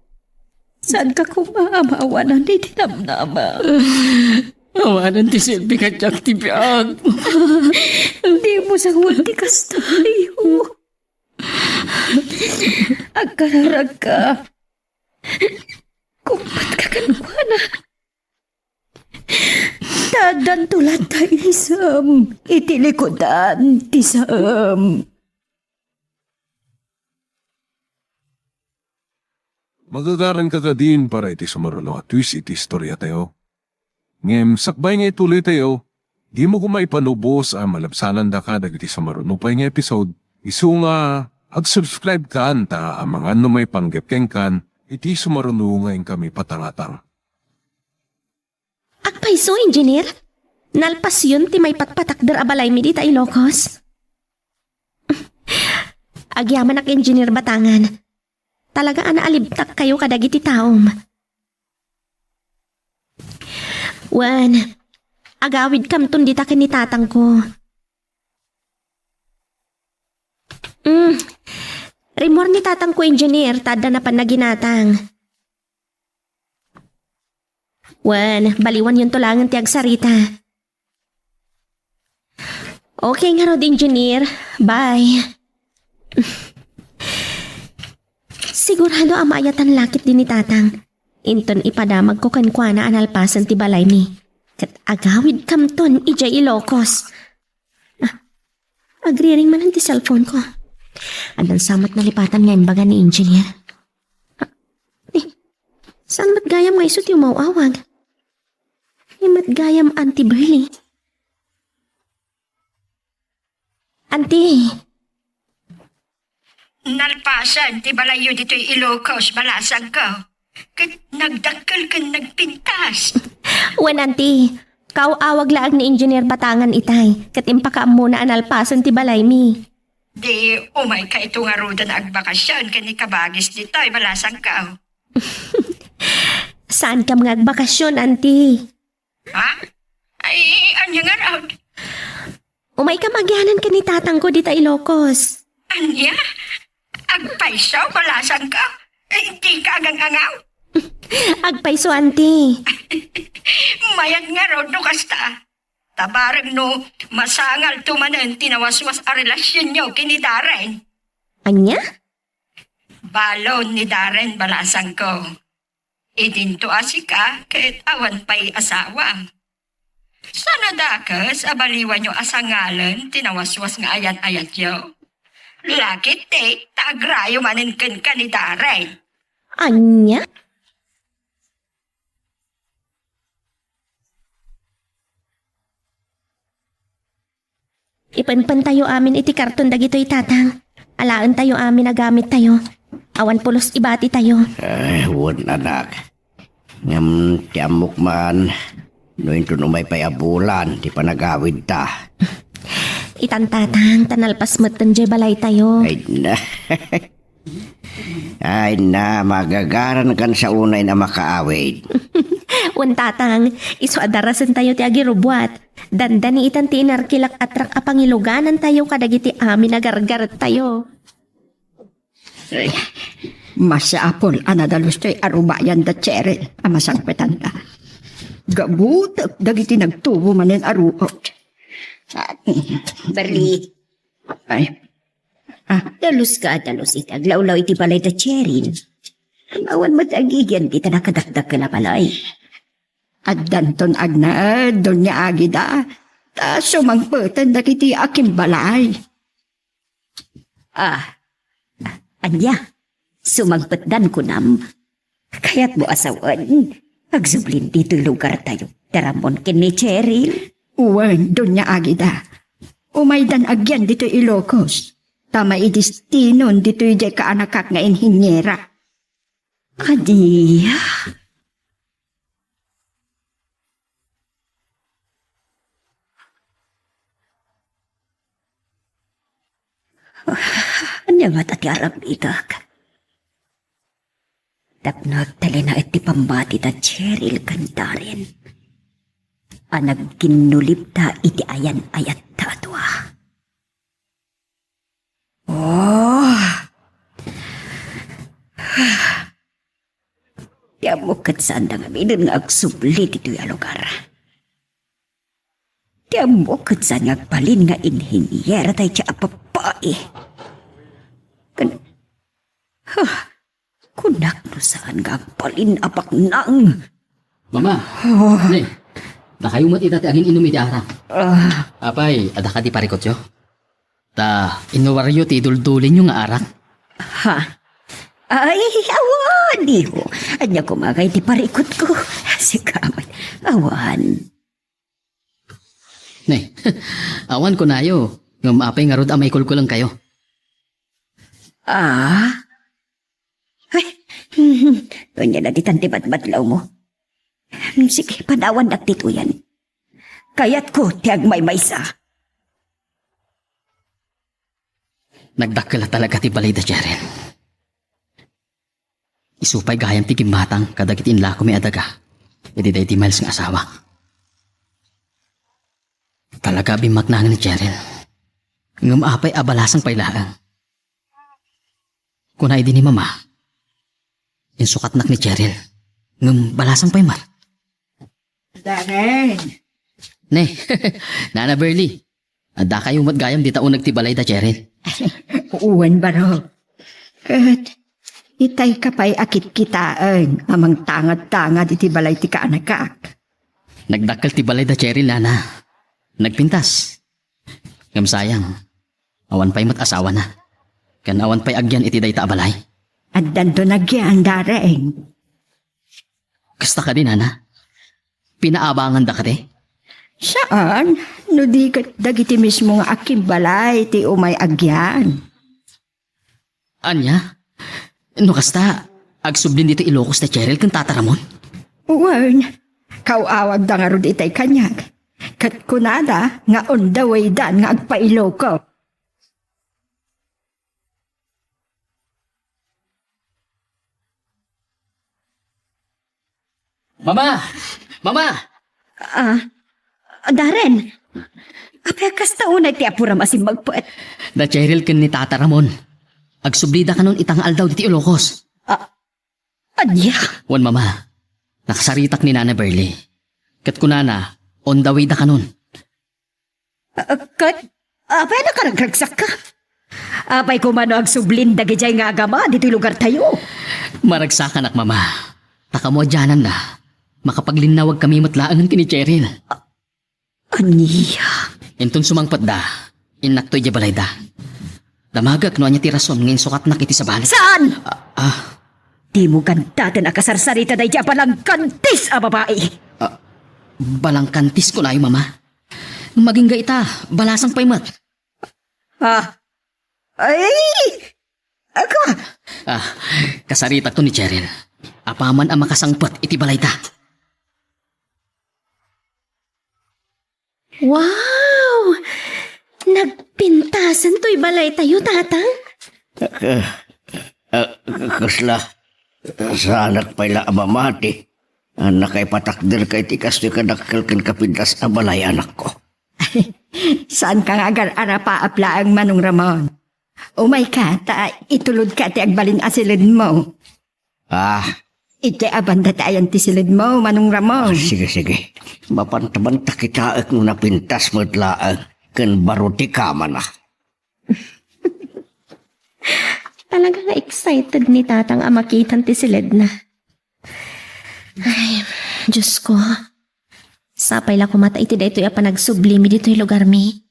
Saanka koma a maawanan iti namnama. Awanen ti silbi nga diak ti biag. Dimo sangoen ti kasta, iho. Agkararagka. Kumpat ka kenkuana. Ta addanto latta isem iti likudan ti saem. Magagaranka kadin para iti sumaruno a twist iti istoriatayo. Ngem sakbay nga ituloytayo, dimo koma ipanubos a malabsanandaka dagiti sumaruno pay nga episode, isu nga agsubscribe kan ta amangan no maipanggep kenkan iti sumaruno nga inkami patangatang. Agpayso, Engineer? Nalpasyon ti maipatpatakder a balaymi dita Ilocos? Agyamanak, Engineer Batangan. Talaga a naalibtakkayo kadagiti taom. Wen, agawidkamton dita ken ni tatangko. Mm. Rimmuar ni tatangko, Engineer, ta adda napan naginatang. Wen, baliwanyonto laengen ti agsarita. Okay ngarud, Engineer. Bye. Sigurado a maayatan la ketdi ni tatang. Inton ipadamagko kenkuana a nalpasen ti balaymi. Ket agawidkamton idiay Ilocos. Ah, agriring manen ti cellphone ko. Addan sa met nalipatan nga imbaga ni Engineer. Ah, eh, saan met gayam nga isu ti umaw-awag? Ni met gayam Auntie Berly. Auntie! Nalpasen ti balayyo ditoy Ilocos, balasangko. Ket nagdakkel ken nagpintas. Wen, Auntie, kaw-awag laeng ni Engineer Batangan itay, ket impakaammona a nalpasen ti balaymi. Di umayka ito ngaruden a agbakasyon ken ni kabagis ditoy, balasangko. Saankam nga agbakasyon, Auntie? Ha? Ay, ania ngarud? Umaykam agyanan ken ni tatangko dita Ilocos. Ania? Agpayso, balasangko? Eh, dika agang-angaw? Agpayso, Auntie. Mayat ngarud no kasta. Ta bareng no masangalto manen ti nawaswas a relasionyo ken ni Darren. Ania? Balon ni Darren, balasangko. Idinto a sika ket awan pay asawam. Saan a dakes a baliwanyo a sangalen ti nawaswas nga ayat-ayatyo? Lakit, eh, ta agrayo manen kenka ni Darren. Ania? Ipenpentayo amin iti karton dagitoy, Tatang. Alaentayo amin a gamittayo. Awan pulos ibatitayo. Ay, wen, anak. Ngem ti ammok man, no inton umay pay a bulan ti panagawidta. Itan, Tatang, ta nalpas metten jay balaytayo. Ay, na. Ay, na, magagarankan sa unayen a makaawid. Wen, Tatang, isu a darasentayo ti agirubbuat. Dandani itan ti inarkilak a trak a pangiluganantayo kadagiti amin a gargartayo. Masapul a nadalus toy a rubayan da Cheryl a masangpetanda. Gabutek dagiti nagtubo manen a ruot. Berli. Ay. Ah, daluska a dalus iti aglawlaw iti balay da Cheryl. Awan met agigian dita nakadakdakkel a balay. Addanton agnaed, Doña Agida, ta sumangpeten dagiti akimbalay. Ah, ania? Sumangpetdan kunam? Kayatmo a sawen? Agsublin ditoy lugartayo da Ramon ken ni Cheryl. Wen, Doña Agida. Umaydan agyan ditoy Ilocos. Ta maidestinon ditoy jay kaanakak nga inhiniera. Ania? Ania ngata ti aramidek? Tapno agtalinaed ti pammati da Cheryl ken Darren a nagginnulipda iti ayan-ayatta a dua. Oh! Ti ammok ket saanda ngaminen nga agsubli ditoy a lugar. Ti ammok ket saan nga agbalin nga inhiniera dayta a babai. Kun-, huh, kunak no saan nga agbalin a baknang. Mama, oh. Ne, dakayo met ita ti agin-inum iti arak. Ah. Apay, adda kadi parikutyo? Ta inuaryo ti duldulinyo nga arak. Ha? Ay, awan, iho. Ania koma ngay ti parikutko? Sika met. Awan. Ne, awan kunayo. Ngem apay ngarud a maikulkulengkayo? Ah? Ay, ania na ditan ti madmadlawmo? Sige, panawannak ditoyen. Kayatko ti agmaymaysa. Nagdakkel a talaga ti balay da Cheryl. Isu pay gayam ti gimmatang kadagiti inlakomi a daga iti daydi Miles nga asawa. Talaga a bimmaknangen ni Cheryl. Ngem apay a balasang pay laeng? Kuna idi ni Mama, insukatnak ni Cheryl. Ngem balasang pay met. Darren. Ne, Nana Berly, adda kayo met gayam dita uneg ti balay da Cheryl. Wen, barok. Ket itay ka pay a kitkitaen a mangtangad-tangad iti balay ti kaanakak. Nagdakkel ti balay da Cheryl, Nana. Nagpintas. Ngem sayang, awan pay met asawana. Ken awan pay agyan iti dayta a balay. Addanto nagyan, Darren. Kasta kadi, Nana? Pinaabanganda kadi? Saan, no di ket dagiti mismo nga akimbalay ti umay agyan. Ania? No kasta, agsublin ditoy Ilocos da Cheryl ken Tata Ramon? Wen, kaw-awagda ngarud itay kaniak. Ket kunada nga on the way dan nga agpa-Ilocos. Mama! Mama! Ah, Darren, apay kasta unay ti apuram a simmagpet? Da Cheryl ken ni Tata Ramon. Agsublida kanon ita nga aldaw ditoy Ilocos. Ah, ania? Wen, Mama. Nakasaritak ni Nana Berly. Ket kunana, on the way da kanon. Ah, ket, apay a nakaragragsakka? Apay koma no agsublin dagidiay nga agama ditoy lugartayo? Maragsakanak, Mama. Ta kamo a diananda, makapaglinnawag kami met laengen ken ni Cheryl. Ah, ania? Inton sumangpetda, innakto idiay balayda. Damagek no ania ti rason nga insukatnak iti sabali. Saan? Ah, ah. Dimo gandaten a kasarsarita daydi a balangkantis a babai. Ah, balangkantis kunayo, Mama. Ngem agingga ita, balasang pay met. Ah. Ay! Ako! Ah, kasaritakto ni Cheryl. Apaman a makasangpet iti balayta. Wow! Nagpintasan toy balaytayo, Tatang? Ah, ah, kasla, saanak pay la a mamati. Ah, nakaipatakderka iti kastoy kadakkel ken kapintas a balay, anakko. Saanka nga agar-arapaap laeng, Manong Ramon. Umayka, ta itulodka ti agbalin a siledmo. Ah. Iti abanda ti ayan ti siledmo, Manong Ramon. Ah, sige, sige. Mapanta-banta kitaek no napintas met laeng ken baro ti kamana. Talaga nga excited ni Tatang a makitan ti siledna. Ay, Diyos ko. Sapay la koma ta iti daytoy a panagsublimi ditoy lugarmi.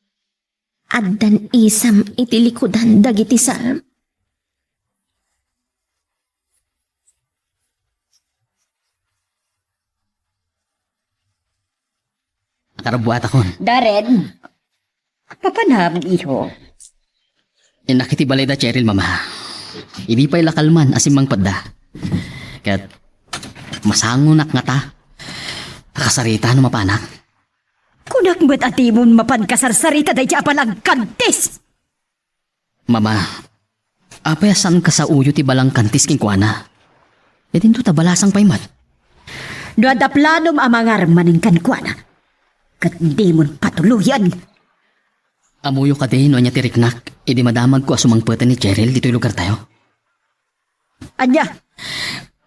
Addan isam iti likudan dagiti saan. Akarubbuatakon. Darren, papanam, iho? Innak iti balay da Cheryl, Mama. Idi pay la kalman a simmangpetda. Ket masangonak ngata a kasarita no mapanak. Kunak met a dimon mapan kasarsarita daydi a balangkantis! Mama, apay a saan kasaoyo ti balangkantis kenkuana? Idinto ta balasang pay met. No adda planom a mangar manen kenkuana, ket dimon patuloyen. Ammoyo kadi no ania ti riknak idi madamagko a sumangpeten ni Cheryl ditoy lugartayo? Ania?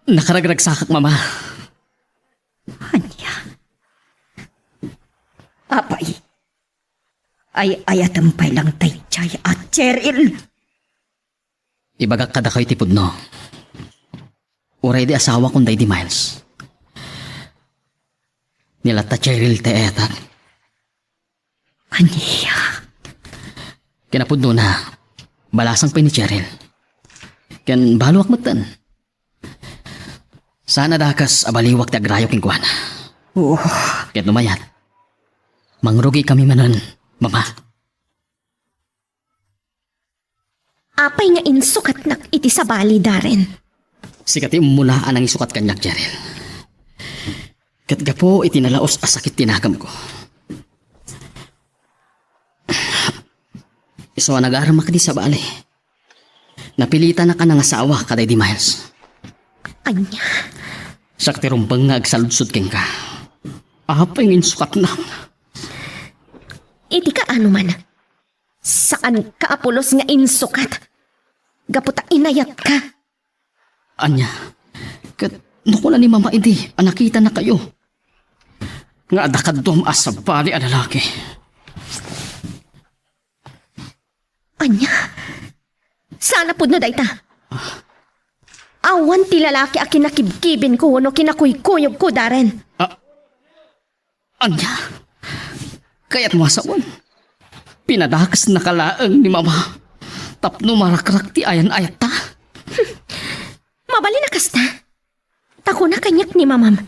Nakaragragsakak, Mama. Ania? Apay, ay-ayatem pay lang daydiay a Cheryl. Ibagak kadakayo ti pudno. Uray di asawakon daydi Miles, ni latta Cheryl ti ayatak. Ania? Kinapudnona, balasang pay ni Cheryl. Ken baloak metten. Saan a dakes a baliwak ti agrayo kenkuana. Oh. Ket no mayat, mangrugikami manen, Mama. Apay nga insukatnak iti sabali, Darren? Sika ti umuna a nangisukat kaniak, Cheryl. Ket gapu iti nalaus a sakit ti nagamko, isu a nagarmak di sabali, napilitanak a nangasawa kadaydi Miles. Ania? Siak ti rumbeng nga agsaludsod kenka. Apay nga insukatnak? Iti kaano man, saanka a pulos nga insukat gapu ta inayatka. Ania? Ket no kuna ni Mama idi a nakitanakayo nga adda kaduam a sabali a lalaki? Ania? Saan a pudno dayta? Awan ti lalaki a kinakibkibinko wenno kinakuykuyogko, Darren. Ah, ania? Kayatmo a sawen, pinadakesnaka laeng ni Mama tapno marakrak ti ayan-ayatta? Mabalin a kasta? Ta kuna kaniak ni Mamam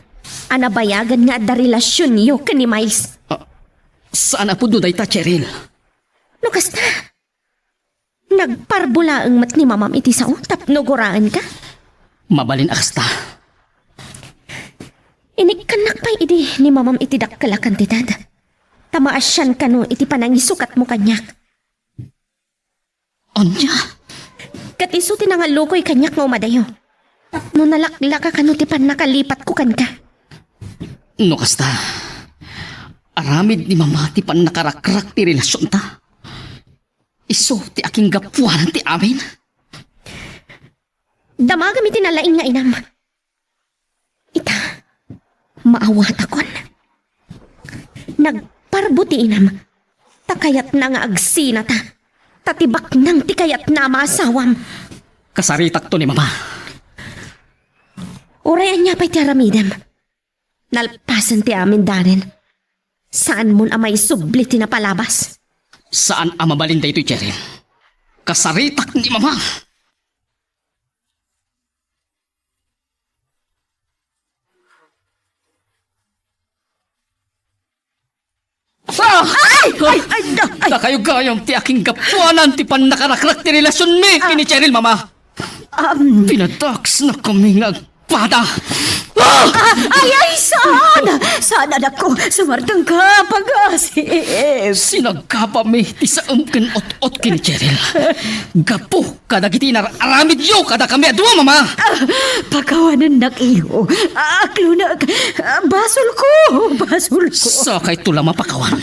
a nabayagan nga adda relasionyo ken ni Miles. Ah, saan a pudno dayta, Cheryl. No kasta, nagparbo laeng met ni Mamam iti sao tapno guraenka? Mabalin a kasta. Inikkannak pay idi ni Mamam iti dakkel a kantidad. Ta maasian kano iti panangisukatmo kaniak. Ania? Ket isu ti nangallukoy kaniak nga umadayo. Tapno nalaklaka kano ti pannakalipatko kenka. No kasta, aramid ni Mama ti pannakarakrak ti relasionta. Isu ti akinggapuanan ti amin. Damagam iti nalaing nga inam. Ita, maawatakon. Nagparbo ti inam. Ta kayatna nga agsinata. Ta ti baknang ti kayatna a maasawam. Kasaritakto ni Mama. Uray ania pay ti aramidem, nalpasen ti amin, Darren. Saanmon a maisubli ti napalabas. Saan a mabalin daytoy, Cheryl. Kasaritak ni Mama. Ah! Ay! Ay! Ay! Da-, ay! Dakayo gayam ti akinggapuanan ti pannakarakrak ti relasionmi ken ni Cheryl, Mama. Um, Pinadakesnak kami nga agpada. Ah! Ah, ay, ay, saan? Saan, anakko? Sumardengka, pag-asip. Sinagkapami ti saem ken ot-ot ken ni Cheryl. Gapu kadagiti inar-aramidyo kadakami a dua, Mama. Ah, pakawanennak, iho. Ah, aklonak. Ah, basolko, basolko. Sakayto la mapakawan.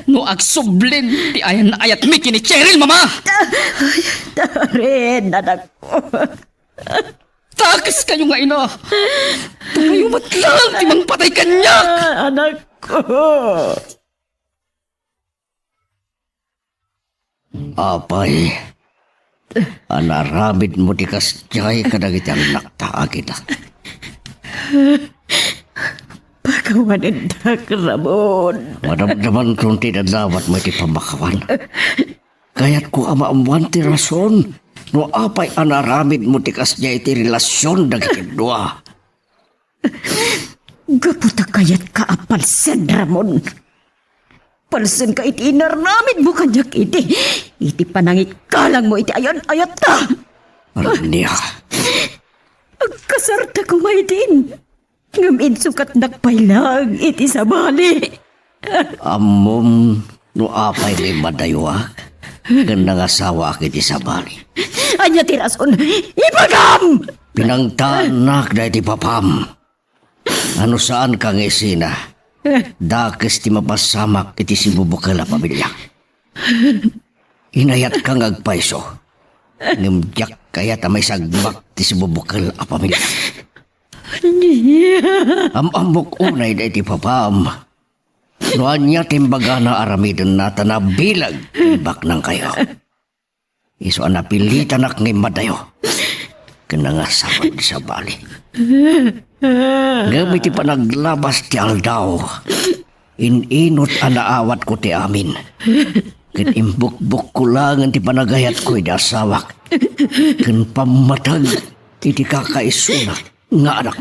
No agsublin ti ayan-ayatmi ken ni Cheryl, Mama. Ah, ay, Darren, anakko. Dakeskayo nga ina. Dakayo met laeng ti mangpatay kaniak. Ah, anakko. Apay, anaramidmo ti kasdiay kadagiti annakta a gidak. Pakawanendak, Ramon. Madamdamanton ti dadawatmo iti pammakawan. Kayatko a maammoan ti rason no apay anaramidmo ti kasdiay iti relasion dagiti dua. Gapu ta kayatka a palsen, Ramon. Palsenka iti inaramidmo kaniak iti, iti panangikalangmo iti ayan-ayatta. Arnia. Agkasarta koma idin. Ngem insukatnak pay laeng iti sabali. Ammom no apay nga immadayoak ken nangasawaak iti sabali. Ania ti rason? Ibagam! Pinangtaannak daydi papam. Ano saanka nga isina? Dakes ti mapasamak iti sibubukel a pamiliak. Inayatka nga agpayso. Ngem diak kayat a maisagmak ti sibubukel a pamiliak. Am-ammok unay daydi papam. No ania ti imbagana aramidenna ta nabileg ti baknangkayo. Isu a napilitanak nga immadayo ken nangasawa iti sabali. Ngem iti panaglabas ti aldaw, in-inut a naawatko ti amin. Ket imbukbokko laengen ti panagayatko iti asawak ken pammateg iti kakaisuna nga anak.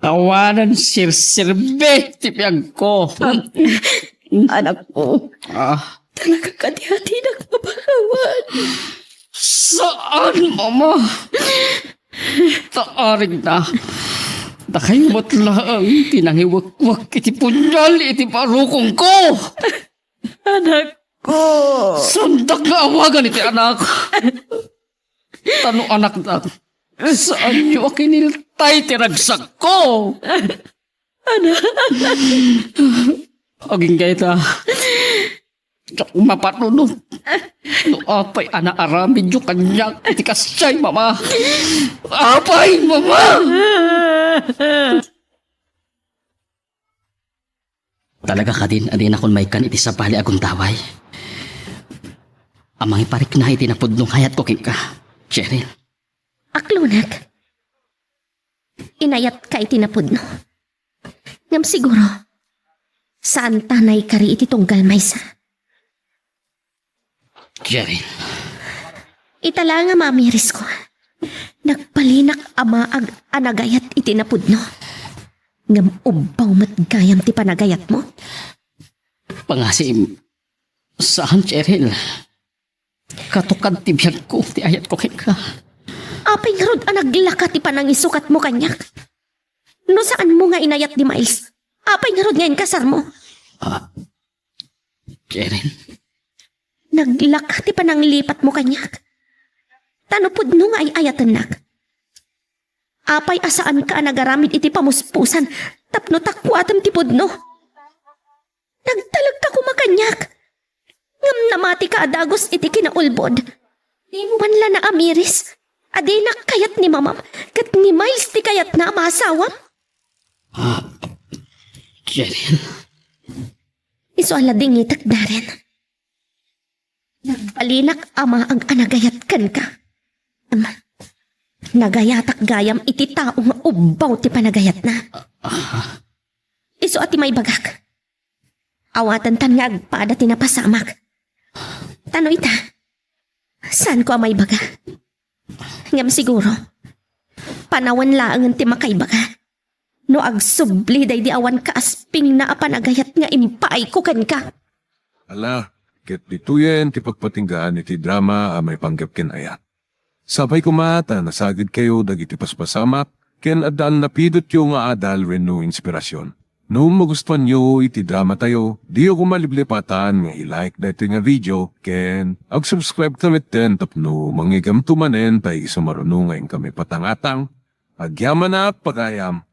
Awanen serserbi ti biagko. Anakko. Ah. Talaga kadi-adinak mapakawan. Saan, Mama? Ta arigna. Dakayo met laeng ti nangiwekwek iti punyal iti barukongko. Anakko. Saandak nga awagan iti anak. Ta no anakdak, saanyo a kiniltay ti ragsakko. Anak. Agingga ita, diak mapanunot no apay a naaramidyo kaniak iti kasdiay, Mama. Apay, Mama! Talaga kadin a dinakon maikkan iti sabali a gundaway a mangiparikna iti napudno nga ayatko kenka, Cheryl? Aklonak, inayatka iti napudno. Ngem siguro, saanta naikari iti tunggal maysa. Cheryl. Ita la nga mamirisko. Nagbalinak a maag a nagayat iti napudno. Ngem ubbaw met gayam ti panagayatmo. Pangasim, saan, Cheryl. Katukad ti biagko ti ayatko kenka. Apay ngarud a naglaka ti panangisukatmo kaniak? No saanmo nga inayat ni Miles, apay ngarud nga inkasarmo? Ah, Cheryl. Naglaka ti pananglipatmo kaniak. Ta no pudno nga ay-ayatennak, apay a saanka a nagaramid iti pamuspusan tapno takuatem ti pudno? Nagtalekka koma kaniak. Ngem namatika a dagus iti kinaulbod. Dimo man la naamiris a dinak kayat ni Mamam ket ni Miles ti kayatna a maasawam? Ah, Cheryl. Isu a la dingitek, Darren. Nagbalinak a maag a nagayat kenka. Am, Nagayatak gayam iti tao nga ubbaw ti panagayatna. Isu a ti maibagak. Awatentan nga agpada ti napasamak. Ta no ita, saanko a maibaga. Ngem siguro, panawen laengen ti makaibaga. No agsubli daydi awan kaaspingna a panagayat nga impaayko kenka. Ala, ket ditoyen ti pagpatinggaan iti drama a maipanggep ken ayat. Sapay koma ta nasagidkayo dagiti paspasamak ken adda a napidotyo nga adal wenno inspirasyon. No magustuanyo iti dramatayo, diyo koma liplipatan nga i-like daytoy nga video ken ag-subscribe ta metten tapno mangigamto manen pay isu maruno nga inkami patangatang. Agyamanak, pagayam.